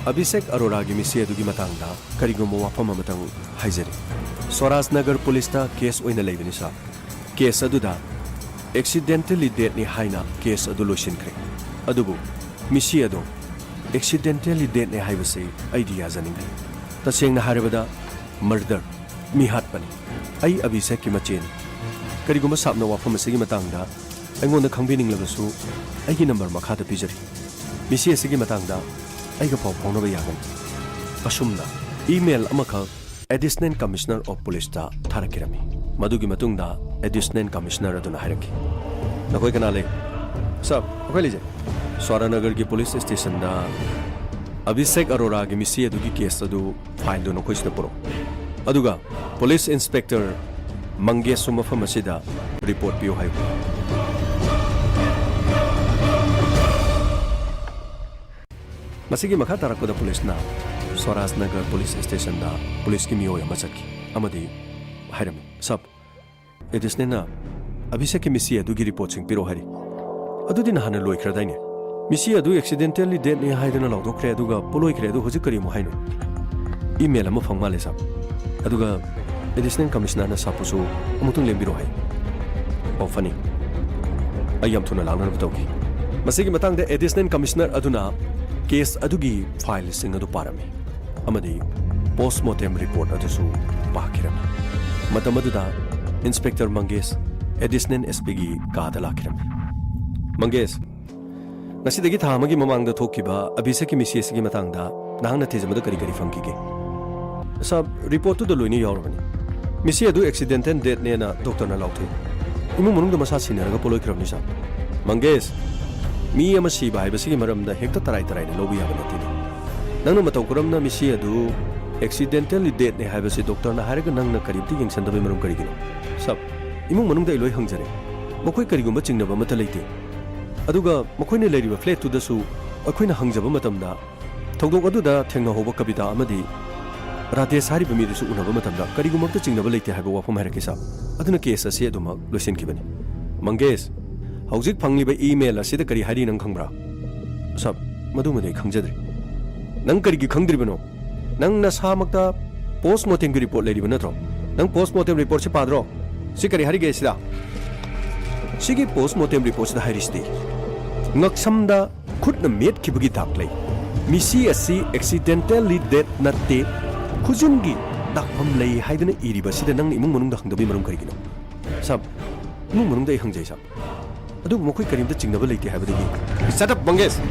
ꯑꯚꯤꯁꯦꯛ ꯑꯔꯣꯔꯥꯒꯤ ꯃꯤꯁꯤ ꯑꯗꯨꯒꯤ ꯃꯇꯥꯡꯗ ꯀꯔꯤꯒꯨꯝꯕ ꯋꯥꯐꯝ ꯑꯃꯇꯪ ꯍꯥꯏꯖꯔꯤ꯫ ꯁ꯭ꯋꯔꯥꯖ ꯅꯒꯔ ꯄꯨꯂꯤꯁꯇ ꯀꯦꯁ ꯑꯣꯏꯅ ꯂꯩꯕꯅꯤ ꯁꯥꯔ꯫ ꯀꯦꯁ ꯑꯗꯨꯗ accidentally deathꯅꯤ ꯍꯥꯏꯅ ꯀꯦꯁ ꯑꯗꯨ ꯂꯣꯏꯁꯤꯟꯈ꯭ꯔꯦ꯫ ꯑꯗꯨꯕꯨ ꯃꯤꯁꯤ ꯑꯗꯣ accidentally deathꯅꯤ ꯍꯥꯏꯕꯁꯤ ꯑꯩꯗꯤ ꯌꯥꯖꯅꯤꯡꯗꯦ꯫ ꯇꯁꯦꯡꯅ ꯍꯥꯏꯔꯕꯗ murder, ꯃꯤꯍꯥꯠꯄꯅꯤ꯫ ꯑꯩ ꯑꯚꯤꯁꯦꯛꯀꯤ ꯃꯆꯦꯅꯤ꯫ ꯀꯔꯤꯒꯨꯝꯕ ꯁꯥꯔꯅ ꯋꯥꯐꯝ ꯑꯁꯤꯒꯤ ꯃꯇꯥꯡꯗ ꯑꯩꯉꯣꯟꯗ ꯈꯪꯕꯤꯅꯤꯡꯂꯕꯁꯨ ꯑꯩꯒꯤ ꯅꯝꯕꯔ ꯃꯈꯥꯗ ꯄꯤꯖꯔꯤ꯫ ꯃꯤꯁꯤ ꯑꯁꯤꯒꯤ ꯃꯇꯥꯡꯗ ꯑꯩꯒ ꯄꯥꯎ ꯐꯥꯎꯅꯕ ꯌꯥꯒꯅꯤ꯫ ꯑꯁꯨꯝꯅ email ꯑꯃꯈꯛ Additional Commissioner of Policeꯇ ꯊꯥꯔꯛꯈꯤꯔꯝꯃꯤ꯫ ꯃꯗꯨꯒꯤ ꯃꯇꯨꯡꯗ Additional Commissioner ꯑꯗꯨꯅ ꯍꯥꯏꯔꯛꯈꯤ, "ꯅꯈꯣꯏ ꯀꯅꯥ ꯂꯩ?" "ꯁꯥꯔ, ꯑꯩꯈꯣꯏ ꯂꯩꯖꯩ꯫ ꯁ꯭ꯋꯥꯔꯥꯅꯒꯔꯒꯤ ꯄꯨꯂꯤꯁ ꯁ꯭ꯇꯦꯁꯟꯗ ꯑꯚꯤꯁꯦꯛ ꯑꯔꯣꯔꯥꯒꯤ ꯃꯤꯁꯤ ꯑꯗꯨꯒꯤ ꯀꯦꯁ ꯑꯗꯨ ꯐꯥꯏꯜꯗꯨ ꯅꯈꯣꯏꯁꯤꯗ ꯄꯨꯔꯛꯎ꯫ ꯑꯗꯨꯒ ꯄꯨꯂꯤꯁ ꯏꯟꯁꯄꯦꯛꯇꯔ ꯃꯪꯒꯦꯁꯁꯨ ꯃꯐꯝ ꯑꯁꯤꯗ ꯔꯤꯄꯣꯔꯠ ꯄꯤꯌꯨ ꯍꯥꯏꯌꯨ꯫" ꯃꯁꯤꯒꯤ ꯃꯈꯥ ꯇꯥꯔꯛꯄꯗ ꯄꯨꯂꯤꯁꯅ ꯁ꯭ꯋꯔꯥꯖ ꯅꯒꯔ ꯄꯨꯂꯤꯁ ꯁ꯭ꯇꯦꯁꯟꯗ ꯄꯨꯂꯤꯁꯀꯤ ꯃꯤꯑꯣꯏ ꯑꯃ ꯆꯠꯈꯤ ꯑꯃꯗꯤ ꯍꯥꯏꯔꯝꯃꯤ, "ꯁꯥꯔ, ꯑꯦꯗꯤꯁꯅꯦꯜꯅ ꯑꯚꯤꯁꯦꯛꯀꯤ ꯃꯤꯁꯤ ꯑꯗꯨꯒꯤ ꯔꯤꯄꯣꯔꯠꯁꯤꯡ ꯄꯤꯔꯛꯑꯣ ꯍꯥꯏꯔꯤ꯫ ꯑꯗꯨꯗꯤ ꯅꯍꯥꯟꯅ ꯂꯣꯏꯈ꯭ꯔꯗꯥꯏꯅꯦ? ꯃꯤꯁꯤ ꯑꯗꯨ accidentally deathꯅꯤ ꯍꯥꯏꯗꯅ ꯂꯥꯎꯊꯣꯛꯈ꯭ꯔꯦ, ꯑꯗꯨꯒ ꯄꯣꯠꯂꯣꯏꯈ꯭ꯔꯦ, ꯑꯗꯨ ꯍꯧꯖꯤꯛ ꯀꯔꯤ ꯑꯃꯨꯛ ꯍꯥꯏꯅꯣ?" "ꯏꯃꯦꯜ ꯑꯃ ꯐꯪ ꯃꯥꯜꯂꯦ ꯁꯥꯔ, ꯑꯗꯨꯒ ꯑꯦꯗꯤꯁꯅꯦꯜ ꯀꯃꯤꯁꯅꯔꯅ ꯁꯥꯔꯄꯨꯁꯨ ꯑꯃꯨꯛꯇꯪ ꯂꯦꯡꯕꯤꯔꯣ ꯍꯥꯏ꯫" "ꯑꯣ, ꯐꯅꯤ, ꯑꯩ ꯌꯥꯝ ꯊꯨꯅ ꯂꯥꯛꯅꯅꯕ ꯇꯧꯒꯦ꯫" ꯃꯁꯤꯒꯤ ꯃꯇꯥꯡꯗ ꯑꯦꯗꯤꯁꯅꯦꯜ ꯀꯃꯤꯁꯅꯔ ꯑꯗꯨꯅ ꯀꯦꯁ ꯑꯗꯨꯒꯤ ꯐꯥꯏꯜꯁꯤꯡ ꯑꯗꯨ ꯄꯥꯔꯝꯃꯤ ꯑꯃꯗꯤ ꯄꯣꯁꯃꯣꯔꯇꯦꯝ ꯔꯤꯄꯣꯔꯠ ꯑꯗꯨꯁꯨ ꯄꯥꯈꯤꯔꯝꯃꯤ꯫ ꯃꯇꯝ ꯑꯗꯨꯗ ꯏꯟꯁꯄꯦꯛꯇꯔ ꯃꯪꯒꯦꯁ ꯑꯦꯗꯤꯁꯅꯦꯜ ꯑꯦꯁ ꯄꯤꯒꯤ ꯀꯥꯗ ꯂꯥꯛꯈꯤꯔꯝꯃꯤ꯫ "ꯃꯪꯒꯦꯁ, ꯉꯁꯤꯗꯒꯤ ꯊꯥ ꯑꯃꯒꯤ ꯃꯃꯥꯡꯗ ꯊꯣꯛꯈꯤꯕ ꯑꯕꯤꯁꯦꯛꯀꯤ ꯃꯤꯁꯤ ꯑꯁꯤꯒꯤ ꯃꯇꯥꯡꯗ ꯅꯍꯥꯛꯅ ꯊꯤꯖꯕꯗ ꯀꯔꯤ ꯀꯔꯤ ꯐꯪꯈꯤꯒꯦ? ꯁꯥꯕ, ꯔꯤꯄꯣꯔꯠꯇꯨꯗ ꯂꯣꯏꯅ ꯌꯥꯎꯔꯕꯅꯤ꯫ ꯃꯤꯁꯤ ꯑꯗꯨ ꯑꯦꯛꯁꯤꯗꯦꯟꯇꯦꯜ ꯗꯦꯠꯅꯦꯅ ꯗꯣꯛꯇꯔꯅ ꯂꯥꯎꯊꯣꯛꯏ꯫ ꯏꯃꯨꯡ ꯃꯅꯨꯡꯗ ꯃꯁꯥ ꯁꯤꯟꯅꯔꯒ ꯄꯣꯂꯣꯏꯈ꯭ꯔꯕꯅꯤ, ꯁꯥꯕ꯫ ꯃꯪꯒꯦꯁ, ꯃꯤ ꯑꯃ ꯁꯤꯕ ꯍꯥꯏꯕꯁꯤꯒꯤ ꯃꯔꯝꯗ ꯍꯦꯛꯇ ꯇꯔꯥꯏ ꯇꯔꯥꯏꯅ ꯂꯧꯕ ꯌꯥꯕ ꯅꯠꯇꯦꯅꯦ꯫ ꯅꯪꯅ ꯃꯇꯧ ꯀꯔꯝꯅ ꯃꯤꯁꯤ ꯑꯗꯨ ꯑꯦꯛꯁꯤꯗꯦꯟꯇꯦꯜꯂꯤ ꯗꯦꯠꯅꯦ ꯍꯥꯏꯕꯁꯤ ꯗꯣꯛꯇꯔꯅ ꯍꯥꯏꯔꯒ ꯅꯪꯅ ꯀꯔꯤꯝꯇ ꯌꯦꯡꯁꯟꯗꯕꯒꯤ ꯃꯔꯝ ꯀꯔꯤꯒꯤꯅꯣ? ꯁꯥꯕ, ꯏꯃꯨꯡ ꯃꯅꯨꯡꯗ ꯑꯩ ꯂꯣꯏ ꯍꯪꯖꯔꯦ꯫ ꯃꯈꯣꯏ ꯀꯔꯤꯒꯨꯝꯕ ꯆꯤꯡꯅꯕ ꯑꯃꯠꯇ ꯂꯩꯇꯦ꯫ ꯑꯗꯨꯒ ꯃꯈꯣꯏꯅ ꯂꯩꯔꯤꯕ ꯐ꯭ꯂꯦꯠꯇꯨꯗꯁꯨ ꯑꯩꯈꯣꯏꯅ ꯍꯪꯖꯕ ꯃꯇꯝꯗ, ꯊꯧꯗꯣꯛ ꯑꯗꯨꯗ ꯊꯦꯡꯅꯍꯧꯕ ꯀꯕꯤꯇꯥ ꯑꯃꯗꯤ ꯔꯥꯙꯦꯁ ꯍꯥꯏꯔꯤꯕ ꯃꯤꯗꯨꯁꯨ ꯎꯅꯕ ꯃꯇꯝꯗ ꯀꯔꯤꯒꯨꯝꯕ ꯑꯃꯠꯇ ꯆꯤꯡꯅꯕ ꯂꯩꯇꯦ ꯍꯥꯏꯕ ꯋꯥꯐꯝ ꯍꯥꯏꯔꯛꯈꯤ, ꯁꯥꯕ꯫ ꯑꯗꯨꯅ ꯀꯦꯁ ꯑꯁꯤ ꯑꯗꯨꯃꯛ ꯂꯣꯏꯁꯤꯟꯈꯤꯕꯅꯤ꯫ ꯃꯪꯒꯦꯁ, ꯍꯧꯖꯤꯛ ꯐꯪꯂꯤꯕ ꯏꯃꯦꯜ ꯑꯁꯤꯗ ꯀꯔꯤ ꯍꯥꯏꯔꯤ ꯅꯪ ꯈꯪꯕ꯭ꯔꯥ? ꯁꯥꯕ, ꯃꯗꯨꯃꯗꯤ ꯑꯩ ꯈꯪꯖꯗ꯭ꯔꯦ꯫ ꯅꯪ ꯀꯔꯤꯒꯤ ꯈꯪꯗ꯭ꯔꯤꯕꯅꯣ? ꯅꯪ ꯅꯁꯥꯃꯛꯇ ꯄꯣꯁ ꯃꯣꯔꯇꯦꯝꯒꯤ ꯔꯤꯄꯣꯔꯠ ꯂꯩꯔꯤꯕ ꯅꯠꯇ꯭ꯔꯣ? ꯅꯪ ꯄꯣꯁ ꯃꯣꯔꯇꯦꯝ ꯔꯤꯄꯣꯔꯠꯁꯤ ꯄꯥꯗ꯭ꯔꯣ? ꯁꯤ ꯀꯔꯤ ꯍꯥꯏꯔꯤꯒꯦ ꯁꯤꯗ? ꯁꯤꯒꯤ ꯄꯣꯁ ꯃꯣꯔꯇꯦꯝ ꯔꯤꯄꯣꯔꯠꯁꯤꯗ ꯍꯥꯏꯔꯤꯁꯤꯗꯤ, ꯉꯛꯁꯝꯗ ꯈꯨꯠꯅ ꯃꯦꯠꯈꯤꯕꯒꯤ ꯗꯥꯛ ꯂꯩ꯫ ꯃꯤꯁꯤ ꯑꯁꯤ ꯑꯦꯛꯁꯤꯗꯦꯟꯇꯦꯜꯂꯤ ꯗꯦꯠ ꯅꯠꯇꯦ, ꯈꯨꯖꯤꯟꯒꯤ ꯗꯥꯛꯐꯝ ꯂꯩ ꯍꯥꯏꯗꯨꯅ ꯏꯔꯤꯕꯁꯤꯗ ꯅꯪꯅ ꯏꯃꯨꯡ ꯃꯅꯨꯡꯗ ꯍꯪꯗꯕꯒꯤ ꯃꯔꯝ ꯀꯔꯤꯒꯤꯅꯣ? ꯁꯥꯕ, ꯏꯃꯨꯡ ꯃꯅꯨꯡꯗ ꯑꯩ ꯍꯪꯖꯩ, ꯁꯥꯕ꯫ ꯑꯗꯨꯕꯨ ꯃꯈꯣꯏ ꯀꯔꯤꯝꯇ ꯆꯤꯡꯅꯕ ꯂꯩꯇꯦ ꯍꯥꯏꯕꯗꯒꯤ꯫ Shut up, ꯃꯪꯒꯦꯁ!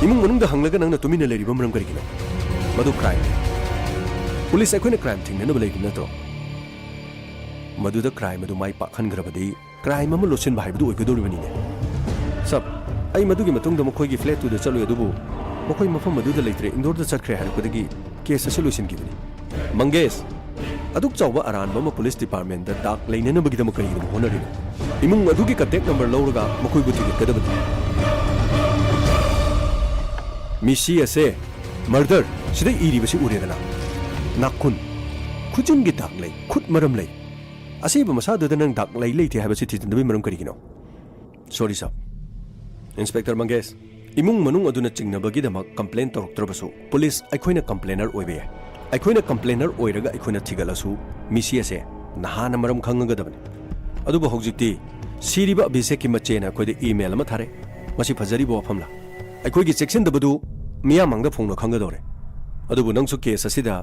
ꯏꯃꯨꯡ ꯃꯅꯨꯡꯗ ꯍꯪꯂꯒ ꯅꯪꯅ ꯇꯨꯃꯤꯟꯅ ꯂꯩꯔꯤꯕ ꯃꯔꯝ ꯀꯔꯤꯒꯤꯅꯣ? ꯃꯗꯨ ꯀ꯭ꯔꯥꯏꯝ꯫ ꯄꯨꯂꯤꯁ ꯑꯩꯈꯣꯏꯅ ꯀ꯭ꯔꯥꯏꯝ ꯊꯤꯡꯅꯅꯕ ꯂꯩꯔꯤꯕ ꯅꯠꯇ꯭ꯔꯣ? ꯃꯗꯨꯗ ꯀ꯭ꯔꯥꯏꯝ ꯑꯗꯨ ꯃꯥꯏ ꯄꯥꯛꯍꯟꯈ꯭ꯔꯕꯗꯤ ꯀ꯭ꯔꯥꯏꯝ ꯑꯃ ꯂꯣꯠꯁꯤꯟꯕ ꯍꯥꯏꯕꯗꯨ ꯑꯣꯏꯒꯗꯧꯔꯤꯕꯅꯤꯅꯦ꯫ ꯁꯥꯕ, ꯑꯩ ꯃꯗꯨꯒꯤ ꯃꯇꯨꯡꯗ ꯃꯈꯣꯏꯒꯤ ꯐ꯭ꯂꯦꯠꯇꯨꯗ ꯆꯠꯂꯨꯏ, ꯑꯗꯨꯕꯨ ꯃꯈꯣꯏ ꯃꯐꯝ ꯑꯗꯨꯗ ꯂꯩꯇ꯭ꯔꯦ, ꯏꯟꯗꯣꯔꯗ ꯆꯠꯈ꯭ꯔꯦ ꯍꯥꯏꯔꯛꯄꯗꯒꯤ ꯀꯦꯁ ꯑꯁꯤ ꯂꯣꯏꯁꯤꯟꯈꯤꯕꯅꯤ꯫ ꯃꯪꯒꯦꯁ, ꯑꯗꯨꯛ ꯆꯥꯎꯕ ꯑꯔꯥꯟꯕ ꯑꯃ ꯄꯨꯂꯤꯁ ꯗꯤꯄꯥꯔꯠꯃꯦꯟꯗ ꯗꯥꯛ ꯂꯩꯅꯅꯕꯒꯤꯗꯃꯛ ꯀꯔꯤꯒꯤꯗꯃꯛ ꯍꯣꯠꯅꯔꯤꯅꯣ? ꯏꯃꯨꯡ ꯑꯗꯨꯒꯤ ꯀꯟꯇꯦꯛ ꯅꯝꯕꯔ ꯂꯧꯔꯒ ꯃꯈꯣꯏꯕꯨ ꯊꯤꯒꯠꯀꯗꯕꯅꯤ꯫ ꯃꯤꯁꯤ ꯑꯁꯦ ꯃꯔꯗꯔ ꯁꯤꯗ ꯏꯔꯤꯕꯁꯤ ꯎꯔꯦꯗꯅ? ꯅꯥꯈꯨꯟ, ꯈꯨꯖꯤꯟꯒꯤ ꯗꯥꯛ ꯂꯩ, ꯈꯨꯠ ꯃꯔꯝ ꯂꯩ꯫ ꯑꯁꯤꯕ ꯃꯁꯥꯗꯨꯗ ꯅꯪ ꯗꯥꯛ ꯂꯩ ꯂꯩꯇꯦ ꯍꯥꯏꯕꯁꯤ ꯊꯤꯖꯤꯟꯗꯕꯒꯤ ꯃꯔꯝ ꯀꯔꯤꯒꯤꯅꯣ? ꯁꯣꯔꯤ, ꯁꯥꯕ꯫ ꯏꯟꯁꯄꯦꯛꯇꯔ ꯃꯪꯒꯦꯁ, ꯏꯃꯨꯡ ꯃꯅꯨꯡ ꯑꯗꯨꯅ ꯆꯤꯡꯅꯕꯒꯤꯗꯃꯛ ꯀꯝꯄ꯭ꯂꯦꯟ ꯇꯧꯔꯛꯇ꯭ꯔꯕꯁꯨ, ꯄꯨꯂꯤꯁ ꯑꯩꯈꯣꯏꯅ ꯀꯝꯄ꯭ꯂꯦꯅꯔ ꯑꯣꯏꯕ ꯌꯥꯏ꯫ ꯑꯩꯈꯣꯏꯅ ꯀꯝꯄ꯭ꯂꯦꯅꯔ ꯑꯣꯏꯔꯒ ꯑꯩꯈꯣꯏꯅ ꯊꯤꯒꯠꯂꯁꯨ, ꯃꯤꯁꯤ ꯑꯁꯦ ꯅꯍꯥꯟꯅ ꯃꯔꯝ ꯈꯪꯉꯒꯗꯕꯅꯤ꯫ ꯑꯗꯨꯕꯨ ꯍꯧꯖꯤꯛꯇꯤ ꯁꯤꯔꯤꯕ ꯑꯕꯤꯁꯦꯛꯀꯤ ꯃꯆꯦꯅ ꯑꯩꯈꯣꯏꯗ ꯏꯃꯦꯜ ꯑꯃ ꯊꯥꯔꯦ꯫ ꯃꯁꯤ ꯐꯖꯔꯤꯕ ꯋꯥꯐꯝꯂꯥ? ꯑꯩꯈꯣꯏꯒꯤ ꯆꯦꯛꯁꯤꯟꯗꯕꯗꯨ ꯃꯤꯌꯥꯝ ꯃꯥꯡꯗ ꯐꯣꯡꯅ ꯈꯪꯒꯗꯧꯔꯦ꯫ ꯑꯗꯨꯕꯨ ꯅꯪꯁꯨ ꯀꯦꯁ ꯑꯁꯤꯗ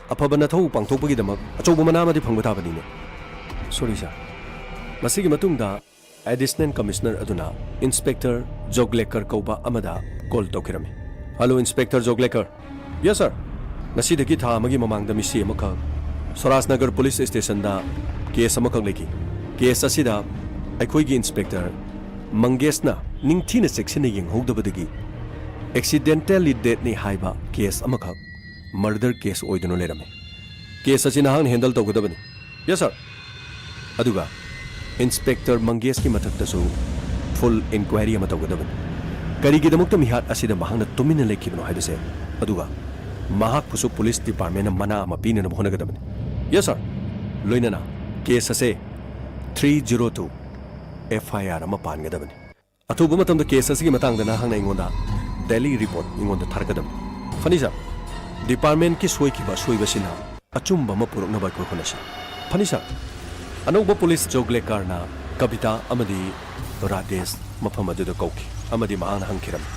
ꯑꯐꯕ ꯅꯊꯧ ꯄꯥꯡꯊꯣꯛꯄꯒꯤꯗꯃꯛ ꯑꯆꯧꯕ ꯃꯅꯥ ꯑꯃꯗꯤ ꯐꯪꯕ ꯇꯥꯕꯅꯤꯅꯦ꯫ ꯁꯣꯔꯤ, ꯁꯥꯔ꯫ ꯃꯁꯤꯒꯤ ꯃꯇꯨꯡꯗ ꯑꯦꯗꯤꯁꯅꯦꯜ ꯀꯃꯤꯁꯅꯔ ꯑꯗꯨꯅ ꯏꯟꯁꯄꯦꯛꯇꯔ ꯖꯣꯒ꯭ꯂꯦꯀꯔ ꯀꯧꯕ ꯑꯃꯗ ꯀꯣꯜ ꯇꯧꯈꯤꯔꯝꯃꯤ꯫ "Hello, inspector Joglekar." "Yes, sir. ꯉꯁꯤꯗꯒꯤ ꯊꯥ ꯑꯃꯒꯤ ꯃꯃꯥꯡꯗ ꯃꯤꯁꯤ ꯑꯃꯈꯛ ꯁꯣꯔꯥꯖꯅꯒꯔ ꯄꯨꯂꯤꯁ ꯁ꯭ꯇꯦꯁꯟꯗ ꯀꯦꯁ ꯑꯃꯈꯛ ꯂꯩꯈꯤ꯫ ꯀꯦꯁ ꯑꯁꯤꯗ ꯑꯩꯈꯣꯏꯒꯤ ꯏꯟꯁꯄꯦꯛꯇꯔ ꯃꯪꯒꯦꯁꯅ ꯅꯤꯡꯊꯤꯅ ꯆꯦꯛꯁꯤꯟꯅ ꯌꯦꯡꯍꯧꯗꯕꯗꯒꯤ ꯑꯦꯛꯁꯤꯗꯦꯟꯇꯦꯜꯂꯤ ꯗꯦꯠꯅꯤ ꯍꯥꯏꯕ ꯀꯦꯁ ꯑꯃꯈꯛ ꯃꯔꯗꯔ ꯀꯦꯁ ꯑꯣꯏꯗꯨꯅ ꯂꯩꯔꯝꯃꯤ꯫ ꯀꯦꯁ ꯑꯁꯤ ꯅꯍꯥꯛꯅ ꯍꯦꯟꯗꯜ ꯇꯧꯒꯗꯕꯅꯤ꯫" "ꯌꯦꯁ, ꯁꯥꯔ꯫" "ꯑꯗꯨꯒ ꯏꯟꯁꯄꯦꯛꯇꯔ ꯃꯪꯒꯦꯁꯀꯤ ꯃꯊꯛꯇꯁꯨ ꯐꯨꯜ ꯏꯟꯀ꯭ꯋꯥꯏꯔꯤ ꯑꯃ ꯇꯧꯒꯗꯕꯅꯤ꯫ ꯀꯔꯤꯒꯤꯗꯃꯛꯇ ꯃꯤꯍꯥꯠ ꯑꯁꯤꯗ ꯃꯍꯥꯛꯅ ꯇꯨꯃꯤꯟꯅ ꯂꯩꯈꯤꯕꯅꯣ ꯍꯥꯏꯕꯁꯦ, ꯑꯗꯨꯒ ꯃꯍꯥꯛꯄꯨꯁꯨ ꯄꯨꯂꯤꯁ ꯗꯤꯄꯥꯔꯠꯃꯦꯟꯅ ꯃꯅꯥ ꯑꯃ ꯄꯤꯅꯅꯕ ꯍꯣꯠꯅꯒꯗꯕꯅꯤ꯫" "ꯌꯦꯁ, ꯁꯥꯔ꯫" "ꯂꯣꯏꯅꯅ ꯀꯦꯁ ꯑꯁꯦ ꯊ꯭ꯔꯤ ꯖꯤꯔꯣ ꯇꯨ ꯑꯦꯐ ꯑꯥꯏ ꯑꯥꯔ ꯑꯃ ꯄꯥꯟꯒꯗꯕꯅꯤ꯫ ꯑꯊꯨꯕ ꯃꯇꯝꯗ ꯀꯦꯁ ꯑꯁꯤꯒꯤ ꯃꯇꯥꯡꯗ ꯅꯍꯥꯛꯅ ꯑꯩꯉꯣꯟꯗ ꯗꯦꯂꯤ ꯔꯤꯄꯣꯔꯠ ꯑꯩꯉꯣꯟꯗ ꯊꯥꯔꯛꯀꯗꯕꯅꯤ꯫" "ꯐꯅꯤ, ꯁꯥꯔ꯫ ꯗꯤꯄꯥꯔꯠꯃꯦꯟꯀꯤ ꯁꯣꯏꯈꯤꯕ ꯑꯁꯣꯏꯕꯁꯤꯅ ꯑꯆꯨꯝꯕ ꯑꯃ ꯄꯨꯔꯛꯅꯕ ꯑꯩꯈꯣꯏ ꯍꯣꯠꯅꯁꯤ꯫" "ꯐꯅꯤ, ꯁꯥꯔ꯫" ꯑꯅꯧꯕ ꯄꯨꯂꯤꯁ ꯖꯣꯒ꯭ꯂꯦꯀꯥꯔꯅ ꯀꯕꯤꯇꯥ ꯑꯃꯗꯤ ꯔꯥꯙꯦꯁ ꯃꯐꯝ ꯑꯗꯨꯗ ꯀꯧꯈꯤ ꯑꯃꯗꯤ ꯃꯍꯥꯛꯅ ꯍꯪꯈꯤꯔꯝꯃꯤ,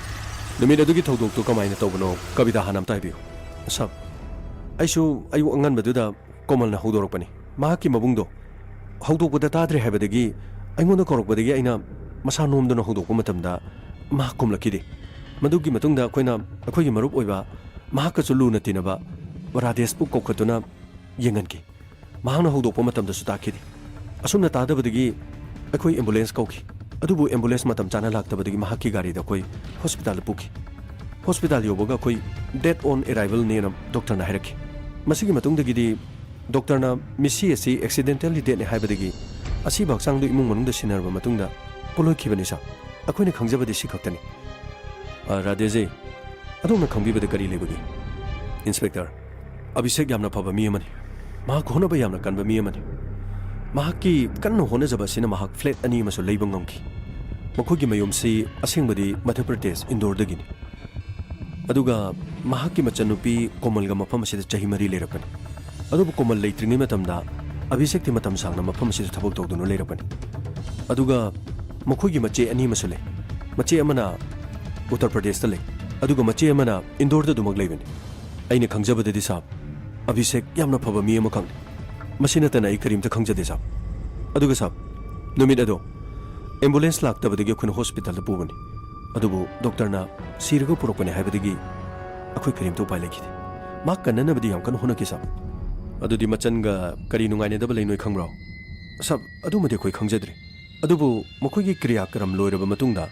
"ꯅꯨꯃꯤꯠ ꯑꯗꯨꯒꯤ ꯊꯧꯗꯣꯛꯇꯨ ꯀꯃꯥꯏꯅ ꯇꯧꯕꯅꯣ? ꯀꯕꯤꯇꯥ, ꯍꯥꯟꯅ ꯑꯝꯇ ꯍꯥꯏꯕꯤꯌꯨ꯫" "ꯁꯥꯔ, ꯑꯩꯁꯨ ꯑꯌꯨꯛ ꯑꯉꯟꯕꯗꯨꯗ ꯀꯣꯃꯜꯅ ꯍꯧꯗꯣꯔꯛꯄꯅꯤ꯫ ꯃꯍꯥꯛꯀꯤ ꯃꯕꯨꯡꯗꯣ ꯍꯧꯗꯣꯛꯄꯗ ꯇꯥꯗ꯭ꯔꯦ ꯍꯥꯏꯕꯗꯒꯤ ꯑꯩꯉꯣꯟꯗ ꯀꯧꯔꯛꯄꯗꯒꯤ ꯑꯩꯅ ꯃꯁꯥ ꯅꯣꯝꯗꯨꯅ ꯍꯧꯗꯣꯛꯄ ꯃꯇꯝꯗ ꯃꯍꯥꯛ ꯈꯨꯝꯂꯛꯈꯤꯗꯦ꯫ ꯃꯗꯨꯒꯤ ꯃꯇꯨꯡꯗ ꯑꯩꯈꯣꯏꯅ ꯑꯩꯈꯣꯏꯒꯤ ꯃꯔꯨꯞ ꯑꯣꯏꯕ, ꯃꯍꯥꯛꯀꯁꯨ ꯂꯨꯅ ꯇꯤꯟꯅꯕ ꯔꯥꯙꯦꯁꯄꯨ ꯀꯧꯈꯠꯇꯨꯅ ꯌꯦꯡꯍꯟꯈꯤ꯫ ꯃꯍꯥꯛꯅ ꯍꯧꯗꯣꯛꯄ ꯃꯇꯝꯗꯁꯨ ꯇꯥꯈꯤꯗꯦ꯫ ꯑꯁꯨꯝꯅ ꯇꯥꯗꯕꯗꯒꯤ ꯑꯩꯈꯣꯏ ꯑꯦꯝꯕꯨꯂꯦꯟꯁ ꯀꯧꯈꯤ꯫ ꯑꯗꯨꯕꯨ ꯑꯦꯝꯕꯨꯂꯦꯟꯁ ꯃꯇꯝ ꯆꯥꯅ ꯂꯥꯛꯇꯕꯗꯒꯤ ꯃꯍꯥꯛꯀꯤ ꯒꯥꯔꯤꯗ ꯑꯩꯈꯣꯏ ꯍꯣꯁꯄꯤꯇꯥꯜꯗ ꯄꯨꯈꯤ꯫ ꯍꯣꯁꯄꯤꯇꯥꯜ ꯌꯧꯕꯒ ꯑꯩꯈꯣꯏ dead on arrival ꯅꯦꯅ ꯗꯣꯛꯇꯔꯅ ꯍꯥꯏꯔꯛꯈꯤ꯫ ꯃꯁꯤꯒꯤ ꯃꯇꯨꯡꯗꯒꯤꯗꯤ ꯗꯣꯛꯇꯔꯅ ꯃꯤꯁꯤ ꯑꯁꯤ ꯑꯦꯛꯁꯤꯗꯦꯟꯇꯦꯜꯂꯤ ꯗꯦꯠꯅꯤ ꯍꯥꯏꯕꯗꯒꯤ ꯑꯁꯤꯕ ꯍꯛꯆꯥꯡꯗꯨ ꯏꯃꯨꯡ ꯃꯅꯨꯡꯗ ꯁꯤꯟꯅꯔꯕ ꯃꯇꯨꯡꯗ ꯄꯣꯠꯂꯣꯏꯈꯤꯕꯅꯤ, ꯁꯥꯔ꯫ ꯑꯩꯈꯣꯏꯅ ꯈꯪꯖꯕꯗꯤ ꯁꯤ ꯈꯛꯇꯅꯤ꯫ ꯑ, ꯔꯥꯙꯦꯖꯤ, ꯑꯗꯣꯝꯅ ꯈꯪꯕꯤꯕꯗ ꯀꯔꯤ ꯂꯩꯕꯒꯦ? ꯏꯟꯁꯄꯦꯛꯇꯔ, ꯑꯚꯤꯁꯦꯛ ꯌꯥꯝꯅ ꯐꯕ ꯃꯤ ꯑꯃꯅꯤ꯫ ꯃꯍꯥꯛ ꯍꯣꯠꯅꯕ ꯌꯥꯝꯅ ꯀꯟꯕ ꯃꯤ ꯑꯃꯅꯤ꯫ ꯃꯍꯥꯛꯀꯤ ꯀꯟꯅ ꯍꯣꯠꯅꯖꯕ ꯑꯁꯤꯅ ꯃꯍꯥꯛ ꯐ꯭ꯂꯦꯠ ꯑꯅꯤ ꯑꯃꯁꯨ ꯂꯩꯕ ꯉꯝꯈꯤ꯫ ꯃꯈꯣꯏꯒꯤ ꯃꯌꯨꯝꯁꯤ ꯑꯁꯦꯡꯕꯗꯤ ꯃꯙ꯭ꯌ ꯄ꯭ꯔꯗꯦꯁ, ꯏꯟꯗꯣꯔꯗꯒꯤꯅꯤ꯫ ꯑꯗꯨꯒ ꯃꯍꯥꯛꯀꯤ ꯃꯆꯟꯅꯨꯄꯤ ꯀꯣꯃꯜꯒ ꯃꯐꯝ ꯑꯁꯤꯗ ꯆꯍꯤ ꯃꯔꯤ ꯂꯩꯔꯛꯄꯅꯤ꯫ ꯑꯗꯨꯕꯨ ꯀꯣꯃꯜ ꯂꯩꯇ꯭ꯔꯤꯉꯩ ꯃꯇꯝꯗ ꯑꯚꯤꯁꯦꯛꯇꯤ ꯃꯇꯝ ꯁꯥꯡꯅ ꯃꯐꯝ ꯑꯁꯤꯗ ꯊꯕꯛ ꯇꯧꯗꯨꯅ ꯂꯩꯔꯛꯄꯅꯤ꯫ ꯑꯗꯨꯒ ꯃꯈꯣꯏꯒꯤ ꯃꯆꯦ ꯑꯅꯤ ꯑꯃꯁꯨ ꯂꯩ꯫ ꯃꯆꯦ ꯑꯃꯅ ꯎꯠꯇꯔ ꯄ꯭ꯔꯗꯦꯁꯇ ꯂꯩ, ꯑꯗꯨꯒ ꯃꯆꯦ ꯑꯃꯅ ꯏꯟꯗꯣꯔꯗ ꯑꯗꯨꯃꯛ ꯂꯩꯕꯅꯤ꯫ ꯑꯩꯅ ꯈꯪꯖꯕꯗꯗꯤ, ꯁꯥꯕ, ꯑꯚꯤꯁꯦꯛ ꯌꯥꯝꯅ ꯐꯕ ꯃꯤ ꯑꯃꯈꯛꯅꯤ꯫ ꯃꯁꯤ ꯅꯠꯇꯅ ꯑꯩ ꯀꯔꯤꯝꯇ ꯈꯪꯖꯗꯦ, ꯁꯥꯕ꯫ ꯑꯗꯨꯒ, ꯁꯥꯕ, ꯅꯨꯃꯤꯠ ꯑꯗꯣ ambulance ꯂꯥꯛꯇꯕꯗꯒꯤ ꯑꯩꯈꯣꯏꯅ hospitalꯗ ꯄꯨꯕꯅꯤ꯫ ꯑꯗꯨꯕꯨ doctorꯅ ꯁꯤꯔꯒ ꯄꯨꯔꯛꯄꯅꯤ ꯍꯥꯏꯕꯗꯒꯤ ꯑꯩꯈꯣꯏ ꯀꯔꯤꯝꯇ ꯎꯄꯥꯏ ꯂꯩꯈꯤꯗꯦ꯫ ꯃꯍꯥꯛ ꯀꯟꯅꯅꯕꯗꯤ ꯌꯥꯝ ꯀꯟꯅ ꯍꯣꯠꯅꯈꯤ, sir꯫ ꯑꯗꯨꯗꯤ ꯃꯆꯟꯒ ꯀꯔꯤ ꯅꯨꯡꯉꯥꯏꯅꯗꯕ ꯂꯩꯅꯣꯏ ꯈꯪꯕ꯭ꯔꯣ? Sir, ꯑꯗꯨꯃꯗꯤ ꯑꯩꯈꯣꯏ ꯈꯪꯖꯗ꯭ꯔꯦ꯫ ꯑꯗꯨꯕꯨ ꯃꯈꯣꯏꯒꯤ ꯀ꯭ꯔꯤꯌꯥꯀꯔꯝ ꯂꯣꯏꯔꯕ ꯃꯇꯨꯡꯗ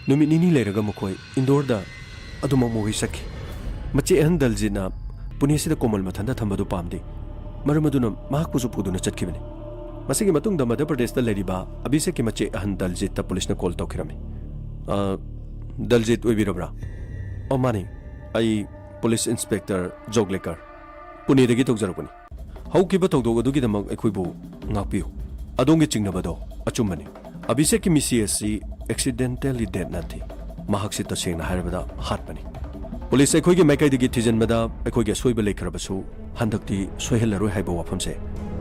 ꯅꯨꯃꯤꯠ ꯅꯤꯅꯤ ꯂꯩꯔꯒ ꯃꯈꯣꯏ ꯏꯟꯗꯣꯔꯗ ꯑꯗꯨꯃꯛ ꯃꯈꯣꯏ ꯆꯠꯈꯤ꯫ ꯃꯆꯦ ꯑꯍꯟ ꯗꯜꯖꯤꯠꯅ ꯄꯨꯅꯦꯁꯤꯗ ꯀꯣꯃꯜ ꯃꯊꯟꯇ ꯊꯝꯕꯗꯨ ꯄꯥꯝꯗꯦ꯫ ꯃꯔꯝ ꯑꯗꯨꯅ ꯃꯍꯥꯛꯄꯨꯁꯨ ꯄꯨꯗꯨꯅ ꯆꯠꯈꯤꯕꯅꯤ꯫ ꯃꯁꯤꯒꯤ ꯃꯇꯨꯡꯗ ꯃꯙ꯭ꯌ ꯄ꯭ꯔꯗꯦꯁꯇ ꯂꯩꯔꯤꯕ ꯑꯚꯤꯁꯦꯛꯀꯤ ꯃꯆꯦ ꯑꯍꯟ ꯗꯜꯖꯤꯠꯇ ꯄꯨꯂꯤꯁꯅ call ꯇꯧꯈꯤꯔꯝꯃꯤ꯫ "ꯑ, ꯗꯜꯖꯤꯠ ꯑꯣꯏꯕꯤꯔꯕ꯭ꯔꯥ?" "ꯑꯣ, ꯃꯥꯅꯤ꯫ ꯑꯩ ꯄꯨꯂꯤꯁ ꯏꯟꯁꯄꯦꯛꯇꯔ ꯖꯣꯒ꯭ꯂꯦꯀꯔ, ꯄꯨꯅꯦꯗꯒꯤ ꯇꯧꯖꯔꯛꯄꯅꯤ꯫ ꯍꯧꯈꯤꯕ ꯊꯧꯗꯣꯛ ꯑꯗꯨꯒꯤꯗꯃꯛ ꯑꯩꯈꯣꯏꯕꯨ ꯉꯥꯛꯄꯤꯌꯨ꯫ ꯑꯗꯣꯝꯒꯤ ꯆꯤꯡꯅꯕꯗꯣ ꯑꯆꯨꯝꯕꯅꯤ꯫ ꯑꯚꯤꯁꯦꯛꯀꯤ ꯃꯤꯁꯤ ꯑꯁꯤ accidentally dead ꯅꯠꯇꯦ꯫ ꯃꯍꯥꯛꯁꯤ ꯇꯁꯦꯡꯅ ꯍꯥꯏꯔꯕꯗ ꯍꯥꯠꯄꯅꯤ꯫ ꯄꯨꯂꯤꯁ ꯑꯩꯈꯣꯏꯒꯤ ꯃꯥꯏꯀꯩꯗꯒꯤ ꯊꯤꯖꯤꯟꯕꯗ ꯑꯩꯈꯣꯏꯒꯤ ꯑꯁꯣꯏꯕ ꯂꯩꯈ꯭ꯔꯕꯁꯨ ꯍꯟꯗꯛꯇꯤ ꯁꯣꯏꯍꯜꯂꯔꯣꯏ ꯍꯥꯏꯕ ꯋꯥꯐꯝꯁꯦ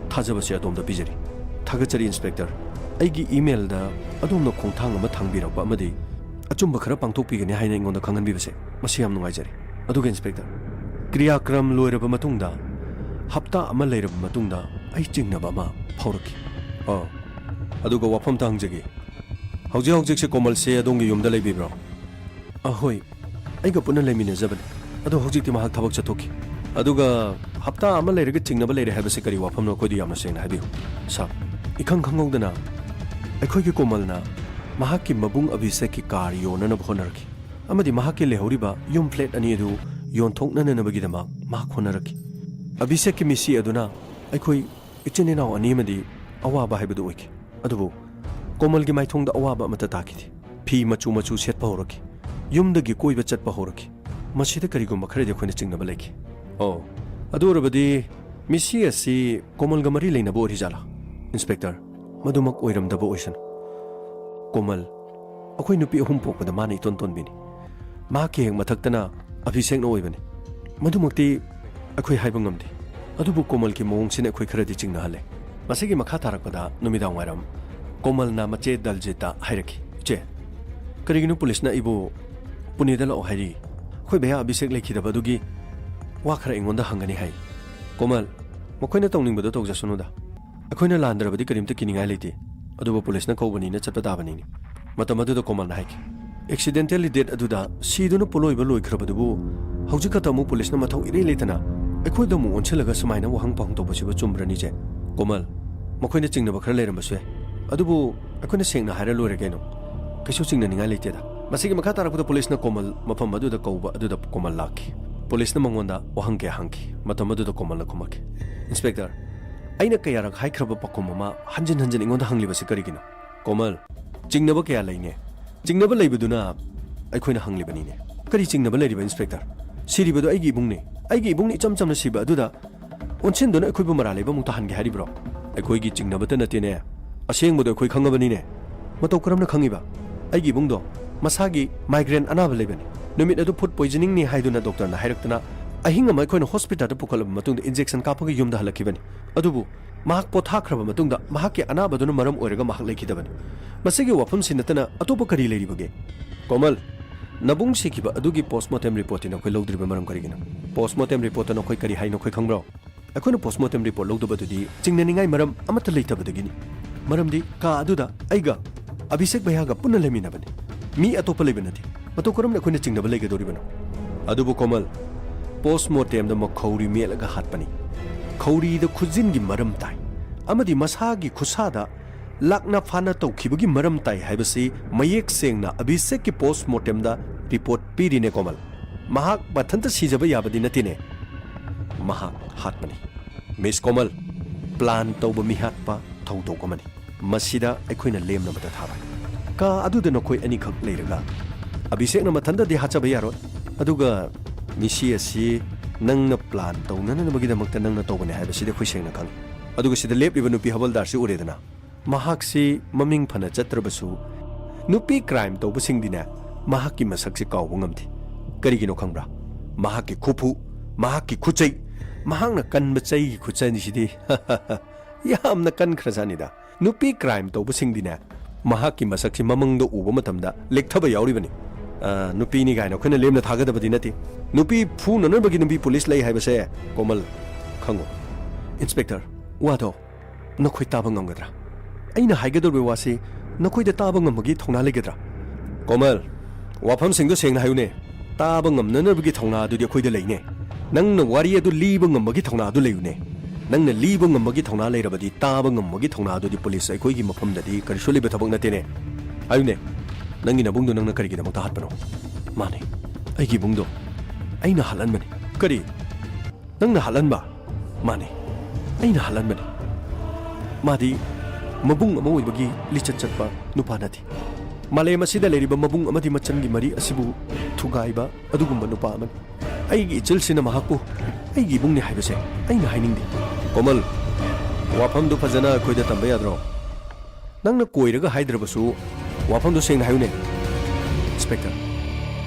ꯊꯥꯖꯕꯁꯦ ꯑꯗꯣꯝꯗ ꯄꯤꯖꯔꯤ꯫ ꯊꯥꯒꯠꯆꯔꯤ, ꯏꯟꯁꯄꯦꯛꯇꯔ꯫ ꯑꯩꯒꯤ emailꯗ ꯑꯗꯣꯝꯅ ꯈꯣꯡꯊꯥꯡ ꯑꯃ ꯊꯥꯡꯕꯤꯔꯛꯄ ꯑꯃꯗꯤ ꯑꯆꯨꯝꯕ ꯈꯔ ꯄꯥꯡꯊꯣꯛꯄꯤꯒꯅꯤ ꯍꯥꯏꯅ ꯑꯩꯉꯣꯟꯗ ꯈꯪꯍꯟꯕꯤꯕꯁꯦ, ꯃꯁꯤ ꯌꯥꯝ ꯅꯨꯡꯉꯥꯏꯖꯔꯦ꯫ ꯑꯗꯨꯒ ꯏꯟꯁꯄꯦꯛꯇꯔ, ꯀ꯭ꯔꯤꯌꯥꯀ꯭ꯔꯝ ꯂꯣꯏꯔꯕ ꯃꯇꯨꯡꯗ ꯍꯞꯇꯥ ꯑꯃ ꯂꯩꯔꯕ ꯃꯇꯨꯡꯗ ꯑꯩ ꯆꯤꯡꯅꯕ ꯑꯃ ꯐꯥꯎꯔꯛꯈꯤ꯫ ꯑꯣ, ꯑꯗꯨꯒ ꯋꯥꯐꯝꯇ ꯍꯪꯖꯒꯦ, ꯍꯧꯖꯤꯛ ꯍꯧꯖꯤꯛꯁꯦ ꯀꯣꯃꯜꯁꯦ ꯑꯗꯣꯝꯒꯤ ꯌꯨꯝꯗ ꯂꯩꯕꯤꯕ꯭ꯔꯣ? ꯑꯍꯣꯏ, ꯑꯩꯒ ꯄꯨꯟꯅ ꯂꯩꯃꯤꯟꯅꯖꯕꯅꯤ꯫ ꯑꯗꯣ ꯍꯧꯖꯤꯛꯇꯤ ꯃꯍꯥꯛ ꯊꯕꯛ ꯆꯠꯊꯣꯛꯈꯤ꯫ ꯑꯗꯨꯒ ꯍꯞꯇꯥ ꯑꯃ ꯂꯩꯔꯒ ꯆꯤꯡꯅꯕ ꯂꯩꯔꯦ ꯍꯥꯏꯕꯁꯤ ꯀꯔꯤ ꯋꯥꯐꯝꯅꯣ? ꯑꯩꯈꯣꯏꯗ ꯌꯥꯝꯅ ꯁꯦꯡꯅ ꯍꯥꯏꯕꯤꯌꯨ, ꯁꯥꯔ꯫ ꯏꯈꯪ ꯈꯪꯍꯧꯗꯅ ꯑꯩꯈꯣꯏꯒꯤ ꯀꯣꯃꯜꯅ ꯃꯍꯥꯛꯀꯤ ꯃꯕꯨꯡ ꯑꯚꯤꯁꯦꯛꯀꯤ ꯀꯥꯔ ꯌꯣꯟꯅꯅꯕ ꯍꯣꯠꯅꯔꯛꯈꯤ ꯑꯃꯗꯤ ꯃꯍꯥꯛꯀꯤ ꯂꯩꯍꯧꯔꯤꯕ ꯌꯨꯝ flat ꯑꯅꯤ ꯑꯗꯨ ꯌꯣꯟꯊꯣꯛꯅꯅꯕꯒꯤꯗꯃꯛ ꯃꯍꯥꯛ ꯍꯣꯠꯅꯔꯛꯈꯤ꯫ ꯑꯚꯤꯁꯦꯛꯀꯤ ꯃꯤꯁꯤ ꯑꯗꯨꯅ ꯑꯩꯈꯣꯏ ꯏꯆꯤꯟ ꯏꯅꯥꯎ ꯑꯅꯤ ꯑꯃꯗꯤ ꯑꯋꯥꯕ ꯍꯥꯏꯕꯗꯨ ꯑꯣꯏꯈꯤ꯫ ꯑꯗꯨꯕꯨ ꯀꯣꯃꯜꯒꯤ ꯃꯥꯏꯊꯣꯡꯗ ꯑꯋꯥꯕ ꯑꯃꯠꯇ ꯇꯥꯈꯤꯗꯦ꯫ ꯐꯤ ꯃꯆꯨ ꯃꯆꯨ ꯁꯦꯠꯄ ꯍꯧꯔꯛꯈꯤ꯫ ꯌꯨꯝꯗꯒꯤ ꯀꯣꯏꯕ ꯆꯠꯄ ꯍꯧꯔꯛꯈꯤ꯫ ꯃꯁꯤꯗ ꯀꯔꯤꯒꯨꯝꯕ ꯈꯔꯗꯤ ꯑꯩꯈꯣꯏꯅ ꯆꯤꯡꯅꯕ ꯂꯩꯈꯤ꯫ ꯑꯣ, ꯑꯗꯨ ꯑꯣꯏꯔꯕꯗꯤ ꯃꯤꯁꯤ ꯑꯁꯤ ꯀꯣꯃꯜꯒ ꯃꯔꯤ ꯂꯩꯅꯕ ꯑꯣꯏꯔꯤꯖꯥꯠꯂꯥ? ꯏꯟꯁꯄꯦꯛꯇꯔ, ꯃꯗꯨꯃꯛ ꯑꯣꯏꯔꯝꯗꯕ ꯑꯣꯏꯁꯅꯨ꯫ ꯀꯣꯃꯜ, ꯑꯩꯈꯣꯏ ꯅꯨꯄꯤ ꯑꯍꯨꯝ ꯄꯣꯛꯄꯗ ꯃꯥꯅ ꯏꯇꯣꯟ ꯇꯣꯟꯕꯤꯅꯤ꯫ ꯃꯍꯥꯛꯀꯤ ꯍꯦꯛ ꯃꯊꯛꯇꯅ ꯑꯚꯤꯁꯦꯛꯅ ꯑꯣꯏꯕꯅꯤ꯫ ꯃꯗꯨꯃꯛꯇꯤ ꯑꯩꯈꯣꯏ ꯍꯥꯏꯕ ꯉꯝꯗꯦ꯫ ꯑꯗꯨꯕꯨ ꯀꯣꯃꯜꯒꯤ ꯃꯑꯣꯡꯁꯤꯅ ꯑꯩꯈꯣꯏ ꯈꯔꯗꯤ ꯆꯤꯡꯅꯍꯜꯂꯦ꯫ ꯃꯁꯤꯒꯤ ꯃꯈꯥ ꯇꯥꯔꯛꯄꯗ ꯅꯨꯃꯤꯗꯥꯡ ꯋꯥꯏꯔꯝ ꯀꯣꯃꯜꯅ ꯃꯆꯦ ꯗꯜꯖꯤꯠꯇ ꯍꯥꯏꯔꯛꯈꯤ, "ꯏꯆꯦ, ꯀꯔꯤꯒꯤꯅꯣ ꯄꯨꯂꯤꯁꯅ ꯑꯩꯕꯨ ꯄꯨꯅꯦꯗ ꯂꯥꯛꯑꯣ ꯍꯥꯏꯔꯤ? ꯑꯩꯈꯣꯏ ꯚꯩꯌꯥ ꯑꯚꯤꯁꯦꯛ ꯂꯩꯈꯤꯗꯕ ꯑꯗꯨꯒꯤ ꯋꯥ ꯈꯔ ꯑꯩꯉꯣꯟꯗ ꯍꯪꯒꯅꯤ ꯍꯥꯏ"꯫ ꯀꯣꯃꯜ, ꯃꯈꯣꯏꯅ ꯇꯧꯅꯤꯡꯕꯗꯣ ꯇꯧꯖꯁꯅꯨꯗ꯫ ꯑꯩꯈꯣꯏꯅ ꯂꯥꯟꯗ꯭ꯔꯕꯗꯤ ꯀꯔꯤꯝꯇ ꯀꯤꯅꯤꯡꯉꯥꯏ ꯂꯩꯇꯦ꯫ ꯑꯗꯨꯕꯨ ꯄꯨꯂꯤꯁꯅ ꯀꯧꯕꯅꯤꯅ ꯆꯠꯄ ꯇꯥꯕꯅꯤꯅꯦ꯫ ꯃꯇꯝ ꯑꯗꯨꯗ ꯀꯣꯃꯜꯅ ꯍꯥꯏꯈꯤ, "ꯑꯦꯛꯁꯤꯗꯦꯟꯇꯦꯜꯂꯤ ꯗꯦꯠ ꯑꯗꯨꯗ ꯁꯤꯗꯨꯅ ꯄꯣꯠꯂꯣꯏꯕ ꯂꯣꯏꯈ꯭ꯔꯕꯗꯨꯕꯨ ꯍꯧꯖꯤꯛ ꯈꯛꯇ ꯑꯃꯨꯛ ꯄꯨꯂꯤꯁꯅ ꯃꯊꯧ ꯏꯔꯩ ꯂꯩꯇꯅ ꯑꯩꯈꯣꯏꯗ ꯑꯃꯨꯛ ꯑꯣꯟꯁꯤꯜꯂꯒ ꯁꯨꯃꯥꯏꯅ ꯋꯥꯍꯪ ꯄꯥꯎꯍꯪ ꯇꯧꯕꯁꯤꯕꯨ ꯆꯨꯝꯕ꯭ꯔꯅꯤꯁꯦ?" "ꯀꯣꯃꯜ, ꯃꯈꯣꯏꯅ ꯆꯤꯡꯅꯕ ꯈꯔ ꯂꯩꯔꯝꯕꯁꯨ ꯌꯥꯏ, ꯑꯗꯨꯕꯨ ꯑꯩꯈꯣꯏꯅ ꯁꯦꯡꯅ ꯍꯥꯏꯔ ꯂꯣꯏꯔꯦ ꯀꯩꯅꯣ, ꯀꯩꯁꯨ ꯆꯤꯡꯅꯅꯤꯡꯉꯥꯏ ꯂꯩꯇꯦꯗ꯫" ꯃꯁꯤꯒꯤ ꯃꯈꯥ ꯇꯥꯔꯛꯄꯗ ꯄꯨꯂꯤꯁꯅ ꯀꯣꯃꯜ ꯃꯐꯝ ꯑꯗꯨꯗ ꯀꯧꯕ ꯑꯗꯨꯗ ꯀꯣꯃꯜ ꯂꯥꯛꯈꯤ꯫ ꯄꯨꯂꯤꯁꯅ ꯃꯉꯣꯟꯗ ꯋꯥꯍꯪ ꯀꯌꯥ ꯍꯪꯈꯤ꯫ ꯃꯇꯝ ꯑꯗꯨꯗ ꯀꯣꯃꯜꯅ ꯈꯨꯝꯃꯛꯈꯤ, "ꯏꯟꯁꯄꯦꯛꯇꯔ, ꯑꯩꯅ ꯀꯌꯥꯔꯛ ꯍꯥꯏꯈ꯭ꯔꯕ ꯄꯥꯎꯈꯨꯝ ꯑꯃ ꯍꯟꯖꯤꯟ ꯍꯟꯖꯤꯟ ꯑꯩꯉꯣꯟꯗ ꯍꯪꯂꯤꯕꯁꯤ ꯀꯔꯤꯒꯤꯅꯣ?" "ꯀꯣꯃꯜ, ꯆꯤꯡꯅꯕ ꯀꯌꯥ ꯂꯩꯅꯦ꯫ ꯆꯤꯡꯅꯕ ꯂꯩꯕꯗꯨꯅ ꯑꯩꯈꯣꯏꯅ ꯍꯪꯂꯤꯕꯅꯤꯅꯦ꯫" "ꯀꯔꯤ ꯆꯤꯡꯅꯕ ꯂꯩꯔꯤꯕ, ꯏꯟꯁꯄꯦꯛꯇꯔ? ꯁꯤꯔꯤꯕꯗꯨ ꯑꯩꯒꯤ ꯏꯕꯨꯡꯅꯤ꯫ ꯑꯩꯒꯤ ꯏꯕꯨꯡꯅ ꯏꯆꯝ ꯆꯝꯅ ꯁꯤꯕ ꯑꯗꯨꯗ ꯑꯣꯟꯁꯤꯟꯗꯨꯅ ꯑꯩꯈꯣꯏꯕꯨ ꯃꯔꯥꯜ ꯂꯩꯕ ꯑꯃꯨꯛ ꯇꯥꯍꯟꯒꯦ ꯍꯥꯏꯔꯤꯕ꯭ꯔꯣ?" "ꯑꯩꯈꯣꯏꯒꯤ ꯆꯤꯡꯅꯕꯇ ꯅꯠꯇꯦꯅꯦ, ꯑꯁꯦꯡꯕꯗꯣ ꯑꯩꯈꯣꯏ ꯈꯪꯉꯕꯅꯤꯅꯦ꯫" "ꯃꯇꯧ ꯀꯔꯝꯅ ꯈꯪꯉꯤꯕ?" "ꯑꯩꯒꯤ ꯏꯕꯨꯡꯗꯣ ꯃꯁꯥꯒꯤ ꯃꯥꯏꯒ꯭ꯔꯦꯟ ꯑꯅꯥꯕ ꯂꯩꯕꯅꯤ꯫ ꯅꯨꯃꯤꯠ ꯑꯗꯨ ꯐꯨꯗ ꯄꯣꯏꯖꯅꯤꯡꯅꯤ ꯍꯥꯏꯗꯨꯅ ꯗꯣꯛꯇꯔꯅ ꯍꯥꯏꯔꯛꯇꯅ ꯑꯍꯤꯡ ꯑꯃ ꯑꯩꯈꯣꯏꯅ ꯍꯣꯁꯄꯤꯇꯥꯜꯗ ꯄꯨꯈꯠꯂꯕ ꯃꯇꯨꯡꯗ ꯏꯟꯖꯦꯛꯁꯟ ꯀꯥꯞꯄꯒ ꯌꯨꯝꯗ ꯍꯜꯂꯛꯈꯤꯕꯅꯤ꯫ ꯑꯗꯨꯕꯨ ꯃꯍꯥꯛ ꯄꯣꯊꯥꯈ꯭ꯔꯕ ꯃꯇꯨꯡꯗ ꯃꯍꯥꯛꯀꯤ ꯑꯅꯥꯕꯗꯨꯅ ꯃꯔꯝ ꯑꯣꯏꯔꯒ ꯃꯍꯥꯛ ꯂꯩꯈꯤꯗꯕꯅꯤ꯫ ꯃꯁꯤꯒꯤ ꯋꯥꯐꯝꯁꯤ ꯅꯠꯇꯅ ꯑꯇꯣꯞꯄ ꯀꯔꯤ ꯂꯩꯔꯤꯕꯒꯦ?" "ꯀꯣꯃꯜ, ꯅꯕꯨꯡ ꯁꯤꯈꯤꯕ ꯑꯗꯨꯒꯤ ꯄꯣꯁꯃꯣꯔꯇꯦꯝ ꯔꯤꯄꯣꯔꯠꯇꯤ ꯅꯈꯣꯏ ꯂꯧꯗ꯭ꯔꯤꯕ ꯃꯔꯝ ꯀꯔꯤꯒꯤꯅꯣ?" "ꯄꯣꯁꯃꯣꯔꯇꯦꯝ ꯔꯤꯄꯣꯔꯠꯇ ꯅꯈꯣꯏ ꯀꯔꯤ ꯍꯥꯏ ꯅꯈꯣꯏ ꯈꯪꯕ꯭ꯔꯣ?" "ꯑꯩꯈꯣꯏꯅ ꯄꯣꯁꯃꯣꯔꯇꯦꯝ ꯔꯤꯄꯣꯔꯠ ꯂꯧꯗꯕꯗꯨꯗꯤ ꯆꯤꯡꯅꯅꯤꯡꯉꯥꯏ ꯃꯔꯝ ꯑꯃꯠꯇ ꯂꯩꯇꯕꯗꯒꯤꯅꯤ꯫ ꯃꯔꯝꯗꯤ ꯀꯥ ꯑꯗꯨꯗ ꯑꯩꯒ ꯑꯚꯤꯁꯦꯛ ꯚꯩꯌꯥꯒ ꯄꯨꯟꯅ ꯂꯩꯃꯤꯟꯅꯕꯅꯤ꯫ ꯃꯤ ꯑꯇꯣꯞꯄ ꯂꯩꯕ ꯅꯠꯇꯦ꯫ ꯃꯇꯧ ꯀꯔꯝꯅ ꯑꯩꯈꯣꯏꯅ ꯆꯤꯡꯅꯕ ꯂꯩꯒꯗꯧꯔꯤꯕꯅꯣ?" "ꯑꯗꯨꯕꯨ ꯀꯣꯃꯜ, ꯄꯣꯁꯃꯣꯔꯇꯦꯝꯗ ꯃꯈꯧꯔꯤ ꯃꯦꯠꯂꯒ ꯍꯥꯠꯄꯅꯤ꯫ ꯈꯧꯔꯤꯗ ꯈꯨꯖꯤꯟꯒꯤ ꯃꯔꯝ ꯇꯥꯏ ꯑꯃꯗꯤ ꯃꯁꯥꯒꯤ ꯈꯨꯠꯁꯥꯗ ꯂꯥꯛꯅ ꯐꯥꯅ ꯇꯧꯈꯤꯕꯒꯤ ꯃꯔꯝ ꯇꯥꯏ ꯍꯥꯏꯕꯁꯤ ꯃꯌꯦꯛ ꯁꯦꯡꯅ ꯑꯚꯤꯁꯦꯛꯀꯤ ꯄꯣꯁꯃꯣꯔꯇꯦꯝꯗ ꯔꯤꯄꯣꯔꯠ ꯄꯤꯔꯤꯅꯦ ꯀꯣꯃꯜ꯫ ꯃꯍꯥꯛ ꯃꯊꯟꯇ ꯁꯤꯖꯕ ꯌꯥꯕꯗꯤ ꯅꯠꯇꯦꯅꯦ꯫ ꯃꯍꯥꯛ ꯍꯥꯠꯄꯅꯤ꯫ ꯃꯤꯁ ꯀꯣꯃꯜ, ꯄ꯭ꯂꯥꯟ ꯇꯧꯕ ꯃꯤꯍꯥꯠꯄ ꯊꯧꯗꯣꯛ ꯑꯃꯅꯤ꯫ ꯃꯁꯤꯗ ꯑꯩꯈꯣꯏꯅ ꯂꯦꯝꯅꯕꯗ ꯊꯥꯔꯣꯏ꯫ ꯀꯥ ꯑꯗꯨꯗ ꯅꯈꯣꯏ ꯑꯅꯤꯈꯛ ꯂꯩꯔꯒ ꯑꯚꯤꯁꯦꯛꯅ ꯃꯊꯟꯇꯗꯤ ꯍꯥꯠꯆꯕ ꯌꯥꯔꯣꯏ꯫ ꯑꯗꯨꯒ ꯃꯤꯁꯤ ꯑꯁꯤ ꯅꯪꯅ ꯄ꯭ꯂꯥꯟ ꯇꯧꯅꯅꯕꯒꯤꯗꯃꯛꯇ ꯅꯪꯅ ꯇꯧꯕꯅꯤ ꯍꯥꯏꯕꯁꯤꯗꯤ ꯑꯩꯈꯣꯏ ꯁꯦꯡꯅ ꯈꯪꯉꯤ꯫ ꯑꯗꯨꯒ ꯁꯤꯗ ꯂꯦꯞꯂꯤꯕ ꯅꯨꯄꯤ ꯍꯕꯜꯗꯥꯔꯁꯤ ꯎꯔꯦꯗꯅ, ꯃꯍꯥꯛꯁꯤ ꯃꯃꯤꯡ ꯐꯅ ꯆꯠꯇ꯭ꯔꯕꯁꯨ ꯅꯨꯄꯤ ꯀ꯭ꯔꯥꯏꯝ ꯇꯧꯕꯁꯤꯡꯗꯤꯅꯦ ꯃꯍꯥꯛꯀꯤ ꯃꯁꯛꯁꯤ ꯀꯥꯎꯕ ꯉꯝꯗꯦ꯫ ꯀꯔꯤꯒꯤꯅꯣ ꯈꯪꯕ꯭ꯔꯥ? ꯃꯍꯥꯛꯀꯤ ꯈꯨꯐꯨ, ꯃꯍꯥꯛꯀꯤ ꯈꯨꯆꯩ, ꯃꯍꯥꯛꯅ ꯀꯟꯕ ꯆꯩꯒꯤ ꯈꯨꯆꯩꯁꯤꯗꯤ ꯌꯥꯝꯅ ꯀꯟꯈ꯭ꯔꯖꯥꯠꯅꯤꯗ꯫ ꯅꯨꯄꯤ ꯀ꯭ꯔꯥꯏꯝ ꯇꯧꯕꯁꯤꯡꯗꯤꯅꯦ ꯃꯍꯥꯛꯀꯤ ꯃꯁꯛꯁꯤ ꯃꯃꯪꯗ ꯎꯕ ꯃꯇꯝꯗ ꯂꯦꯛꯊꯕ ꯌꯥꯎꯔꯤꯕꯅꯤ꯫ ꯑ, ꯅꯨꯄꯤꯅꯤ ꯀꯥꯏꯅ ꯑꯩꯈꯣꯏꯅ ꯂꯦꯝꯅ ꯊꯥꯒꯗꯕꯗꯤ ꯅꯠꯇꯦ꯫ ꯅꯨꯄꯤ ꯐꯨꯅꯅꯕꯒꯤ ꯅꯨꯄꯤ ꯄꯨꯂꯤꯁ ꯂꯩ ꯍꯥꯏꯕꯁꯦ ꯀꯣꯃꯜ ꯈꯪꯉꯨ꯫ ꯏꯟꯁꯄꯦꯛꯇꯔ, ꯋꯥꯗꯣ ꯅꯈꯣꯏ ꯇꯥꯕ ꯉꯝꯒꯗ꯭ꯔꯥ? ꯑꯩꯅ ꯍꯥꯏꯒꯗꯧꯔꯤꯕ ꯋꯥꯁꯤ ꯅꯈꯣꯏꯗ ꯇꯥꯕ ꯉꯝꯕꯒꯤ ꯊꯧꯅꯥ ꯂꯩꯒꯗ꯭ꯔꯥ? ꯀꯣꯃꯜ, ꯋꯥꯐꯝꯁꯤꯡꯗꯣ ꯁꯦꯡꯅ ꯍꯥꯏꯌꯨꯅꯦ꯫ ꯇꯥꯕ ꯉꯝꯅꯅꯕꯒꯤ ꯊꯧꯅꯥ ꯑꯗꯨꯗꯤ ꯑꯩꯈꯣꯏꯗ ꯂꯩꯅꯦ꯫ ꯅꯪꯅ ꯋꯥꯔꯤ ꯑꯗꯨ ꯂꯤꯕ ꯉꯝꯕꯒꯤ ꯊꯧꯅꯥ ꯑꯗꯨ ꯂꯩꯌꯨꯅꯦ꯫ ꯅꯪꯅ ꯂꯤꯕ ꯉꯝꯕꯒꯤ ꯊꯧꯅꯥ ꯂꯩꯔꯕꯗꯤ, ꯇꯥꯕ ꯉꯝꯕꯒꯤ ꯊꯧꯅꯥ ꯑꯗꯨꯗꯤ ꯄꯨꯂꯤꯁ ꯑꯩꯈꯣꯏꯒꯤ ꯃꯐꯝꯗꯗꯤ ꯀꯔꯤꯁꯨ ꯂꯩꯕ ꯊꯕꯛ ꯅꯠꯇꯦꯅꯦ꯫ ꯍꯥꯏꯌꯨꯅꯦ, ꯅꯪꯒꯤ ꯅꯕꯨꯡꯗꯣ ꯅꯪꯅ ꯀꯔꯤꯒꯤꯗꯃꯛꯇ ꯍꯥꯠꯄꯅꯣ? ꯃꯥꯅꯦ, ꯑꯩꯒꯤ ꯏꯕꯨꯡꯗꯣ ꯑꯩꯅ ꯍꯥꯠꯍꯟꯕꯅꯤ꯫ ꯀꯔꯤ? ꯅꯪꯅ ꯍꯥꯠꯍꯟꯕ? ꯃꯥꯅꯦ, ꯑꯩꯅ ꯍꯥꯠꯍꯟꯕꯅꯤ꯫ ꯃꯥꯗꯤ ꯃꯕꯨꯡ ꯑꯃ ꯑꯣꯏꯕꯒꯤ ꯂꯤꯆꯠ ꯆꯠꯄ ꯅꯨꯄꯥ ꯅꯠꯇꯦ꯫ ꯃꯥꯂꯦꯝ ꯑꯁꯤꯗ ꯂꯩꯔꯤꯕ ꯃꯕꯨꯡ ꯑꯃꯗꯤ ꯃꯆꯟꯒꯤ ꯃꯔꯤ ꯑꯁꯤꯕꯨ ꯊꯨꯒꯥꯏꯕ ꯑꯗꯨꯒꯨꯝꯕ ꯅꯨꯄꯥ ꯑꯃꯅꯤ꯫ ꯑꯩꯒꯤ ꯏꯆꯜꯁꯤꯅ ꯃꯍꯥꯛꯄꯨ ꯑꯩꯒꯤ ꯏꯕꯨꯡꯅꯤ ꯍꯥꯏꯕꯁꯦ ꯑꯩꯅ ꯍꯥꯏꯅꯤꯡꯗꯦ꯫ ꯀꯣꯃꯜ, ꯋꯥꯐꯝꯗꯨ ꯐꯖꯅ ꯑꯩꯈꯣꯏꯗ ꯇꯝꯕ ꯌꯥꯗ꯭ꯔꯣ? ꯅꯪꯅ ꯀꯣꯏꯔꯒ ꯍꯥꯏꯗ꯭ꯔꯕꯁꯨ ꯋꯥꯐꯝꯗꯨ ꯁꯦꯡꯅ ꯍꯥꯏꯌꯨꯅꯦ꯫ ꯏꯟꯁꯄꯦꯛꯇꯔ,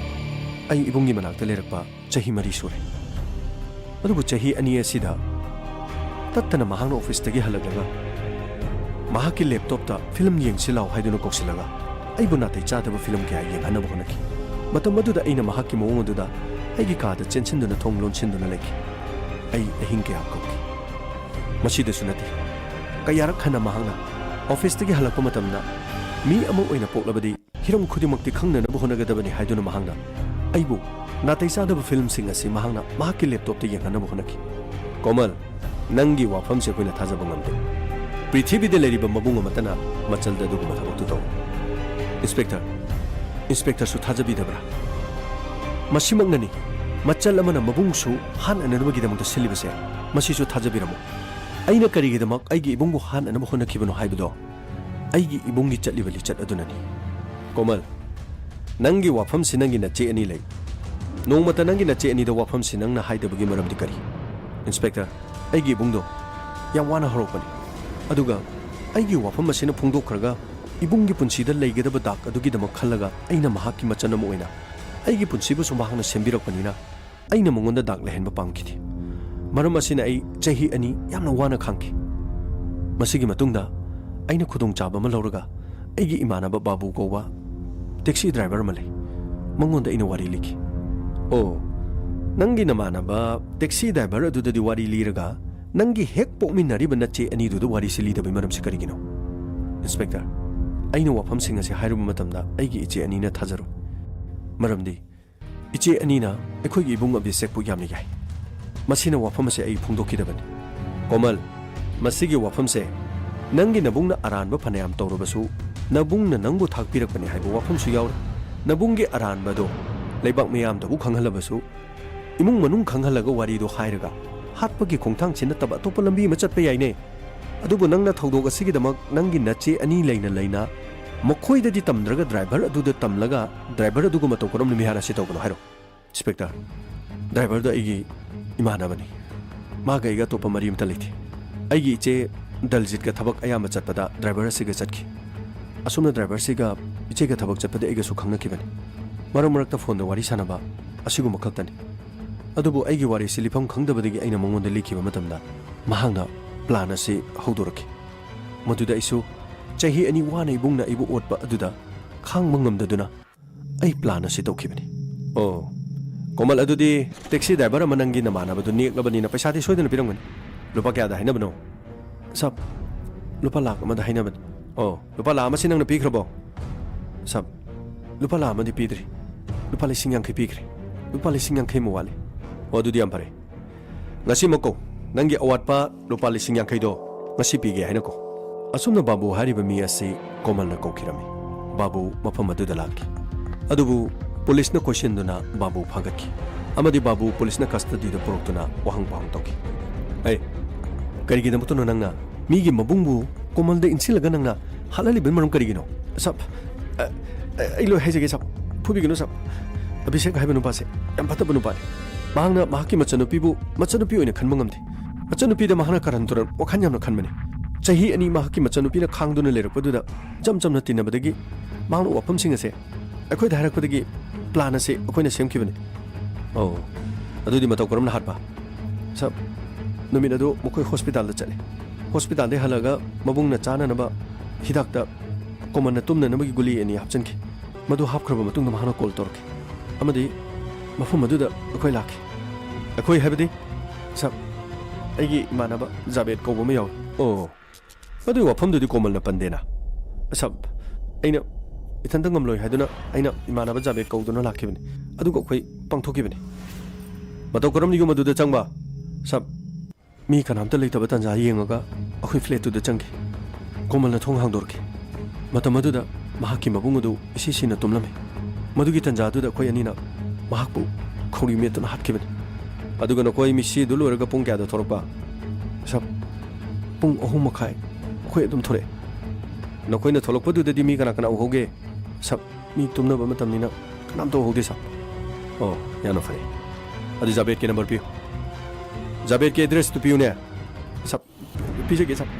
ꯑꯩ ꯏꯕꯨꯡꯒꯤ ꯃꯅꯥꯛꯇ ꯂꯩꯔꯛꯄ ꯆꯍꯤ ꯃꯔꯤ ꯁꯨꯔꯦ꯫ ꯑꯗꯨꯕꯨ ꯆꯍꯤ ꯑꯅꯤ ꯑꯁꯤꯗ ꯇꯠꯇꯅ ꯃꯍꯥꯛꯅ ꯑꯣꯐꯤꯁꯇꯒꯤ ꯍꯜꯂꯛꯂꯒ ꯃꯍꯥꯛꯀꯤ ꯂꯦꯞꯇꯣꯞꯇ ꯐꯤꯂꯝ ꯌꯦꯡꯁꯤ ꯂꯥꯎ ꯍꯥꯏꯗꯨꯅ ꯀꯧꯁꯤꯜꯂꯒ ꯑꯩꯕꯨ ꯅꯥꯇꯩ ꯆꯥꯗꯕ ꯐꯤꯂꯝ ꯀꯌꯥ ꯌꯦꯡꯍꯟꯅꯕ ꯍꯣꯠꯅꯈꯤ꯫ ꯃꯇꯝ ꯑꯗꯨꯗ ꯑꯩꯅ ꯃꯍꯥꯛꯀꯤ ꯃꯑꯣꯡ ꯑꯗꯨꯗ ꯑꯩꯒꯤ ꯀꯥꯗ ꯆꯦꯟꯁꯤꯟꯗꯨꯅ ꯊꯣꯡ ꯂꯣꯟꯁꯤꯟꯗꯨꯅ ꯂꯩꯈꯤ꯫ ꯑꯩ ꯑꯍꯤꯡ ꯀꯌꯥ ꯀꯞꯈꯤ꯫ ꯃꯁꯤꯗꯁꯨ ꯅꯠꯇꯦ, ꯀꯌꯥꯔꯛ ꯍꯟꯅ ꯃꯍꯥꯛꯅ ꯑꯣꯐꯤꯁꯇꯒꯤ ꯍꯜꯂꯛꯄ ꯃꯇꯝꯗ ꯃꯤ ꯑꯃ ꯑꯣꯏꯅ ꯄꯣꯛꯂꯕꯗꯤ ꯍꯤꯔꯝ ꯈꯨꯗꯤꯡꯃꯛꯇꯤ ꯈꯪꯅꯅꯕ ꯍꯣꯠꯅꯒꯗꯕꯅꯤ ꯍꯥꯏꯗꯨꯅ ꯃꯍꯥꯛꯅ ꯑꯩꯕꯨ ꯅꯥꯇꯩ ꯆꯥꯗꯕ ꯐꯤꯂꯝꯁꯤꯡ ꯑꯁꯤ ꯃꯍꯥꯛꯅ ꯃꯍꯥꯛꯀꯤ ꯂꯦꯞꯇꯣꯞꯇ ꯌꯦꯡꯍꯟꯅꯕ ꯍꯣꯠꯅꯈꯤ꯫ ꯀꯣꯃꯜ, ꯅꯪꯒꯤ ꯋꯥꯐꯝꯁꯦ ꯑꯩꯈꯣꯏꯅ ꯊꯥꯖꯕ ꯉꯝꯗꯦ꯫ ꯄ꯭ꯔꯤꯊꯤꯕꯤꯗ ꯂꯩꯔꯤꯕ ꯃꯕꯨꯡ ꯑꯃꯠꯇꯅ ꯃꯆꯜꯗ ꯑꯗꯨꯒꯨꯝꯕ ꯊꯕꯛꯇꯨ ꯇꯧ꯫ ꯏꯟꯁꯄꯦꯛꯇꯔ, ꯏꯟꯁꯄꯦꯛꯇꯔꯁꯨ ꯊꯥꯖꯕꯤꯗꯕ꯭ꯔꯥ? ꯃꯁꯤꯃꯛꯅꯅꯤ ꯃꯆꯜ ꯑꯃꯅ ꯃꯕꯨꯡꯁꯨ ꯍꯥꯠꯅꯅꯕꯒꯤꯗꯃꯛꯇ ꯁꯤꯜꯂꯤꯕꯁꯦ꯫ ꯃꯁꯤꯁꯨ ꯊꯥꯖꯕꯤꯔꯝꯃꯨ꯫ ꯑꯩꯅ ꯀꯔꯤꯒꯤꯗꯃꯛ ꯑꯩꯒꯤ ꯏꯕꯨꯡꯕꯨ ꯍꯥꯠꯅꯅꯕ ꯍꯣꯠꯅꯈꯤꯕꯅꯣ ꯍꯥꯏꯕꯗꯣ ꯑꯩꯒꯤ ꯏꯕꯨꯡꯒꯤ ꯆꯠꯂꯤꯕ ꯂꯤꯆꯠ ꯑꯗꯨꯅꯅꯤ꯫ ꯀꯣꯃꯜ, ꯅꯪꯒꯤ ꯋꯥꯐꯝꯁꯤ ꯅꯪꯒꯤ ꯅꯆꯦ ꯑꯅꯤ ꯂꯩ꯫ ꯅꯣꯡꯃꯇ ꯅꯪꯒꯤ ꯅꯆꯦ ꯑꯅꯤꯗ ꯋꯥꯐꯝꯁꯤ ꯅꯪꯅ ꯍꯥꯏꯗꯕꯒꯤ ꯃꯔꯝꯗꯤ ꯀꯔꯤ? ꯏꯟꯁꯄꯦꯛꯇꯔ, ꯑꯩꯒꯤ ꯏꯕꯨꯡꯗꯣ ꯌꯥꯝ ꯋꯥꯅ ꯍꯧꯔꯛꯄꯅꯤ꯫ ꯑꯗꯨꯒ ꯑꯩꯒꯤ ꯋꯥꯐꯝ ꯑꯁꯤꯅ ꯐꯣꯡꯗꯣꯛꯈ꯭ꯔꯒ ꯏꯕꯨꯡꯒꯤ ꯄꯨꯟꯁꯤꯗ ꯂꯩꯒꯗꯕ ꯗꯥꯛ ꯑꯗꯨꯒꯤꯗꯃꯛ ꯈꯜꯂꯒ ꯑꯩꯅ ꯃꯍꯥꯛꯀꯤ ꯃꯆꯟ ꯑꯃ ꯑꯣꯏꯅ ꯑꯩꯒꯤ ꯄꯨꯟꯁꯤꯕꯨꯁꯨ ꯃꯍꯥꯛꯅ ꯁꯦꯝꯕꯤꯔꯛꯄꯅꯤꯅ ꯑꯩꯅ ꯃꯉꯣꯟꯗ ꯗꯥꯛ ꯂꯩꯍꯟꯕ ꯄꯥꯝꯈꯤꯗꯦ꯫ ꯃꯔꯝ ꯑꯁꯤꯅ ꯑꯩ ꯆꯍꯤ ꯑꯅꯤ ꯌꯥꯝꯅ ꯋꯥꯅ ꯈꯥꯡꯈꯤ꯫ ꯃꯁꯤꯒꯤ ꯃꯇꯨꯡꯗ ꯑꯩꯅ ꯈꯨꯗꯣꯡꯆꯥꯕ ꯑꯃ ꯂꯧꯔꯒ ꯑꯩꯒꯤ ꯏꯃꯥꯟꯅꯕ ꯕꯥꯕꯨ ꯀꯧꯕ ꯇꯦꯛꯁꯤ ꯗ꯭ꯔꯥꯏꯚꯔ ꯑꯃ ꯂꯩ, ꯃꯉꯣꯟꯗ ꯑꯩꯅ ꯋꯥꯔꯤ ꯂꯤꯈꯤ꯫ ꯑꯣ, ꯅꯪꯒꯤ ꯅꯃꯥꯟꯅꯕ ꯇꯦꯛꯁꯤ ꯗ꯭ꯔꯥꯏꯚꯔ ꯑꯗꯨꯗꯗꯤ ꯋꯥꯔꯤ ꯂꯤꯔꯒ ꯅꯪꯒꯤ ꯍꯦꯛ ꯄꯣꯛꯃꯤꯟꯅꯔꯤꯕ ꯅꯆꯦ ꯑꯅꯤꯗꯨꯗ ꯋꯥꯔꯤꯁꯤ ꯂꯤꯗꯕꯒꯤ ꯃꯔꯝꯁꯤ ꯀꯔꯤꯒꯤꯅꯣ? ꯏꯟꯁꯄꯦꯛꯇꯔ, ꯑꯩꯅ ꯋꯥꯐꯝꯁꯤꯡ ꯑꯁꯤ ꯍꯥꯏꯔꯨꯕ ꯃꯇꯝꯗ ꯑꯩꯒꯤ ꯏꯆꯦ ꯑꯅꯤꯅ ꯊꯥꯖꯔꯣꯏ꯫ ꯃꯔꯝꯗꯤ ꯏꯆꯦ ꯑꯅꯤꯅ ꯑꯩꯈꯣꯏꯒꯤ ꯏꯕꯨꯡ ꯑꯕꯤꯁꯦꯛꯄꯨ ꯌꯥꯝꯅ ꯌꯥꯏ꯫ ꯃꯁꯤꯅ ꯋꯥꯐꯝ ꯑꯁꯤ ꯑꯩ ꯐꯣꯡꯗꯣꯛꯈꯤꯗꯕꯅꯤ꯫ ꯀꯣꯃꯜ, ꯃꯁꯤꯒꯤ ꯋꯥꯐꯝꯁꯦ ꯅꯪꯒꯤ ꯅꯕꯨꯡꯅ ꯑꯔꯥꯟꯕ ꯐꯅꯌꯥꯝ ꯇꯧꯔꯕꯁꯨ, ꯅꯕꯨꯡꯅ ꯅꯪꯕꯨ ꯊꯥꯛꯄꯤꯔꯛꯄꯅꯤ ꯍꯥꯏꯕ ꯋꯥꯐꯝꯁꯨ ꯌꯥꯎꯔꯦ꯫ ꯅꯕꯨꯡꯒꯤ ꯑꯔꯥꯟꯕꯗꯣ ꯂꯩꯕꯥꯛ ꯃꯤꯌꯥꯝꯗꯕꯨ ꯈꯪꯍꯜꯂꯕꯁꯨ, ꯏꯃꯨꯡ ꯃꯅꯨꯡ ꯈꯪꯍꯜꯂꯒ ꯋꯥꯔꯤꯗꯣ ꯍꯥꯏꯔꯒ ꯍꯥꯠꯄꯒꯤ ꯈꯣꯡꯊꯥꯡꯁꯤ ꯅꯠꯇꯕ ꯑꯇꯣꯞꯄ ꯂꯝꯕꯤ ꯑꯃ ꯆꯠꯄ ꯌꯥꯏꯅꯦ꯫ ꯑꯗꯨꯕꯨ ꯅꯪꯅ ꯊꯧꯗꯣꯛ ꯑꯁꯤꯒꯤꯗꯃꯛ ꯅꯪꯒꯤ ꯅꯆꯦ ꯑꯅꯤ ꯂꯩꯅ ꯂꯩꯅ ꯃꯈꯣꯏꯗꯗꯤ ꯇꯝꯗ꯭ꯔꯒ ꯗ꯭ꯔꯥꯏꯚꯔ ꯑꯗꯨꯗ ꯇꯝꯂꯒ ꯗ꯭ꯔꯥꯏꯚꯔ ꯑꯗꯨꯒ ꯃꯇꯧ ꯀꯔꯝꯅ ꯃꯤꯍꯥꯠ ꯑꯁꯤ ꯇꯧꯕꯅꯣ ꯍꯥꯏꯔꯣ? ꯏꯟꯁꯄꯦꯛꯇꯔ, ꯗ꯭ꯔꯥꯏꯚꯔꯗꯣ ꯑꯩꯒꯤ ꯏꯃꯥꯟꯅꯕꯅꯤ꯫ ꯃꯥꯒ ꯑꯩꯒ ꯑꯇꯣꯞꯄ ꯃꯔꯤ ꯑꯃꯇ ꯂꯩꯇꯦ꯫ ꯑꯩꯒꯤ ꯏꯆꯦ ꯗꯜꯖꯤꯠꯀ ꯊꯕꯛ ꯑꯌꯥꯝꯕ ꯆꯠꯄꯗ ꯗ꯭ꯔꯥꯏꯚꯔ ꯑꯁꯤꯒ ꯆꯠꯈꯤ꯫ ꯑꯁꯨꯝꯅ ꯗ꯭ꯔꯥꯏꯚꯔꯁꯤꯒ ꯏꯆꯦꯒ ꯊꯕꯛ ꯆꯠꯄꯗ ꯑꯩꯒꯁꯨ ꯈꯪꯅꯈꯤꯕꯅꯤ꯫ ꯃꯔꯛ ꯃꯔꯛꯇ ꯐꯣꯟꯗ ꯋꯥꯔꯤ ꯁꯥꯟꯅꯕ ꯑꯁꯤꯒꯨꯝꯕ ꯈꯛꯇꯅꯤ꯫ ꯑꯗꯨꯕꯨ ꯑꯩꯒꯤ ꯋꯥꯔꯤꯁꯤ ꯂꯤꯐꯝ ꯈꯪꯗꯕꯗꯒꯤ ꯑꯩꯅ ꯃꯉꯣꯟꯗ ꯂꯤꯈꯤꯕ ꯃꯇꯝꯗ ꯃꯍꯥꯛꯅ ꯄ꯭ꯂꯥꯟ ꯑꯁꯤ ꯍꯧꯗꯣꯔꯛꯈꯤ꯫ ꯃꯗꯨꯗ ꯑꯩꯁꯨ ꯆꯍꯤ ꯑꯅꯤ ꯋꯥꯅ ꯏꯕꯨꯡꯅ ꯑꯩꯕꯨ ꯑꯣꯠꯄ ꯑꯗꯨꯗ ꯈꯥꯡꯕ ꯉꯝꯗꯗꯨꯅ ꯑꯩ ꯄ꯭ꯂꯥꯟ ꯑꯁꯤ ꯇꯧꯈꯤꯕꯅꯤ꯫ ꯑꯣ, ꯀꯣꯃꯜ, ꯑꯗꯨꯗꯤ ꯇꯦꯛꯁꯤ ꯗ꯭ꯔꯥꯏꯚꯔ ꯑꯃ ꯅꯪꯒꯤ ꯅꯃꯥꯟꯅꯕꯗꯨ ꯅꯦꯛꯂꯕꯅꯤꯅ ꯄꯩꯁꯥꯗꯤ ꯁꯣꯏꯗꯅ ꯄꯤꯔꯝꯒꯅꯤ꯫ ꯂꯨꯄꯥ ꯀꯌꯥꯗ ꯍꯥꯏꯅꯕꯅꯣ? ꯁꯥꯕ, ꯂꯨꯄꯥ ꯂꯥꯈ ꯑꯃꯗ ꯍꯥꯏꯅꯕꯅꯤ꯫ ꯑꯣ, ꯂꯨꯄꯥ ꯂꯥꯈ ꯑꯃꯁꯤ ꯅꯪꯅ ꯄꯤꯈ꯭ꯔꯕꯣ? ꯁꯥꯕ, ꯂꯨꯄꯥ ꯂꯥꯈ ꯑꯃꯗꯤ ꯄꯤꯗ꯭ꯔꯤ꯫ ꯂꯨꯄꯥ ꯂꯤꯁꯤꯡ ꯌꯥꯡꯈꯩ ꯄꯤꯈ꯭ꯔꯦ꯫ ꯂꯨꯄꯥ ꯂꯤꯁꯤꯡ ꯌꯥꯡꯈꯩꯃꯨꯛ ꯋꯥꯠꯂꯤ꯫ ꯑꯣ, ꯑꯗꯨꯗꯤ ꯌꯥꯝ ꯐꯔꯦ꯫ ꯉꯁꯤꯃꯛ ꯀꯣ, ꯅꯪꯒꯤ ꯑꯋꯥꯠꯄ ꯂꯨꯄꯥ ꯂꯤꯁꯤꯡ ꯌꯥꯡꯈꯩꯗꯣ ꯉꯁꯤ ꯄꯤꯒꯦ ꯍꯥꯏꯅ ꯀꯣ꯫ ꯑꯁꯨꯝꯅ ꯕꯥꯕꯨ ꯍꯥꯏꯔꯤꯕ ꯃꯤ ꯑꯁꯤ ꯀꯣꯃꯜꯅ ꯀꯧꯈꯤꯔꯝꯃꯤ꯫ ꯕꯥꯕꯨ ꯃꯐꯝ ꯑꯗꯨꯗ ꯂꯥꯛꯈꯤ꯫ ꯑꯗꯨꯕꯨ ꯄꯨꯂꯤꯁꯅ ꯀꯣꯏꯁꯤꯟꯗꯨꯅ ꯕꯥꯕꯨ ꯐꯥꯒꯠꯈꯤ ꯑꯃꯗꯤ ꯕꯥꯕꯨ ꯄꯨꯂꯤꯁꯅ ꯀꯁꯇꯗꯤꯗ ꯄꯨꯔꯛꯇꯨꯅ ꯋꯥꯍꯪ ꯄꯥꯎꯍꯪ ꯇꯧꯈꯤ꯫ "ꯑꯦ, ꯀꯔꯤꯒꯤꯗꯃꯛꯇꯅꯣ ꯅꯪꯅ ꯃꯤꯒꯤ ꯃꯕꯨꯡꯕꯨ ꯀꯣꯃꯜꯗ ꯏꯟꯁꯤꯜꯂꯒ ꯅꯪꯅ ꯍꯥꯠꯍꯜꯂꯤꯕ ꯃꯔꯝ ꯀꯔꯤꯒꯤꯅꯣ?" "ꯁꯥꯕ, ꯑ, ꯑ, ꯑꯩ ꯂꯣꯏ ꯍꯥꯏꯖꯒꯦ ꯁꯥꯕ꯫ ꯐꯨꯕꯤꯒꯅꯨ ꯁꯥꯕ꯫ ꯑꯚꯤꯁꯦꯛ ꯍꯥꯏꯕ ꯅꯨꯄꯥꯁꯦ ꯌꯥꯝ ꯐꯠꯇꯕ ꯅꯨꯄꯥꯅꯤ꯫ ꯃꯍꯥꯛꯅ ꯃꯍꯥꯛꯀꯤ ꯃꯆꯟꯅꯨꯄꯤꯕꯨ ꯃꯆꯟꯅꯨꯄꯤ ꯑꯣꯏꯅ ꯈꯟꯕ ꯉꯝꯗꯦ꯫ ꯃꯆꯟꯅꯨꯄꯤꯗ ꯃꯍꯥꯛꯅ ꯀꯔꯟ ꯇꯨꯔꯟ ꯋꯥꯈꯜ ꯌꯥꯝꯅ ꯈꯟꯕꯅꯤ꯫ ꯆꯍꯤ ꯑꯅꯤ ꯃꯍꯥꯛꯀꯤ ꯃꯆꯟꯅꯨꯄꯤꯅ ꯈꯥꯡꯗꯨꯅ ꯂꯩꯔꯛꯄꯗꯨꯗ ꯏꯆꯝ ꯆꯝꯅ ꯇꯤꯟꯅꯕꯗꯒꯤ ꯃꯍꯥꯛꯅ ꯋꯥꯐꯝꯁꯤꯡ ꯑꯁꯦ ꯑꯩꯈꯣꯏꯗ ꯍꯥꯏꯔꯛꯄꯗꯒꯤ ꯄ꯭ꯂꯥꯟ ꯑꯁꯦ ꯑꯩꯈꯣꯏꯅ ꯁꯦꯝꯈꯤꯕꯅꯤ꯫" "ꯑꯣ, ꯑꯗꯨꯗꯤ ꯃꯇꯧ ꯀꯔꯝꯅ ꯍꯥꯠꯄ?" "ꯁꯥꯕ, ꯅꯨꯃꯤꯠ ꯑꯗꯨ ꯃꯈꯣꯏ ꯍꯣꯁꯄꯤꯇꯥꯜꯗ ꯆꯠꯂꯦ꯫ ꯍꯣꯁꯄꯤꯇꯥꯜꯗꯒꯤ ꯍꯜꯂꯛꯑꯒ ꯃꯕꯨꯡꯅ ꯆꯥꯅꯅꯕ ꯍꯤꯗꯥꯛꯇ ꯀꯣꯃꯟꯅ ꯇꯨꯝꯅꯅꯕꯒꯤ ꯒꯨꯂꯤ ꯑꯅꯤ ꯍꯥꯞꯆꯤꯟꯈꯤ꯫ ꯃꯗꯨ ꯍꯥꯞꯈ꯭ꯔꯕ ꯃꯇꯨꯡꯗ ꯃꯍꯥꯛꯅ ꯀꯣꯜ ꯇꯧꯔꯛꯈꯤ ꯑꯃꯗꯤ ꯃꯐꯝ ꯑꯗꯨꯗ ꯑꯩꯈꯣꯏ ꯂꯥꯛꯈꯤ꯫" "ꯑꯩꯈꯣꯏ ꯍꯥꯏꯕꯗꯤ?" "ꯁꯥꯕ, ꯑꯩꯒꯤ ꯏꯃꯥꯟꯅꯕ ꯖꯥꯕꯦꯗ ꯀꯧꯕ ꯑꯃ ꯌꯥꯎꯏ꯫" "ꯑꯣ, ꯃꯗꯨꯒꯤ ꯋꯥꯐꯝꯗꯨꯗꯤ ꯀꯣꯃꯜꯅ ꯄꯟꯗꯦꯅ꯫ ꯁꯥꯕ, ꯑꯩꯅ ꯏꯊꯟꯇ ꯉꯝꯂꯣꯏ ꯍꯥꯏꯗꯨꯅ ꯑꯩꯅ ꯏꯃꯥꯟꯅꯕ ꯖꯥꯕꯦꯗ ꯀꯧꯗꯨꯅ ꯂꯥꯛꯈꯤꯕꯅꯤ, ꯑꯗꯨꯒ ꯑꯩꯈꯣꯏ ꯄꯥꯡꯊꯣꯛꯈꯤꯕꯅꯤ꯫ ꯃꯇꯧ ꯀꯔꯝꯅ ꯌꯨꯝ ꯑꯗꯨꯗ ꯆꯪꯕ? ꯁꯥꯕ, ꯃꯤ ꯀꯅꯥꯝꯇ ꯂꯩꯇꯕ ꯇꯥꯟꯖꯥ ꯌꯦꯡꯉꯒ ꯑꯩꯈꯣꯏ ꯐ꯭ꯂꯦꯠꯇꯨꯗ ꯆꯪꯈꯤ꯫ ꯀꯣꯃꯜꯅ ꯊꯣꯡ ꯍꯥꯡꯗꯣꯔꯛꯈꯤ꯫ ꯃꯇꯝ ꯑꯗꯨꯗ ꯃꯍꯥꯛꯀꯤ ꯃꯕꯨꯡ ꯑꯗꯨ ꯏꯁꯤ ꯁꯤꯅ ꯇꯨꯝꯂꯝꯃꯤ꯫ ꯃꯗꯨꯒꯤ ꯇꯥꯟꯖꯥꯗꯨꯗ ꯑꯩꯈꯣꯏ ꯑꯅꯤꯅ ꯃꯍꯥꯛꯄꯨ ꯈꯧꯔꯤ ꯃꯦꯠꯇꯨꯅ ꯍꯥꯠꯈꯤꯕꯅꯤ꯫ ꯑꯗꯨꯒ ꯅꯈꯣꯏ ꯃꯤꯁꯤ ꯑꯗꯨ ꯂꯣꯏꯔꯒ ꯄꯨꯡ ꯀꯌꯥꯗ ꯊꯣꯛꯂꯛꯄ? ꯁꯥꯕ, ꯄꯨꯡ ꯑꯍꯨꯝ ꯃꯈꯥꯏ꯫ ꯑꯩꯈꯣꯏ ꯑꯗꯨꯝ ꯊꯣꯛꯂꯛꯑꯦ꯫ ꯅꯈꯣꯏꯅ ꯊꯣꯛꯂꯛꯄꯗꯨꯗꯗꯤ ꯃꯤ ꯀꯅꯥ ꯀꯅꯥ ꯎꯍꯧꯒꯦ? ꯁꯥꯕ, ꯃꯤ ꯇꯨꯝꯅꯕ ꯃꯇꯝꯅꯤꯅ ꯀꯅꯥꯝꯇ ꯎꯍꯧꯗꯦ, ꯁꯥꯕ꯫ ꯑꯣ, ꯌꯥꯝꯅ ꯐꯔꯦ꯫ ꯑꯗꯨ ꯖꯥꯕꯦꯗꯀꯤ ꯅꯝꯕꯔ ꯄꯤꯌꯨ꯫ ꯖꯥꯕꯦꯗꯀꯤ ꯑꯦꯗ꯭ꯔꯦꯁꯇꯨ ꯄꯤꯌꯨꯅꯦ꯫ ꯁꯥꯕ, ꯄꯤꯖꯒꯦ, ꯁꯥꯕ꯫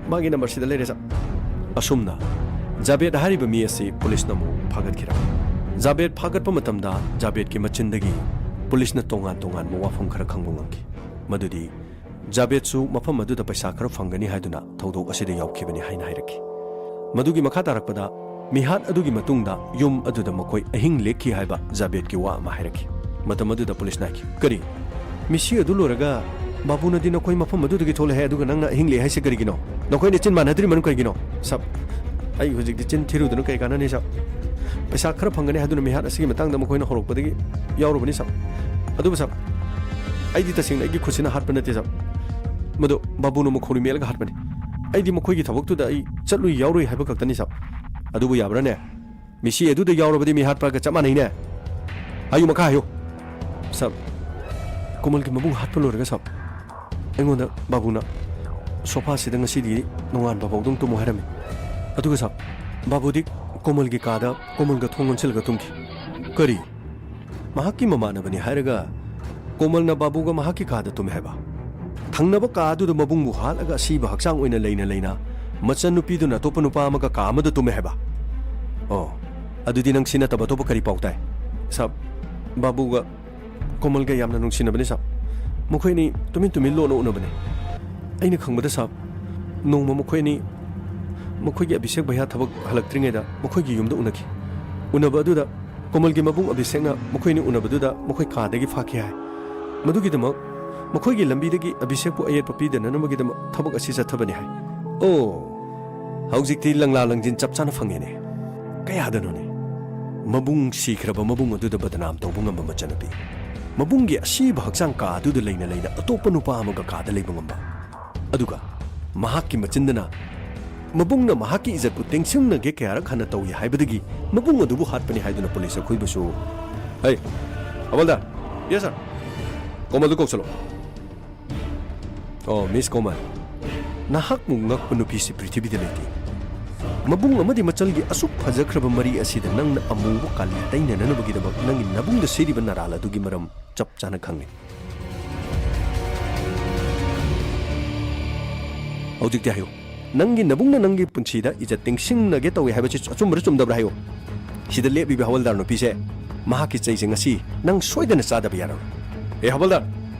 ꯃꯥꯒꯤ ꯅꯝꯕꯔꯁꯤꯗ ꯂꯩꯔꯦ, ꯁꯥꯕ꯫ ꯑꯁꯨꯝꯅ ꯖꯥꯕꯦꯗ ꯍꯥꯏꯔꯤꯕ ꯃꯤ ꯑꯁꯤ ꯄꯨꯂꯤꯁꯅ ꯑꯃꯨꯛ ꯐꯥꯒꯠꯈꯤꯔꯝꯃꯤ꯫ ꯖꯥꯕꯦꯗ ꯐꯥꯒꯠꯄ ꯃꯇꯝꯗ ꯖꯥꯕꯦꯗꯀꯤ ꯃꯆꯤꯟꯗꯒꯤ ꯄꯨꯂꯤꯁꯅ ꯇꯣꯉꯥꯟ ꯇꯣꯉꯥꯟꯕ ꯋꯥꯐꯝ ꯈꯔ ꯈꯪꯕ ꯉꯝꯈꯤ꯫ ꯃꯗꯨꯗꯤ ꯖꯥꯕꯦꯗꯁꯨ ꯃꯐꯝ ꯑꯗꯨꯗ ꯄꯩꯁꯥ ꯈꯔ ꯐꯪꯒꯅꯤ ꯍꯥꯏꯗꯨꯅ ꯊꯧꯗꯣꯛ ꯑꯁꯤꯗ ꯌꯥꯎꯈꯤꯕꯅꯤ ꯍꯥꯏꯅ ꯍꯥꯏꯔꯛꯈꯤ꯫ ꯃꯗꯨꯒꯤ ꯃꯈꯥ ꯇꯥꯔꯛꯄꯗ ꯃꯤꯍꯥꯠ ꯑꯗꯨꯒꯤ ꯃꯇꯨꯡꯗ ꯌꯨꯝ ꯑꯗꯨꯗ ꯃꯈꯣꯏ ꯑꯍꯤꯡ ꯂꯦꯛꯈꯤ ꯍꯥꯏꯕ ꯖꯥꯕꯦꯗꯀꯤ ꯋꯥ ꯑꯃ ꯍꯥꯏꯔꯛꯈꯤ꯫ ꯃꯇꯝ ꯑꯗꯨꯗ ꯄꯨꯂꯤꯁꯅ ꯍꯥꯏꯈꯤ, "ꯀꯔꯤ? ꯃꯤꯁꯤ ꯑꯗꯨ ꯂꯣꯏꯔꯒ ꯕꯥꯕꯨꯅꯗꯤ ꯅꯈꯣꯏ ꯃꯐꯝ ꯑꯗꯨꯗꯒꯤ ꯊꯣꯛꯂꯛꯑꯦ, ꯑꯗꯨꯒ ꯅꯪꯅ ꯑꯍꯤꯡ ꯂꯦꯛꯑꯦ ꯍꯥꯏꯁꯦ ꯀꯔꯤꯒꯤꯅꯣ? ꯅꯈꯣꯏꯅ ꯆꯤꯟ ꯃꯥꯟꯅꯗ꯭ꯔꯤꯃꯅꯨ ꯀꯔꯤꯒꯤꯅꯣ?" ꯁꯥꯕ, ꯑꯩ ꯍꯧꯖꯤꯛꯇꯤ ꯆꯤꯟ ꯊꯤꯔꯨꯗꯅ ꯀꯩ ꯀꯥꯟꯅꯅꯤ, ꯁꯥꯕ? ꯄꯩꯁꯥ ꯈꯔ ꯐꯪꯒꯅꯤ ꯍꯥꯏꯗꯨꯅ ꯃꯤꯍꯥꯠ ꯑꯁꯤꯒꯤ ꯃꯇꯥꯡꯗ ꯃꯈꯣꯏꯅ ꯍꯧꯔꯛꯄꯗꯒꯤ ꯌꯥꯎꯔꯨꯕꯅꯤ, ꯁꯥꯕ꯫ ꯑꯗꯨꯕꯨ, ꯁꯥꯕ, ꯑꯩꯗꯤ ꯇꯁꯦꯡꯅ ꯑꯩꯒꯤ ꯈꯨꯠꯁꯤꯅ ꯍꯥꯠꯄ ꯅꯠꯇꯦ, ꯁꯥꯕ꯫ ꯃꯗꯨ ꯕꯥꯕꯨꯅ ꯃꯈꯣꯡꯅ ꯃꯦꯠꯂꯒ ꯍꯥꯠꯄꯅꯤ꯫ ꯑꯩꯗꯤ ꯃꯈꯣꯏꯒꯤ ꯊꯕꯛꯇꯨꯗ ꯑꯩ ꯆꯠꯂꯨꯏ ꯌꯥꯎꯔꯨꯏ ꯍꯥꯏꯕ ꯈꯛꯇꯅꯤ, ꯁꯥꯕ꯫ ꯑꯗꯨꯕꯨ ꯌꯥꯕ꯭ꯔꯥꯅꯦ? ꯃꯤꯁꯤ ꯑꯗꯨꯗ ꯌꯥꯎꯔꯕꯗꯤ ꯃꯤꯍꯥꯠꯄꯒ ꯆꯞ ꯃꯥꯟꯅꯩꯅꯦ꯫ ꯍꯥꯏꯌꯨ, ꯃꯈꯥ ꯍꯥꯏꯌꯨ꯫ ꯁꯥꯕ, ꯀꯣꯃꯜꯒꯤ ꯃꯕꯨꯡ ꯍꯥꯠꯄ ꯂꯣꯏꯔꯒ, ꯁꯥꯕ, ꯑꯩꯉꯣꯟꯗ ꯕꯥꯕꯨꯅ ꯁꯣꯐꯥꯁꯤꯗ ꯉꯁꯤꯗꯤ ꯅꯣꯡꯉꯥꯟꯕ ꯐꯥꯎꯗꯪ ꯇꯨꯝꯃꯨ ꯍꯥꯏꯔꯝꯃꯤ꯫ ꯑꯗꯨꯒ, ꯁꯥꯕ, ꯕꯥꯕꯨꯗꯤ ꯀꯣꯃꯜꯒꯤ ꯀꯥꯗ ꯀꯣꯃꯜꯒ ꯊꯣꯡ ꯂꯣꯟꯁꯤꯜꯂꯒ ꯇꯨꯝꯈꯤ꯫ ꯀꯔꯤ? ꯃꯍꯥꯛꯀꯤ ꯃꯃꯥꯟꯅꯕꯅꯤ ꯍꯥꯏꯔꯒ ꯀꯣꯃꯜꯅ ꯕꯥꯕꯨꯒ ꯃꯍꯥꯛꯀꯤ ꯀꯥꯗ ꯇꯨꯝꯃꯦ ꯍꯥꯏꯕ? ꯊꯪꯅꯕ ꯀꯥ ꯑꯗꯨꯗ ꯃꯕꯨꯡꯕꯨ ꯍꯥꯠꯂꯒ ꯑꯁꯤꯕ ꯍꯛꯆꯥꯡ ꯑꯣꯏꯅ ꯂꯩꯅ ꯂꯩꯅ ꯃꯆꯟꯅꯨꯄꯤꯗꯨꯅ ꯑꯇꯣꯞꯄ ꯅꯨꯄꯥ ꯑꯃꯒ ꯀꯥ ꯑꯃꯗ ꯇꯨꯝꯃꯦ ꯍꯥꯏꯕ? ꯑꯣ, ꯑꯗꯨꯗꯤ ꯅꯪ ꯁꯤ ꯅꯠꯇꯕ ꯑꯇꯣꯞꯄ ꯀꯔꯤ ꯄꯥꯎ ꯇꯥꯏ? ꯁꯥꯕ, ꯕꯥꯕꯨꯒ ꯀꯣꯃꯜꯒ ꯌꯥꯝꯅ ꯅꯨꯡꯁꯤꯅꯕꯅꯤ, ꯁꯥꯕ꯫ ꯃꯈꯣꯏ ꯑꯅꯤ ꯇꯨꯃꯤꯟ ꯇꯨꯃꯤꯟ ꯂꯣꯟꯅ ꯎꯅꯕꯅꯤ꯫ ꯑꯩꯅ ꯈꯪꯕꯗ, ꯁꯥꯕ, ꯅꯣꯡꯃ ꯃꯈꯣꯏ ꯑꯅꯤ ꯃꯈꯣꯏꯒꯤ ꯑꯕꯤꯁꯦꯛ ꯚꯩꯌꯥ ꯊꯕꯛ ꯍꯜꯂꯛꯇ꯭ꯔꯤꯉꯩꯗ ꯃꯈꯣꯏꯒꯤ ꯌꯨꯝꯗ ꯎꯅꯈꯤ꯫ ꯎꯅꯕ ꯑꯗꯨꯗ ꯀꯣꯃꯜꯒꯤ ꯃꯕꯨꯡ ꯑꯕꯤꯁꯦꯛꯅ ꯃꯈꯣꯏ ꯑꯅꯤ ꯎꯅꯕꯗꯨꯗ ꯃꯈꯣꯏ ꯀꯥꯗꯒꯤ ꯐꯥꯈꯤ ꯍꯥꯏ꯫ ꯃꯗꯨꯒꯤꯗꯃꯛ ꯃꯈꯣꯏꯒꯤ ꯂꯝꯕꯤꯗꯒꯤ ꯑꯕꯤꯁꯦꯛꯄꯨ ꯑꯌꯦꯠꯄ ꯄꯤꯗꯅꯅꯕꯒꯤꯗꯃꯛ ꯊꯕꯛ ꯑꯁꯤ ꯆꯠꯊꯕꯅꯤ ꯍꯥꯏ꯫ ꯑꯣ, ꯍꯧꯖꯤꯛꯇꯤ ꯂꯪꯂꯥ ꯂꯪꯖꯤꯟ ꯆꯞ ꯆꯥꯅ ꯐꯪꯉꯦꯅꯦ꯫ ꯀꯌꯥꯗꯅꯣꯅꯦ? ꯃꯕꯨꯡ ꯁꯤꯈ꯭ꯔꯕ ꯃꯕꯨꯡ ꯑꯗꯨꯗ ꯕꯗꯅꯥꯝ ꯇꯧꯕ ꯉꯝꯕ ꯃꯆꯟꯅꯨꯄꯤ, ꯃꯕꯨꯡꯒꯤ ꯑꯁꯤꯕ ꯍꯛꯆꯥꯡ ꯀꯥ ꯑꯗꯨꯗ ꯂꯩꯅ ꯂꯩꯅ ꯑꯇꯣꯞꯄ ꯅꯨꯄꯥ ꯑꯃꯒ ꯀꯥꯗ ꯂꯩꯕ ꯉꯝꯕ, ꯑꯗꯨꯒ ꯃꯍꯥꯛꯀꯤ ꯃꯆꯤꯟꯗꯅ ꯃꯕꯨꯡꯅ ꯃꯍꯥꯛꯀꯤ ꯏꯖꯠꯄꯨ ꯇꯦꯡꯁꯤꯡꯅꯒꯦ ꯀꯌꯥꯔꯛ ꯍꯟꯅ ꯇꯧꯏ ꯍꯥꯏꯕꯗꯒꯤ ꯃꯕꯨꯡ ꯑꯗꯨꯕꯨ ꯍꯥꯠꯄꯅꯤ ꯍꯥꯏꯗꯨꯅ ꯄꯨꯂꯤꯁ ꯑꯩꯈꯣꯏꯕꯨꯁꯨ꯫ ꯍꯩ, ꯍꯋꯜꯗꯥꯔ! ꯌꯦꯁ, ꯁꯥꯔ꯫ ꯀꯣꯃꯜꯗꯨ ꯀꯧꯁꯜꯂꯣ꯫ ꯑꯣ, ꯃꯤꯁ ꯀꯣꯃꯜ, ꯅꯍꯥꯛꯃꯨꯛ ꯉꯛꯄ ꯅꯨꯄꯤꯁꯤ ꯄ꯭ꯔꯤꯊꯤꯕꯤꯗ ꯂꯩꯇꯦ꯫ ꯃꯕꯨꯡ ꯑꯃꯗꯤ ꯃꯆꯜꯒꯤ ꯑꯁꯨꯛ ꯐꯖꯈ꯭ꯔꯕ ꯃꯔꯤ ꯑꯁꯤꯗ ꯅꯪꯅ ꯑꯃꯨꯕ ꯀꯥꯂꯤ ꯇꯩꯅꯅꯕꯒꯤꯗꯃꯛ ꯅꯪꯒꯤ ꯅꯕꯨꯡꯗ ꯁꯤꯔꯤꯕ ꯅꯔꯥꯜ ꯑꯗꯨꯒꯤ ꯃꯔꯝ ꯆꯞ ꯆꯥꯅ ꯈꯪꯂꯦ꯫ ꯍꯧꯖꯤꯛꯇꯤ ꯍꯥꯏꯌꯨ, ꯅꯪꯒꯤ ꯅꯕꯨꯡꯅ ꯅꯪꯒꯤ ꯄꯨꯟꯁꯤꯗ ꯏꯖꯠ ꯇꯦꯡꯁꯤꯡꯅꯒꯦ ꯇꯧꯏ ꯍꯥꯏꯕꯁꯤ ꯑꯆꯨꯝꯕꯔ ꯆꯨꯝꯗꯕ꯭ꯔꯥ ꯍꯥꯏꯌꯨ꯫ ꯁꯤꯗ ꯂꯦꯞꯂꯤꯕ ꯍꯋꯜꯗꯥꯔ ꯅꯨꯄꯤꯁꯦ, ꯃꯍꯥꯛꯀꯤ ꯆꯩꯁꯦ ꯉꯁꯤ ꯅꯪ ꯁꯣꯏꯗꯅ ꯆꯥꯗꯕ ꯌꯥꯔꯣꯏ꯫ ꯑꯦ ꯍꯋꯜꯗꯥꯔ,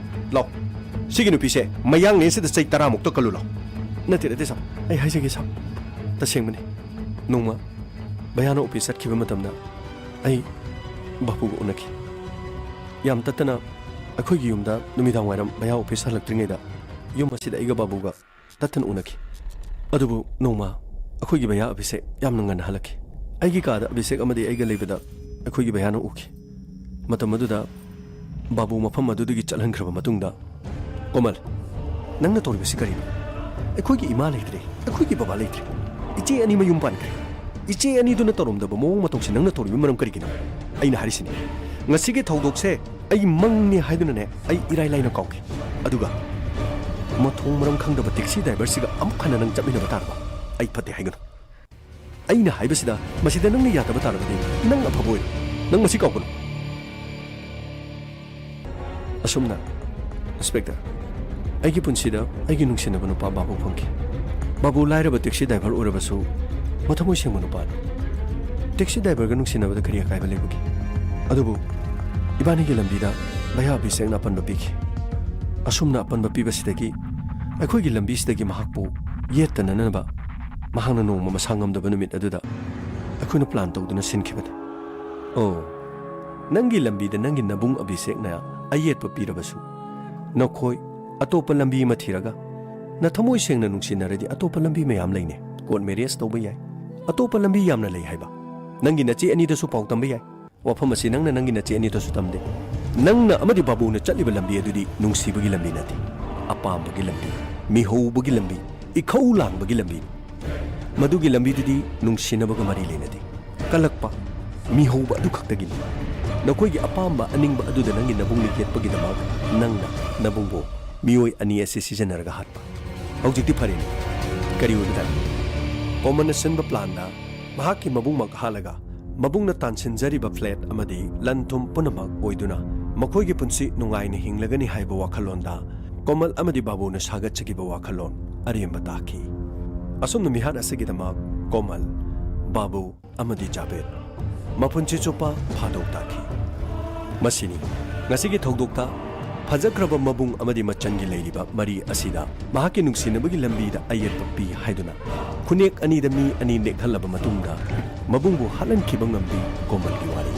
ꯂꯥꯎ, ꯁꯤꯒꯤ ꯅꯨꯄꯤꯁꯦ ꯃꯌꯥꯡꯂꯦꯟꯁꯤꯗ ꯆꯩ ꯇꯔꯥꯃꯨꯛꯇ ꯀꯜꯂꯨ ꯂꯥꯎ꯫ ꯅꯠꯇꯦ, ꯅꯠꯇꯦ ꯁꯥꯔ, ꯑꯩ ꯍꯥꯏꯖꯒꯦ ꯁꯥꯔ, ꯇꯁꯦꯡꯕꯅꯤ꯫ ꯅꯣꯡꯃ ꯚꯌꯥꯅ ꯑꯣꯐꯤꯁ ꯆꯠꯈꯤꯕ ꯃꯇꯝꯗ ꯑꯩ ꯕꯥꯕꯨꯒ ꯎꯅꯈꯤ꯫ ꯌꯥꯝ ꯇꯠꯇꯅ ꯑꯩꯈꯣꯏꯒꯤ ꯌꯨꯝꯗ ꯅꯨꯃꯤꯗꯥꯡ ꯋꯥꯏꯔꯝ ꯚꯌꯥ ꯑꯣꯐꯤꯁ ꯍꯜꯂꯛꯇ꯭ꯔꯤꯉꯩꯗ ꯌꯨꯝ ꯑꯁꯤꯗ ꯑꯩꯒ ꯕꯥꯕꯨꯒ ꯇꯠꯇꯅ ꯎꯅꯈꯤ꯫ ꯑꯗꯨꯕꯨ ꯅꯣꯡꯃ ꯑꯩꯈꯣꯏꯒꯤ ꯚꯌꯥ ꯑꯕꯤꯁꯦꯛ ꯌꯥꯝꯅ ꯉꯟꯅ ꯍꯜꯂꯛꯈꯤ꯫ ꯑꯩꯒꯤ ꯀꯥꯗ ꯑꯕꯤꯁꯦꯛ ꯑꯃꯗꯤ ꯑꯩꯒ ꯂꯩꯕꯗ ꯑꯩꯈꯣꯏꯒꯤ ꯚꯌꯥꯅ ꯎꯈꯤ꯫ ꯃꯇꯝ ꯑꯗꯨꯗ ꯕꯥꯕꯨ ꯃꯐꯝ ꯑꯗꯨꯗꯒꯤ ꯆꯠꯍꯟꯈ꯭ꯔꯕ ꯃꯇꯨꯡꯗ, "ꯀꯣꯃꯜ, ꯅꯪꯅ ꯇꯧꯔꯤꯕꯁꯤ ꯀꯔꯤꯅꯣ? ꯑꯩꯈꯣꯏꯒꯤ ꯏꯃꯥ ꯂꯩꯇ꯭ꯔꯦ, ꯑꯩꯈꯣꯏꯒꯤ ꯕꯕꯥ ꯂꯩꯇ꯭ꯔꯦ, ꯏꯆꯦ ꯑꯅꯤꯃꯛ ꯌꯨꯝ ꯄꯥꯟꯈ꯭ꯔꯦ꯫ ꯏꯆꯦ ꯑꯅꯤꯗꯨꯅ ꯇꯧꯔꯝꯗꯕ ꯃꯑꯣꯡ ꯃꯇꯧꯁꯤ ꯅꯪꯅ ꯇꯧꯔꯤꯕ ꯃꯔꯝ ꯀꯔꯤꯒꯤꯅꯣ?" ꯑꯩꯅ ꯍꯥꯏꯔꯤꯁꯤꯅꯤ, ꯉꯁꯤꯒꯤ ꯊꯧꯗꯣꯛꯁꯦ ꯑꯩ ꯃꯪꯅꯤ ꯍꯥꯏꯗꯨꯅꯅꯦ ꯑꯩ ꯏꯔꯥꯏ ꯂꯥꯏꯅ ꯀꯥꯎꯈꯤ꯫ ꯑꯗꯨꯒ ꯃꯊꯣꯡ ꯃꯔꯝ ꯈꯪꯗꯕ ꯇꯦꯛꯁꯤ ꯗ꯭ꯔꯥꯏꯚꯔꯁꯤꯒ ꯑꯃꯨꯛ ꯍꯟꯅ ꯅꯪ ꯆꯠꯃꯤꯟꯅꯕ ꯇꯥꯔꯕ? ꯑꯩ ꯐꯠꯇꯦ ꯍꯥꯏꯒꯅꯨ꯫ ꯑꯩꯅ ꯍꯥꯏꯕꯁꯤꯗ ꯃꯁꯤꯗ ꯅꯪꯅ ꯌꯥꯗꯕ ꯇꯥꯔꯕꯗꯤ ꯅꯪ ꯑꯐꯕ ꯑꯣꯏꯔꯣꯏ꯫ ꯅꯪ ꯃꯁꯤ ꯀꯥꯎꯒꯅꯨ꯫ ꯑꯁꯨꯝꯅ, ꯏꯟꯁꯄꯦꯛꯇꯔ, ꯑꯩꯒꯤ ꯄꯨꯟꯁꯤꯗ ꯑꯩꯒꯤ ꯅꯨꯡꯁꯤꯅꯕ ꯅꯨꯄꯥ ꯕꯥꯕꯨ ꯐꯪꯈꯤ꯫ ꯕꯥꯕꯨ ꯂꯥꯏꯔꯕ ꯇꯦꯛꯁꯤ ꯗ꯭ꯔꯥꯏꯚꯔ ꯑꯣꯏꯔꯕꯁꯨ ꯃꯊꯃꯣꯏ ꯁꯦꯡꯕ ꯅꯨꯄꯥꯅꯤ꯫ ꯇꯦꯛꯁꯤ ꯗ꯭ꯔꯥꯏꯚꯔꯒ ꯅꯨꯡꯁꯤꯅꯕꯗ ꯀꯔꯤ ꯑꯀꯥꯏꯕ ꯂꯩꯕꯒꯦ? ꯑꯗꯨꯕꯨ ꯏꯕꯥꯅꯤꯒꯤ ꯂꯝꯕꯤꯗ ꯚꯌꯥ ꯑꯕꯤꯁꯦꯛꯅ ꯑꯄꯟꯕ ꯄꯤꯈꯤ꯫ ꯑꯁꯨꯝꯅ ꯑꯄꯟꯕ ꯄꯤꯕꯁꯤꯗꯒꯤ ꯑꯩꯈꯣꯏꯒꯤ ꯂꯝꯕꯤꯁꯤꯗꯒꯤ ꯃꯍꯥꯛꯄꯨ ꯌꯦꯠꯇꯅꯅꯕ ꯃꯍꯥꯛꯅ ꯅꯣꯡꯃ ꯃꯁꯥ ꯉꯝꯗꯕ ꯅꯨꯃꯤꯠ ꯑꯗꯨꯗ ꯑꯩꯈꯣꯏꯅ ꯄ꯭ꯂꯥꯟ ꯇꯧꯗꯨꯅ ꯁꯤꯟꯈꯤꯕꯅꯤ꯫ ꯑꯣ, ꯅꯪꯒꯤ ꯂꯝꯕꯤꯗ ꯅꯪꯒꯤ ꯅꯕꯨꯡ ꯑꯕꯤꯁꯦꯛꯅ ꯑꯌꯦꯠꯄ ꯄꯤꯔꯕꯁꯨ, ꯅꯈꯣꯏ ꯑꯇꯣꯞꯄ ꯂꯝꯕꯤ ꯑꯃ ꯊꯤꯔꯒ ꯅꯊꯃꯣꯏ ꯁꯦꯡꯅ ꯅꯨꯡꯁꯤꯅꯔꯗꯤ ꯑꯇꯣꯞꯄ ꯂꯝꯕꯤ ꯃꯌꯥꯝ ꯂꯩꯅꯦ꯫ ꯀꯣꯔꯠ ꯃꯦꯔꯤꯌꯦꯖ ꯇꯧꯕ ꯌꯥꯏ꯫ ꯑꯇꯣꯞꯄ ꯂꯝꯕꯤ ꯌꯥꯝꯅ ꯂꯩ ꯍꯥꯏꯕ꯫ ꯅꯪꯒꯤ ꯅꯆꯦ ꯑꯅꯤꯗꯁꯨ ꯄꯥꯎ ꯇꯝꯕ ꯌꯥꯏ꯫ ꯋꯥꯐꯝ ꯑꯁꯤ ꯅꯪꯅ ꯅꯪꯒꯤ ꯅꯆꯦ ꯑꯅꯤꯗꯁꯨ ꯇꯝꯗꯦ꯫ ꯅꯪꯅ ꯑꯃꯗꯤ ꯕꯥꯕꯨꯅ ꯆꯠꯂꯤꯕ ꯂꯝꯕꯤ ꯑꯗꯨꯗꯤ ꯅꯨꯡꯁꯤꯕꯒꯤ ꯂꯝꯕꯤ ꯅꯠꯇꯦ, ꯑꯄꯥꯝꯕꯒꯤ ꯂꯝꯕꯤ, ꯃꯤꯍꯧꯕꯒꯤ ꯂꯝꯕꯤ, ꯏꯈꯧ ꯂꯥꯡꯕꯒꯤ ꯂꯝꯕꯤꯅꯤ꯫ ꯃꯗꯨꯒꯤ ꯂꯝꯕꯤꯗꯨꯗꯤ ꯅꯨꯡꯁꯤꯅꯕꯒ ꯃꯔꯤ ꯂꯩꯅꯗꯦ꯫ ꯀꯜꯂꯛꯄ, ꯃꯤꯍꯧꯕ ꯑꯗꯨ ꯈꯛꯇꯒꯤꯅꯤ꯫ ꯅꯈꯣꯏꯒꯤ ꯑꯄꯥꯝꯕ ꯑꯅꯤꯡꯕ ꯑꯗꯨꯗ ꯅꯪꯒꯤ ꯅꯕꯨꯡꯅ ꯌꯦꯠꯄꯒꯤꯗꯃꯛ ꯅꯪꯅ ꯅꯕꯨꯡꯕꯨ ꯃꯤꯑꯣꯏ ꯑꯅꯤ ꯑꯁꯤ ꯁꯤꯖꯤꯟꯅꯔꯒ ꯍꯥꯠꯄ꯫ ꯍꯧꯖꯤꯛꯇꯤ ꯐꯔꯦꯅꯦ꯫ ꯀꯔꯤ ꯑꯣꯏꯕ ꯇꯥꯏ? ꯀꯣꯃꯜꯅ ꯁꯤꯟꯕ ꯄ꯭ꯂꯥꯟꯗ ꯃꯍꯥꯛꯀꯤ ꯃꯕꯨꯡꯃꯛ ꯍꯥꯠꯂꯒ ꯃꯕꯨꯡꯅ ꯇꯥꯟꯁꯤꯟꯖꯔꯤꯕ ꯐ꯭ꯂꯦꯠ ꯑꯃꯗꯤ ꯂꯟ ꯊꯨꯝ ꯄꯨꯝꯅꯃꯛ ꯑꯣꯏꯗꯨꯅ ꯃꯈꯣꯏꯒꯤ ꯄꯨꯟꯁꯤ ꯅꯨꯡꯉꯥꯏꯅ ꯍꯤꯡꯂꯒꯅꯤ ꯍꯥꯏꯕ ꯋꯥꯈꯜꯂꯣꯟꯗ ꯀꯣꯃꯜ ꯑꯃꯗꯤ ꯕꯥꯕꯨꯅ ꯁꯥꯒꯠꯆꯈꯤꯕ ꯋꯥꯈꯜꯂꯣꯟ ꯑꯔꯦꯝꯕ ꯇꯥꯈꯤ꯫ ꯑꯁꯨꯝꯅ ꯃꯤꯍꯥꯠ ꯑꯁꯤꯒꯤꯗꯃꯛ ꯀꯣꯃꯜ, ꯕꯥꯕꯨ ꯑꯃꯗꯤ ꯖꯥꯕꯦꯗ ꯃꯄꯨꯟꯁꯤ ꯆꯨꯞꯄ ꯐꯥꯗꯣꯛ ꯇꯥꯈꯤ꯫ ꯃꯁꯤꯅꯤ ꯉꯁꯤꯒꯤ ꯊꯧꯗꯣꯛꯇ ꯐꯖꯈ꯭ꯔꯕ ꯃꯕꯨꯡ ꯑꯃꯗꯤ ꯃꯆꯟꯒꯤ ꯂꯩꯔꯤꯕ ꯃꯔꯤ ꯑꯁꯤꯗ ꯃꯍꯥꯛꯀꯤ ꯅꯨꯡꯁꯤꯅꯕꯒꯤ ꯂꯝꯕꯤꯗ ꯑꯌꯦꯠꯄ ꯄꯤ ꯍꯥꯏꯗꯨꯅ ꯈꯨꯅꯦꯛ ꯑꯅꯤꯗ ꯃꯤ ꯑꯅꯤ ꯅꯦꯛꯍꯜꯂꯕ ꯃꯇꯨꯡꯗ ꯃꯕꯨꯡꯕꯨ ꯍꯥꯠꯍꯟꯈꯤꯕ ꯉꯝꯕꯤ ꯀꯣꯃꯜꯒꯤ ꯋꯥꯔꯤ꯫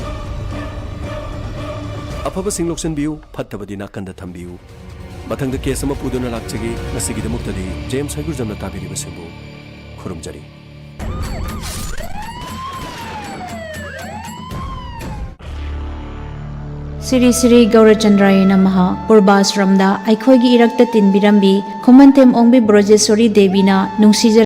ꯑꯐꯕꯁꯤꯡ ꯂꯧꯁꯤꯟꯕꯤꯌꯨ, ꯐꯠꯇꯕꯗꯤ ꯅꯥꯀꯟꯗ ꯊꯝꯕꯤꯌꯨ꯫ ꯃꯊꯪꯗ ꯀꯦꯁ ꯑꯃ ꯄꯨꯗꯨꯅ ꯂꯥꯛꯆꯒꯦ꯫ ꯉꯁꯤꯒꯤꯗꯃꯛꯇꯗꯤ ꯖꯦꯝꯁ ꯍꯩꯒ꯭ꯔꯨꯖꯝꯅ ꯇꯥꯕꯤꯔꯤꯕꯁꯤꯡꯕꯨ ꯈꯨꯔꯨꯝꯖꯔꯤ꯫ ꯁ꯭ꯔꯤ ꯁ꯭ꯔꯤ ꯒꯧꯔꯆꯟꯗ꯭ꯔꯥꯌ ꯅꯃꯍ꯫ ꯄꯨꯔꯕꯥꯁ꯭ꯔꯝꯗ ꯑꯩꯈꯣꯏꯒꯤ ꯏꯔꯛꯇ ꯇꯤꯟꯕꯤꯔꯝꯕꯤ ꯈꯨꯃꯟꯊꯦꯝ ꯑꯣꯡꯕꯤ ꯕ꯭ꯔꯣꯖꯦꯁ꯭ꯋꯔꯤ ꯗꯦꯕꯤꯅ ꯅꯨꯡꯁꯤꯖ